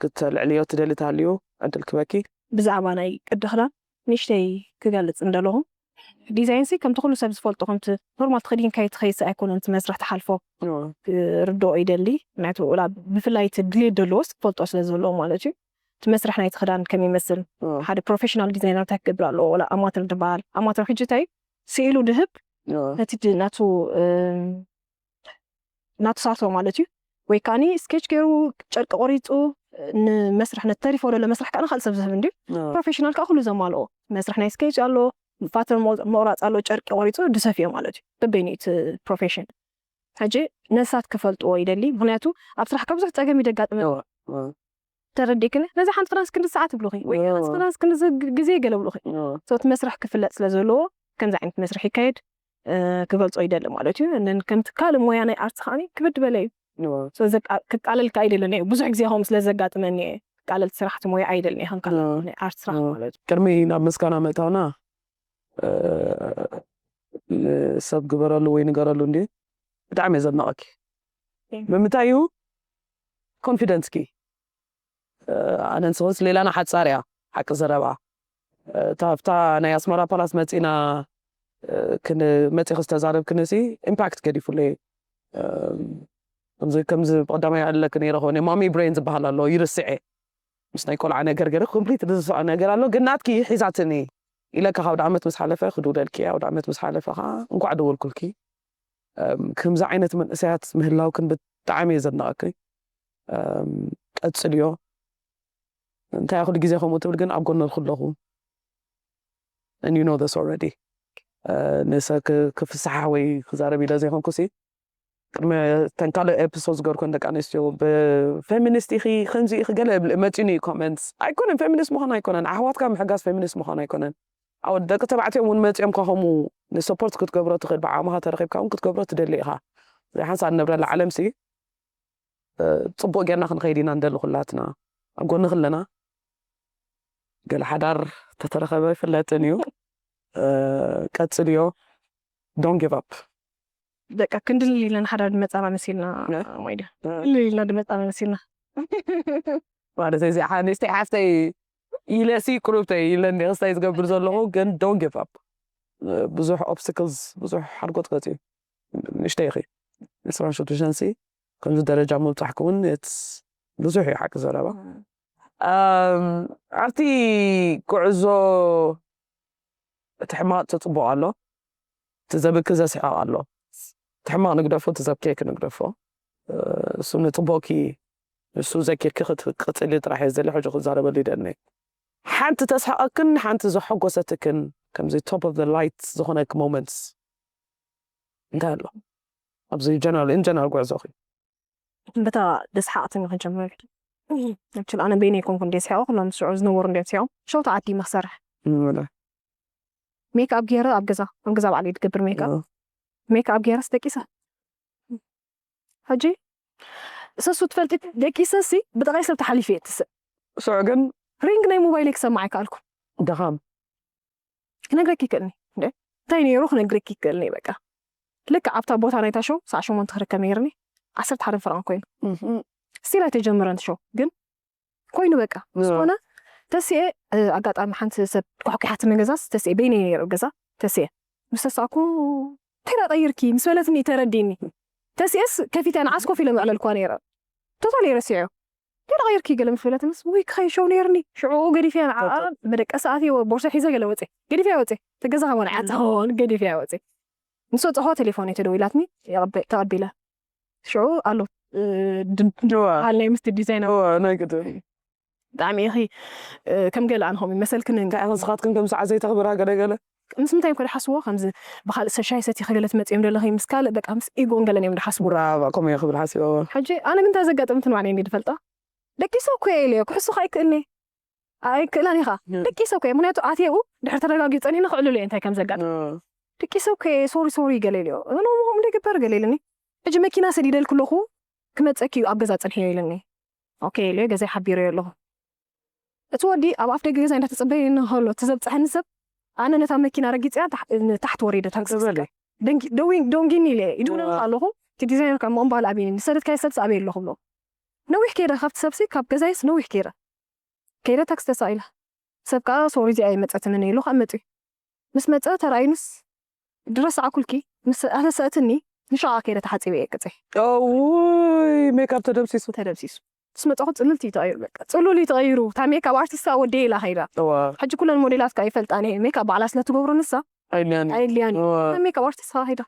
ክተልዕልዮ ትደሊ ተሃልዩ ዕድል ክበኪ። ብዛዕባ ናይ ቅዲ ክዳን ንእሽተይ ክገልፅ እንደለኹ፣ ዲዛይን ሲ ከምቲ ኩሉ ሰብ ዝፈልጦ ከምቲ ኖርማል ተኸዲንካዮ ትኸይሲ ኣይኮነን እቲ መስርሕ ትሓልፎ ርድኦ ይደሊ። ምክንያቱ ብፍላይ እቲ ድሌት ደለዎስ ክፈልጦ ስለ ዘለዎ ማለት እዩ። እቲ መስርሕ ናይቲ ክዳን ከመይ ይመስል፣ ሓደ ፕሮፌሽናል ዲዛይነር እንታይ ክገብር ኣለዎ፣ ወላ ኣማተር ዝበሃል ኣማተር ሕጂ እንታይ ስኢሉ ድህብ ነቲ ናቱ ናቱ ሳቶ ማለት እዩ። ወይ ከዓኒ ስኬች ገይሩ ጨርቂ ቆሪፁ ንመስርሕ ነተሪፎ ደሎ መስርሕ ከዓኒ ካልእ ሰብ ዝህብ እንድዩ። ፕሮፌሽናል ከዓ ኩሉ ዘማልኦ መስርሕ ናይ ስኬች ኣሎ፣ ፓተርን ምቑራፅ ኣሎ፣ ጨርቂ ቆሪፁ ድሰፍዮ ማለት እዩ። በበይኑ እቲ ፕሮፌሽን ሕጂ ነሳት ክፈልጥዎ ይደሊ። ምክንያቱ ኣብ ስራሕ ከብዙሕ ፀገም ይደጋጥመ ተረዲእክኒ ነዚ ሓንቲ ክዳንስ ክንዲ ሰዓት ይብሉኺ ወይ ሓንቲ ክዳንስ ክንዲ ግዜ ገለ ብሉኺ ሰት መስርሕ ክፍለጥ ስለ ዘለዎ ከምዚ ዓይነት መስርሕ ይካየድ ክገልጾ ይደሊ ማለት እዩ። እንን ከምቲ ካልእ ሞያ ናይ ኣርት ከዓኒ ክብድ በለ እዩ። ክቃለልካ ኣይደለን እዩ። ብዙሕ ግዜ ከም ስለ ዘጋጥመኒ እየ ክቃለል ስራሕቲ ሞያ ኣይደልን እየ ከም ካልእ ናይ ኣርት ስራሕ ማለት እዩ። ቅድሚ ናብ ምስጋና ምእታውና ሰብ ግበረሉ ወይ ንገረሉ እንዲ ብጣዕሚ እየ ዘድንቐኪ። ብምንታይ እዩ ኮንፊደንስኪ ኣነ ንስኽስ ሌላና ሓጻር እያ ሓቂ ዘረባ እታ ኣብታ ናይ ኣስመራ ፓላስ መጺና ክንመጺ ክስተዛረብ ክንሲ ኢምፓክት ገዲፉለይ ከምዚ ከምዚ ብቐዳማይ ኣለክ ነይረ ኾነ ማሚ ብሬን ዝበሃል ኣሎ ይርስዐ ምስ ናይ ቆልዓ ነገር ገለ ኮምፕሊት ዝስዖ ነገር ኣሎ ግን ናትኪ ሒዛትኒ ኢለካ ካብ ዓመት ምስ ሓለፈ ክድውለልኪ ኣብ ዓመት ምስ ሓለፈ ከዓ እንኳዕ ደወልኩልኪ ከምዚ ዓይነት መንእሰያት ምህላውክን ብጣዕሚ እየ ዘድንቐክን ቀጽልዮ እንታይ ኩሉ ግዜ ከምኡ ትብል ግን ኣብ ጎነልኩ ኣለኹ and you know this already ንሰ ክፍስሓ ወይ ክዛረብ ኢለ ዘይኮንኩ ሲ ቅድሚ ተን ካልእ ኤፒሶድ ዝገርኮን ደቂ ኣንስትዮ ብፌሚኒስት ኢኺ ከምዚ ኢኺ ገለ መፂኒ እዩ ኮመንትስ ኣይኮነን ፌሚኒስት ምዃን ኣይኮነን ኣሕዋትካ ምሕጋዝ ፌሚኒስት ምዃን ኣይኮነን ኣብ ደቂ ተባዕትዮ እውን መፂኦም ከኸሙ ንሰፖርት ክትገብሮ ትኽእል ብዓቕምኻ ተረኺብካ እውን ክትገብሮ ትደሊ ኢኻ እዚኣ ሓንሳእ ንነብረላ ዓለም ሲ ፅቡቅ ጌርና ክንኸይድ ኢና እንደሊ ኩላትና ኣብ ጎንኺ ኣለና ገለ ሓዳር ተተረኸበ ይፍለጥን እዩ ቀፅልዮ don't give up በቃ ክንድልል ኢልና ሓዳር ድመፃና መሲልና ማይዳ ክንድልል ኢልና ድመፃና መሲልና ማለት እዚ ሓንስተይ ሓፍተይ ኢለሲ ቅሩብተይ ኢለ እንዲ ክስታይ ዝገብር ዘለኹ ግን don't give up ብዙሕ obstacles ብዙሕ ሓድጎት ገፂ ንሽተይ ኢኺ ዕስራን ሽዱሽተን ሲ ከምዚ ደረጃ ምብፃሕኪ እውን ብዙሕ እዩ ሓቂ ዘረባ ኣብቲ ጉዕዞ እቲ ሕማቕ ተፅቡቕ ኣሎ እቲ ዘብኪ ዘስሕቕ ኣሎ እቲ ሕማቕ ንግደፎ እቲ ዘብኬ ክንግደፎ እሱ ንፅቡቕኪ ንሱ ዘኪርኪ ክትቅፅሊ ጥራሕ እየ ዝደሊ ሕጂ ክዛረበሉ ይደኒ ሓንቲ ተስሕቐክን ሓንቲ ዘሐጎሰትክን ከምዚ top of the light ዝኾነክ moments እንታይ ኣሎ ኣብዚ ጀነራል in general ጉዕዞኺ በታ ደስሓቕትኒ ክጀምር ችል ኣነ በይነ ይኮንኩ እንደ ስሕቑ ኩሎም ስዑ ዝነበሩ እንደ ስሕቑ ሸውታ ዓዲ መክሰርሕ ሜክ ኣብ ገይረ ኣብ ገዛ ኣብ ገዛ ባዕለይ ትገብር ሜክ ኣብ ሜክ ኣብ ገይረስ ደቂሰ ሕጂ ሰሱ ትፈልጢ ደቂሰ ሲ ብጠቃይ ሰብ ተሓሊፈ እየ ትስእ ስዑ ግን ሪንግ ናይ ሞባይለይ ክሰማዕ ኣይከኣልኩ ድኻም ክነግረኪ ይክእልኒ እንደ እንታይ ነይሩ ክነግረኪ ይክእልኒ በቃ ልክ ኣብታ ቦታ ናይታ ሾው ሰዓ ሸሞንተ ክርከብ ነይርኒ ዓሰርተ ሓደ ፍራን ኮይኑ ስቲል ኣይተጀምረን ሾው ግን ኮይኑ በቃ ምስ ኮነ ተሲኤ ኣጋጣሚ ሓንቲ ሰብ ኳሕኲሓትኒ ገዛስ ተሲኤ በይነይ ነይረ ገዛ ተሲኤ ምስ ተሳእኩ እንታይ ዳ ቀይርኪ ምስ በለትኒ ተረዲኒ ተሲኤስ ከፊተ ንዓስ ኮፍ ኢለ ምዕለልኳ ነይረ ቶታሊ ረሲዐ እንታይ ዳ ቀይርኪ ገለ ምስ በለትንስ ውይ ክኸይድ ሾው ነይርኒ ሽዑ ገዲፈያ ንዓ መደቀሲ ኣትየ ቦርሳ ሒዘ ገለ ወፀ ገዲፈያ ወፀ ተገዛ ከመን ዓፀውን ገዲፈያ ወፀ ምስ ወፀኹ ቴሌፎን ተደዊላትኒ ተቐቢለ ሽዑ ኣሎ ድምሃልናይ ምስቲ ዲዛይን ናይ ቅድም ብጣዕሚ ኢኺ ከም ገለ ኣነ ከምኡ ይመሰልክን እንታይ ንስኻትክን ከም ሰዓት ዘይተኽብራ ገለገለ ምስ ምንታይ ኮ ሓስቦ ከምዚ ብካልእ ሰሻይ ሰቲ ክገለ ትመፅኦም ዘለኺ ምስ ካልእ በቃ ምስ ኢጎን ገለን እዮም ዝሓስቡ ብራባ ከምኡ እዮም ክብል ሓሲቦ ሕጂ ኣነ ግን እንታይ ዘጋጠመትን ባዕለይ እንዲ ዝፈልጣ ደቂሰ እኮ እየ ኢለዮ ክሕሱኻ ኣይክእልኒ ኣይክእላን ኢኻ ደቂሰ እኮ እየ ምክንያቱ ኣትየኡ ድሕሪ ተረጋጊ ፀኒሕና ክዕልሉ እየ እንታይ ከም ዘጋጥም ደቂሰ እኮ እየ ሶሪ ሶሪ ገለ ኢለዮ እኖ ከምኡ ዘይግበር ገለ ኢለኒ ሕጂ መኪና ሰዲደልኩ ኣለኹ ክመፀኪ እዩ ኣብ ገዛ ፅንሕዮ ኢለኒ ኦኬ ኢለዮ ገዛይ ሓቢረዮ ኣለኹ እቲ ወዲ ኣብ ኣፍ ደገ ገዛ እንዳተጸበየ እንከሎ፣ እቲ ዘብጽሐኒ ሰብ፣ ኣነ ነታ መኪና ረጊጸያ ታሕ-፣ ንታሕቲ ወሪደ፣ ታክሲ ተበለ። ደንጊ-፣ ደዊ-፣ ደንጊኒ ኢለ እየ። ይድውለልካ ዋ። ኣለኹ፣ እቲ ዲዛይነር ካብ ምቕባል ኣበይኒ፣ ዝሰደድካዮ ሰብሲ ኣበይ ኣሎ ክብሎ። ነዊሕ ከይደ ካብቲ ሰብሲ፣ ካብ ገዛይስ ነዊሕ ከይደ። ከይደ ታክሲ ተሳኢላ። ሰብ ከኣ ሶሪ፣ እዚኣ ኣይመጸትንን ኢሉ ከኣ መጺኡ። ምስ መጸ ተራእዩንስ ድረስ ዓኩልኪ፣ ምስ ኣተሰእትኒ፣ ንሻዓ ከይደ ተሓጺበ እየ ቅጽ። እውይ፣ ሜካፕ ተደምሲሱ። ተደምሲሱ። ምስ መጻኹ ጽልልቲ እዩ ተቐይሩ፣ በቃ። ጽሉል እዩ ተቐይሩ። እታ ሜካፕ ኣርቲስት ከኣ ወደየ ኢላ ከይዳ። እዋ። ሕጂ ኩለን ሞዴላት ከኣ ይፈልጣን እየ። ሜካፕ ባዕላ ስለ ትገብሮ ንሳ ኣይልያን እዩ። ኣይልያን እዩ። እዋ። እታ ሜካፕ ኣርቲስት ከኣ ከይዳ።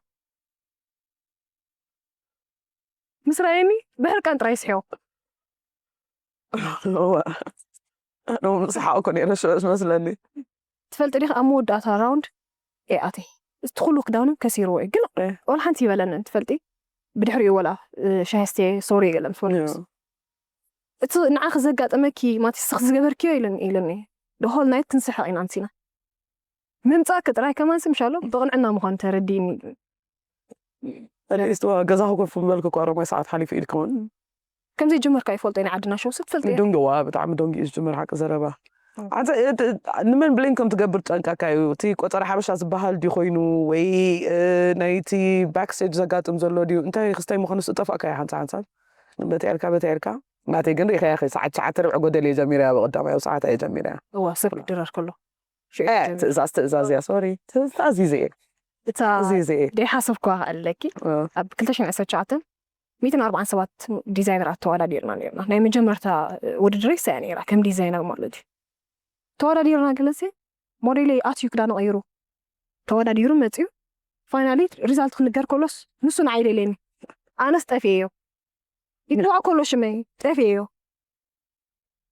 ምስ ረኣየኒ ብሕርቃን ጥራይ ስሒቑ። እዋ። ኣነ እውን ሰሓቕኩ ነይረ ሽዑ ዝመስለኒ። ትፈልጢ ዲኺ ኣብ መወዳእታ ራውንድ እየ ኣትየ። እቲ ኩሉ ክዳኑ ከሲርዎ እዩ። ግን እ። ወላ ሓንቲ ይበለንን ትፈልጢ። ብድሕሪኡ ወላ፣ እ፣ ሻሂ ኣስትየ ሶሪ ገለ ምስ በልኩስ። እ። እቲ ንዓኺ ዘጋጠመኪ ማለት ንስኺ ዝገበርክዮ ኢሉኒ፣ ኢሉኒ። The whole night ክንስሕቕ ኢና ኣምሲና። ምምጻእኪ ጥራይ ከማንሲ ምሻሎ ብቕንዕና ምዃኑ ተረዲእኒ። ኣትሊስት ዋ፣ ገዛኹ ኮፍ ምበልኩ እኳ ሮማይ ሰዓት ሓሊፉ ኢልክውን። ከምዘይ ጀመርካ ይፈልጦ ናይ ዓድና ሾው ስትፈልጥ እየ። ደንግዋ፣ ብጣዕሚ ደንጊ እዩ ዝጅምር ሓቂ ዘረባ። እ። ኣንተ፣ እ፣ እ፣ ንመን ብሌም ከም ትገብር ጨንቃካ እዩ። እቲ ቆጸራ ሓበሻ ዝበሃል ድዩ ኮይኑ ወይ፣ እ፣ ናይቲ ባክስቴጅ ዘጋጥም ዘሎ ድዩ? እንታይ ክስታይ ምዃኑ ዝጠፋእካ እዩ ሓንሳብ ሓንሳብ። በታ ኢልካ፣ በታ ኢልካ። ናተይ ግን ርኢኻያ ኢኺ፣ ሰዓት ትሽዓተ ርብዒ ጎደል እየ ጀሚረያ፣ ብቐዳማይ ሰዓት እየ ጀሚረያ። እዋ፣ ሰብ ክድረር ከሎ። ሽዑ እ፣ ጀሚረ። ትእዛዝ፣ ትእዛዝ እያ፣ ሶሪ። ትእዛዝ እዩ ዘየ። እታ ትእዛዝ እዩ ዘየ። ደይሓሰብኳ ኣለኪ። እ። ኣብ ክልተ ሽሕን ዕስራን ትሽዓተን ሚእትን ኣርባዓን ሰባት ዲዛይነራት ተወዳዲርና ነይርና። ናይ መጀመርታ ውድድረይ እሳ እያ ነይራ፣ ከም ዲዛይነር ማለት እዩ። ተወዳዲርና ገለሲ፣ ሞዴለይ ኣትዩ ክዳኑ ቀይሩ። ተወዳዲሩ መፅዩ። ፋይናሊ ሪዛልት ክንገር ከሎስ፣ ንሱ ንዓይ ደልየኒ። ኣነስ ጠፍኤዮ። ይፅዋዕ ከሎ ሽመይ፣ ጠፍኤዮ።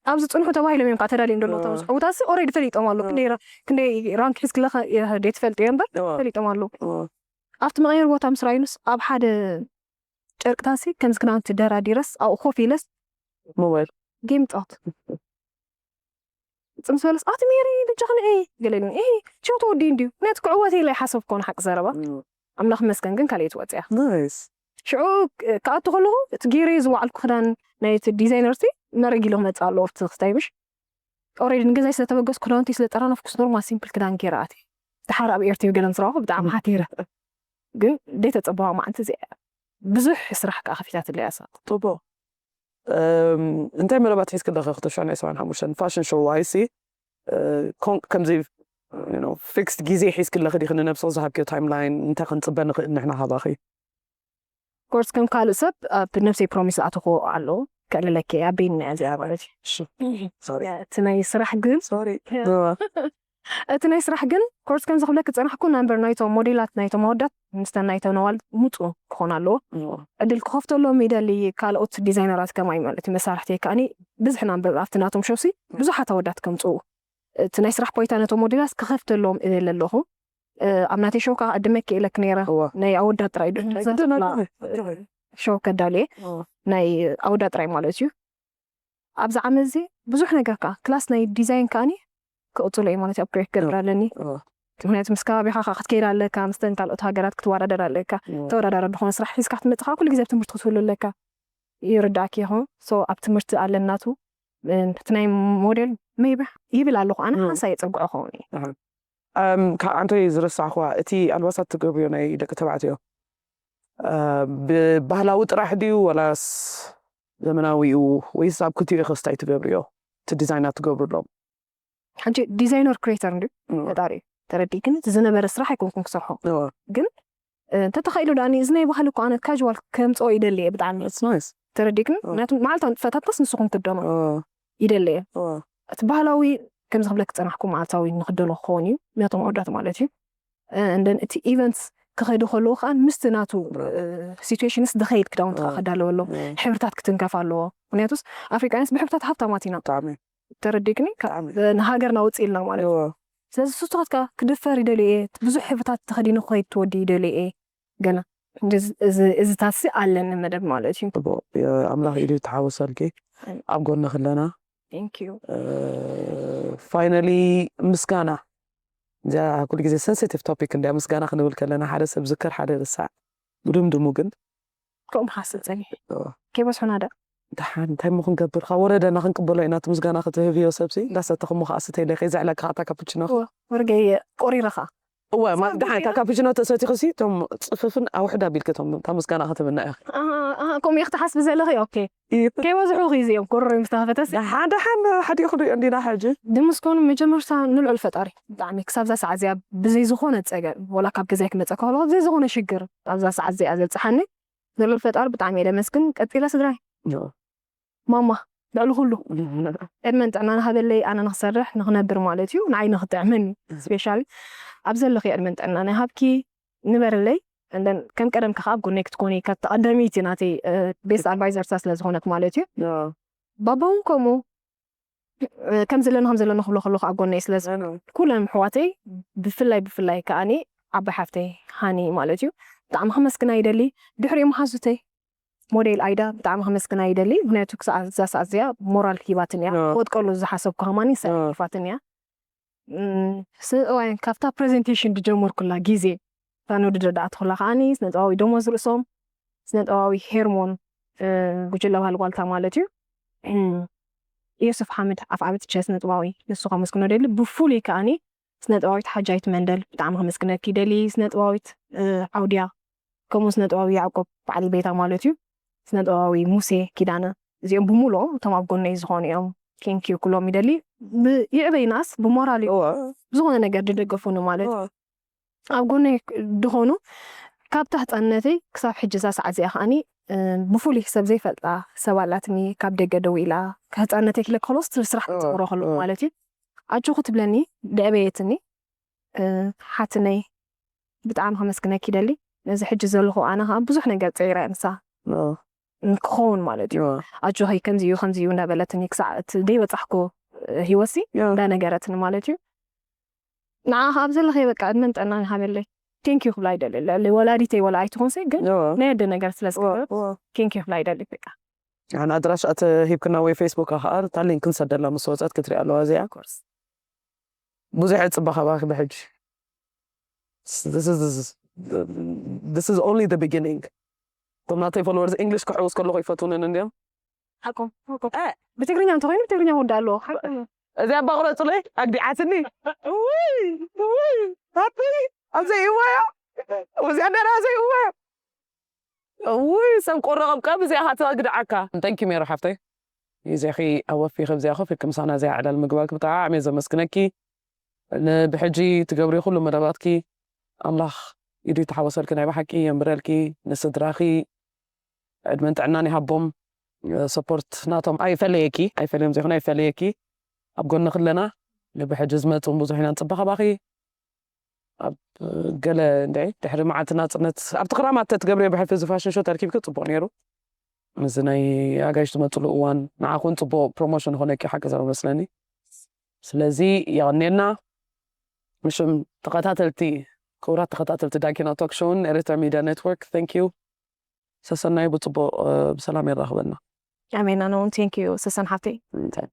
ኣብዚ ፅንሑ ተባሂሎም እዮም ከዓ ተዳልዮም ዘለዉ። እቶም ዝዕውታሲ ኦልሬዲ ፈሊጦም ኣለዉ። እም። ክንደይ ራ-፣ ክንደይ ራንክ ሒዝክለኸ የ-፣ ደይ ትፈልጥዮ እምበር፣ እዋ። ፈሊጦም ኣለዉ። እዋ። ኣብቲ መቐየሪ ቦታ ምስ ረኣዩንስ፣ ኣብ ሓደ ጨርቅታሲ ከምዚ ክዳውንቲ ደራዲረስ፣ ኣብኡ ኮፍ ኢለስ ሞባይል። ጌም ይጻወት። ጽምስ በለስ፣ "ኣቲ ሜሪ፣ በጃኺ ንዒ" ገለ ኢሉኒ። "እሂ፣ ሸው ተወዲኡ እንድዩ። ምኽንያቱ ክዕወት ኢለ ኣይሓሰብኩን ሓቂ ዘረባ። እም። ኣምላኽ ይመስገን ግን ካልእ እየ ትወጽያ." ናይስ። ሽዑ ክ-፣ ክኣቱ ከለኹ እቲ ገይረዮ ዝወዓልኩ ክዳን ናይቲ ዲዛይነር እቲ መረግ ኢሉ ክመጽእ ኣለዎ ኣብቲ ክስታይ ምሽ። ኦልሬዲ ንገዛይ ስለ ተበገስኩ ክዳውንቲ ስለ ጠራነፍኩስ ኖርማል ሲምፕል ክዳን ገይረ ኣትየ። ደሓር ኣብ ኤርትቪ ገለ ምስ ረኣኹ ብጣዕሚ እም። ሓቲረ። ግን ደይተጸበዋ መዓልቲ እዚኣ እያ። ብዙሕ ስራሕ ከኣ ከፊታትለይ እያ እሳ። ጽቡቕ። እም፣ እንታይ መደባት ሒዝክለኺ ክልተ ሽሕን ዕስራን ሓሙሽተን ፋሽን ሾው ዋይሲ፣ እ፣ ኮን-፣ ከምዚ፣ you know፣ ፊክስድ ግዜ ሒዝክለኺ ዲኺ ንነብስኺ ዝሃብክዮ ታይም ላይን፣ እንታይ ክንጽበ ንኽእል ንሕና ካባኺ? ኮርስ ከም ካልእ ሰብ ኣብ ነብሰይ ፕሮሚስ ዝኣተኽዎ ኣሎ፣ ከዕልለኪ እየ፣ ኣበይኒ እያ እዚኣ ማለት እዩ። እሺ። ሶሪ። እቲ ናይ ስራሕ ግን ሶሪ። ያ። እዋ። እቲ ናይ ስራሕ ግን ኮርስ ከምዚ ክብለኪ ዝጸናሕኩ ናምበር ናይቶም ሞዴላት ናይቶም ኣወዳት ምስተን ናይቶም ነዋል ምጹ ክኾን ኣለዎ። እዋ። ዕድል ክኸፍተሎም ይደሊ፣ ካልኦት ዲዛይነራት ከማይ ማለት እዩ፣ መሳርሕተይ ከኣኒ ብዙሕ ናምበር ኣብቲ ናቶም ሾውሲ ብዙሓት ኣወዳት ከምጽኡ። እቲ ናይ ስራሕ ባይታ ነቶም ሞዴላት ክኸፍተሎም እደሊ ኣለኹ። እ፣ ኣብ ናተይ ሾው ከኣ ክዕድመኪ ኢለኪ ነይረ። እዋ። ናይ ኣወዳት ጥራይ ዶ ናይ ግድን ኣጆኺ፣ ኣጆኺ። ሾው ከዳልየ። እዋ። ናይ ኣወዳት ጥራይ ማለት እዩ። ኣብዚ ዓመት እዚ ብዙሕ ነገር ከኣ ክላስ ናይ ዲዛይን ከኣኒ ክቕጽሎ እየ ማለት እዩ፣ ኣፕግሬድ ክገብር እዋ። ኣለኒ። እዋ። ምኽንያቱ ምስ ከባቢኻ ከኣ ክትከይድ ኣለካ፣ ምስተን ካልኦት ሃገራት ክትወዳደር ኣለካ። እዋ። ተወዳዳሪ ዝኾነ ስራሕ ሒዝካ ክትመጽእ ከኣ ኩሉ ግዜ ኣብ ትምህርቲ ክትህሉ ኣለካ። ይርዳእኪ ይኸውን። ሶ ኣብ ትምህርቲ ኣለናቱ፣ እ፣ እቲ ናይ ሞዴል ሜይቢ ይብል ኣለኹ ኣነ እዋ። ሓንሳእ የጸግዖ ክኸውን እየ። ኣሃ። ኣም፣ ካብ ዓንቶይ ዝረሳዕኽዋ፣ እቲ ኣልባሳት ትገብርዮ ናይ ደቂ ተባዕትዮ፣ እ፣ ብባህላዊ ጥራሕ ድዩ ወላስ ዘመናዊኡ ወይስ ኣብ ክልቲኡ ኢኺ ስታይ ትገብርዮ? እቲ ዲዛይናት ትገብርሎም? ሕጂ ዲዛይነር ክሬተር እንድዩ እዎ። ፈጣሪ እዩ። ተረዲእክኒ? እቲ ዝነበረ ስራሕ ኣይኮንኩን ክሰርሖ። እዎ። ግን፣ እ፣ እንተተኻኢሉ ደኣኒ፣ እዚ ናይ ባህሊ እኮ ኣነ ካዥዋል ከምጽኦ ይደሊ እየ ብጣዕሚ። That's nice። ተረዲእክኒ? እዎ። ምክንያቱ መዓልታዊ ንጥፈታትስ ንስኹም ክደኖ እዎ። ይደሊ እየ። እዎ። እቲ ባህላዊ ከምዚ ክብለክ ዝጸናሕኩ መዓልታዊ ንክደኖ ክኸውን እዩ። ነቶም ኣወዳት ማለት እዩ። እ፣ and then እቲ ኢቨንትስ ክኸዱ ከለዉ ከኣ ምስቲ ናቱ፣ እዎ። እ፣ ሲቹዌሽንስ ዝኸይድ ክዳውንቲ ከኣ እዎ። ከዳለወሎም። እዎ። ሕብርታት ክትንከፍ ኣለዎ። ምክንያቱስ ኣፍሪቃውያንስ ብሕብርታት ሃብታማት ኢና። ብጣዕሚ። ተረዲእክኒ? ካብ ብጣዕሚ። ንሃገርና ውጽእ ኢልና ማለት እዩ። እዎ። ስለዚ ንሱ ንስኻትካ ክድፈር ይደልየ እየ፣ ብዙሕ ሕብርታት ተኸዲኑ ክኸይድ ትወዲ ይደልየ እየ። ገለ። እዚ፣ እዚ፣ እዚታትሲ ኣለኒ መደብ ማለት እዩ። ጽቡቕ። የ-፣ ኣምላኽ ኢዱ ይተሓወሰልኪ። ኣሜን። ኣብ ጎንኺ ኣለና። Thank you። እ፣ ፋይናሊ ምስጋና። እዚኣ ኩሉ ግዜ ሰንሲቲቭ ቶፒክ እንድያ፣ ምስጋና ክንብል ከለና ሓደ ሰብ ዝክር፣ ሓደ ይርሳዕ። ብድምድሙ ግን ከምኡ ክሓስብ ጸኒሐ። እዎ። ከይበዝሑና ዶ? ደሓን እንታይ እሞ ክንገብር፣ ካብ ወረደና ክንቅበሎ ኢና፣ እቲ ምስጋና ክትህብዮ ሰብሲ፣ እንዳሰተኹ እሞ ከኣ ስተይለ፣ ከይዘዕለካ እታ ካፕችኖ። እወ፣ ወርገየ ቆሪረኻ። እወ፣ ማለት ደሓን እታ ካፕችኖ ተሰቲኹሲ፣ እቶም ጽፍፍን ኣውሕድ ኣቢልኪ እቶም፣ እታ ምስጋና ክትህብና ኢኺ። ኣሃ፣ ኣሃ፣ ከምኡ ኢኺ ትሓስቢ ዘለኺ? ኦኬ። እዩ። ከይበዝሑ ኺዚ እዮም፣ ጎረሮይ ምስ ተኸፈተሲ። ደሓን፣ ደሓን፣ ሓዲኡ ክንሪኦ እንዲና ሕጂ። ድምስኮኑ መጀመርታ ንልዑል ፈጣሪ ብጣዕሚ ክሳብ እዛ ሰዓት እዚኣ ብዘይ ዝኾነ ጸገም፣ ወላ ካብ ገዛይ ክመጸ ከሎ፣ ብዘይ ዝኾነ ሽግር፣ ኣብዛ ሰዓት እዚኣ ዘብጽሓኒ ንልዑል ፈጣሪ ብጣዕሚ እየ ለመስግን። ቀጺለ ስድራይ። ዮ። ማማ፣ ልዕሊ ኩሉ። ዕድመን ጥዕናን ሃበለይ፣ ኣነ ንኽሰርሕ፣ ንኽነብር ማለት እዩ፣ ንዓይ ንኽጥዕመኒ። ስፔሻሊ ኣብ ዘለኺ ዕድመን ጥዕናን ይሃብኪ፣ ንበርለይ። And then ከም ቀደምኪ ከኣ ኣብ ጎነይ ክትኮኒ፣ ካብቲ ቀዳመይቲ ናተይ፣ እ፣ ቤስት ኣድቫይዘር እሳ ስለ ዝኾነት ማለት እዩ። ዮ። ባባ እውን ከምኡ፣ እ፣ ከም ዘለና፣ ከም ዘለና ክብሎ ከለኹ ኣብ ጎነይ ስለ ዝኾነ፣ ኩለን ኣሕዋተይ፣ ብፍላይ፣ ብፍላይ ከኣኒ ዓባይ ሓፍተይ ሃኒ ማለት እዩ። ብጣዕሚ ከመስግና ይደሊ። ድሕሪኡ መሓዙተይ፣ ሞዴል ኣይዳ፣ ብጣዕሚ ከመስግና ይደሊ። ምኽንያቱ ክሳዕ እዛ ሰዓት እዚኣ ሞራል ሂባትን እያ። ዮ። ክወጥቀሉ ዝሓሰብኩ ከማኒ ዮ። ሰሪፋትን እያ። እም፣ ስነ ጥበባውያን ካብታ ፕሬዘንቴሽን ዝጀመርኩላ ግዜ፣ እታ ንውድድር ዝኣተኹላ ከኣኒ፣ ስነ ጥበባዊ ደሞዝ ርእሶም፣ ስነ ጥበባዊ ሄርሞን፣ እ፣ ጉጅለ ባህሊ ዋልታ ማለት እዩ። እም፣ ዮሱፍ ሓምድ ኣፍዓብትቸ ስነ ጥበባዊ፣ ንሱ ከመስግኖ ደሊ። ብፍሉይ ከኣኒ ስነ ጥበባዊት ሓጃይት መንደል ብጣዕሚ ከመስግነኪ ይደሊ። ስነ ጥበባዊት፣ እ፣ ዓውድያ፣ ከምኡ ስነ ጥበባዊ ያዕቆብ በዓል ቤታ ማለት እዩ። ስነ ጥበባዊ ሙሴ ኪዳነ፣ እዚኦም ብምሉኦም እቶም ኣብ ጎነይ ዝኾኑ እዮም። ቴንኪዩ ኩሎም ይደሊ። ብ-፣ ይዕበይናስ ብሞራል እዩ። እወ። ብዝኾነ ነገር ዝደገፉኒ ማለት እዩ። እወ። ኣብ ጎነይ ዝኾኑ ካብታ ህፃንነተይ ክሳብ ሕጂ እዛ ሰዓት እዚኣ ከዓኒ፣ እ፣ ብፍሉይ ሰብ ዘይፈልጣ ሰብ ኣላትኒ፣ ካብ ደገ ደው ኢላ፣ ካብ ህፃንነተይ ክለ ከሎ ስትል ስራሕ እወ፣ ክትፅውሮ ከሎ እወ። ማለት እዩ። ኣጆኹ ትብለኒ፣ ደዕበየትኒ፣ እ፣ ሓትነይ ብጣዕሚ ከመስግነኪ ይደሊ። ነዚ ሕጂ ዘለኹ ኣነ ከዓ ብዙሕ ነገር ፀይረ እያ ንሳ እወ። ክኸውን ማለት እዩ። እወ። ኣጆኺ ከምዚ እዩ፣ ከምዚ እዩ እንዳበለትኒ ክሳዕ እቲ ደይበፃሕኩ፣ እ፣ ህይወትሲ ያ። እንዳነገረትኒ ማለት እዩ። ንዓ ኣብ ዘለኸ በቃ ዕድመን ጥዕናን ይሃበለይ። ቴንኪዩ ክብላ ይደሊ። ልዕሊ ወላዲተይ ወላ ኣይትኾንሲ፣ ግን ዮ። ናይ ኣደ ነገር ስለ ዝገበረት እወ። ቴንኪዩ ክብላ ይደሊ በቃ። ኣነ ኣድራሻ እቲ ሂብክና ወይ ፌስቡክ ከኣ እታ ሊንክ ክንሰደላ ምስ ወጸት ክትሪኣ ኣለዋ እዚኣ። Of course። ብዙሕ እየ ጽበ ካባኺ ብሕጂ። This is, this is, this is only the beginning. እቶም ናተይ ፎሎወርስ እንግሊሽ ክሕውስ ከለኹ ይፈትውንን እንድዮም። ሓቆም፣ ሓቆም። እ። ብትግርኛ እንተኾይኑ ብትግርኛ ክውዳእ ኣለዎ። ሓቆም። እዚኣ ኣባ ቁረጹለይ፣ ኣግዲዓትኒ። ውይ፣ ውይ፣ ሃብተይ፣ ኣብዘይ እዋያ። ወዚኣ ደራ ኣብዘይ እዋያ። ውይ፣ ሰብ ቆረቐብቀብ እዚኣ ኻትግድዓካ። Thank you ሜሮ ሓፍተይ። ግዜኺ ኣወፊኺ ብዚኣ ኮፍ ኢልኪ ምሳና እዚኣ ዕላል ምግባርኪ ብጣዕሚ እየ ዘመስግነኪ። ንብሕጂ ትገብርዮ ኩሉ መደባትኪ ኣምላኽ ኢዱ ይተሓወሰልኪ፣ ናይ ብሓቂ የንብረልኪ። ንስድራኺ ዕድመን ጥዕናን ይሃቦም። ሰፖርት ናቶም ኣይፈለየኪ፣ ኣይፈለዮም ዘይኮነ ኣይፈለየኪ። ኣብ ጎንኺ ኣለና። ንብሕጂ ዝመጽእ እውን ብዙሕ ኢና ንጽበ ካባኺ። ኣብ ገለ እንድዒ ድሕሪ መዓልቲ ናጽነት ኣብቲ ክራማት ተትገብርዮ ብሕልፊ እዚ ፋሽን ሾው ተርኪብኪ ጽቡቕ ነይሩ። ምስዚ ናይ ኣጋይሽ ዝመጽሉ እዋን ንዓኺ እውን ጽቡቕ ፕሮሞሽን ይኾነኪ ሓቂ ዘረባ መስለኒ። ስለዚ የቐንየልና። ምሽም ተኸታተልቲ፣ ክቡራት ተኸታተልቲ ዳኪና ቶክ ሾውን ኤርትራ ሚድያ ኔትወርክ፣ thank you። ሰሰናዩ ብጽቡቕ፣ እ፣ ብሰላም የራኽበና። ኣሜን። ኣነ እውን thank you ሰሰን ሓፍተይ። እንታይ?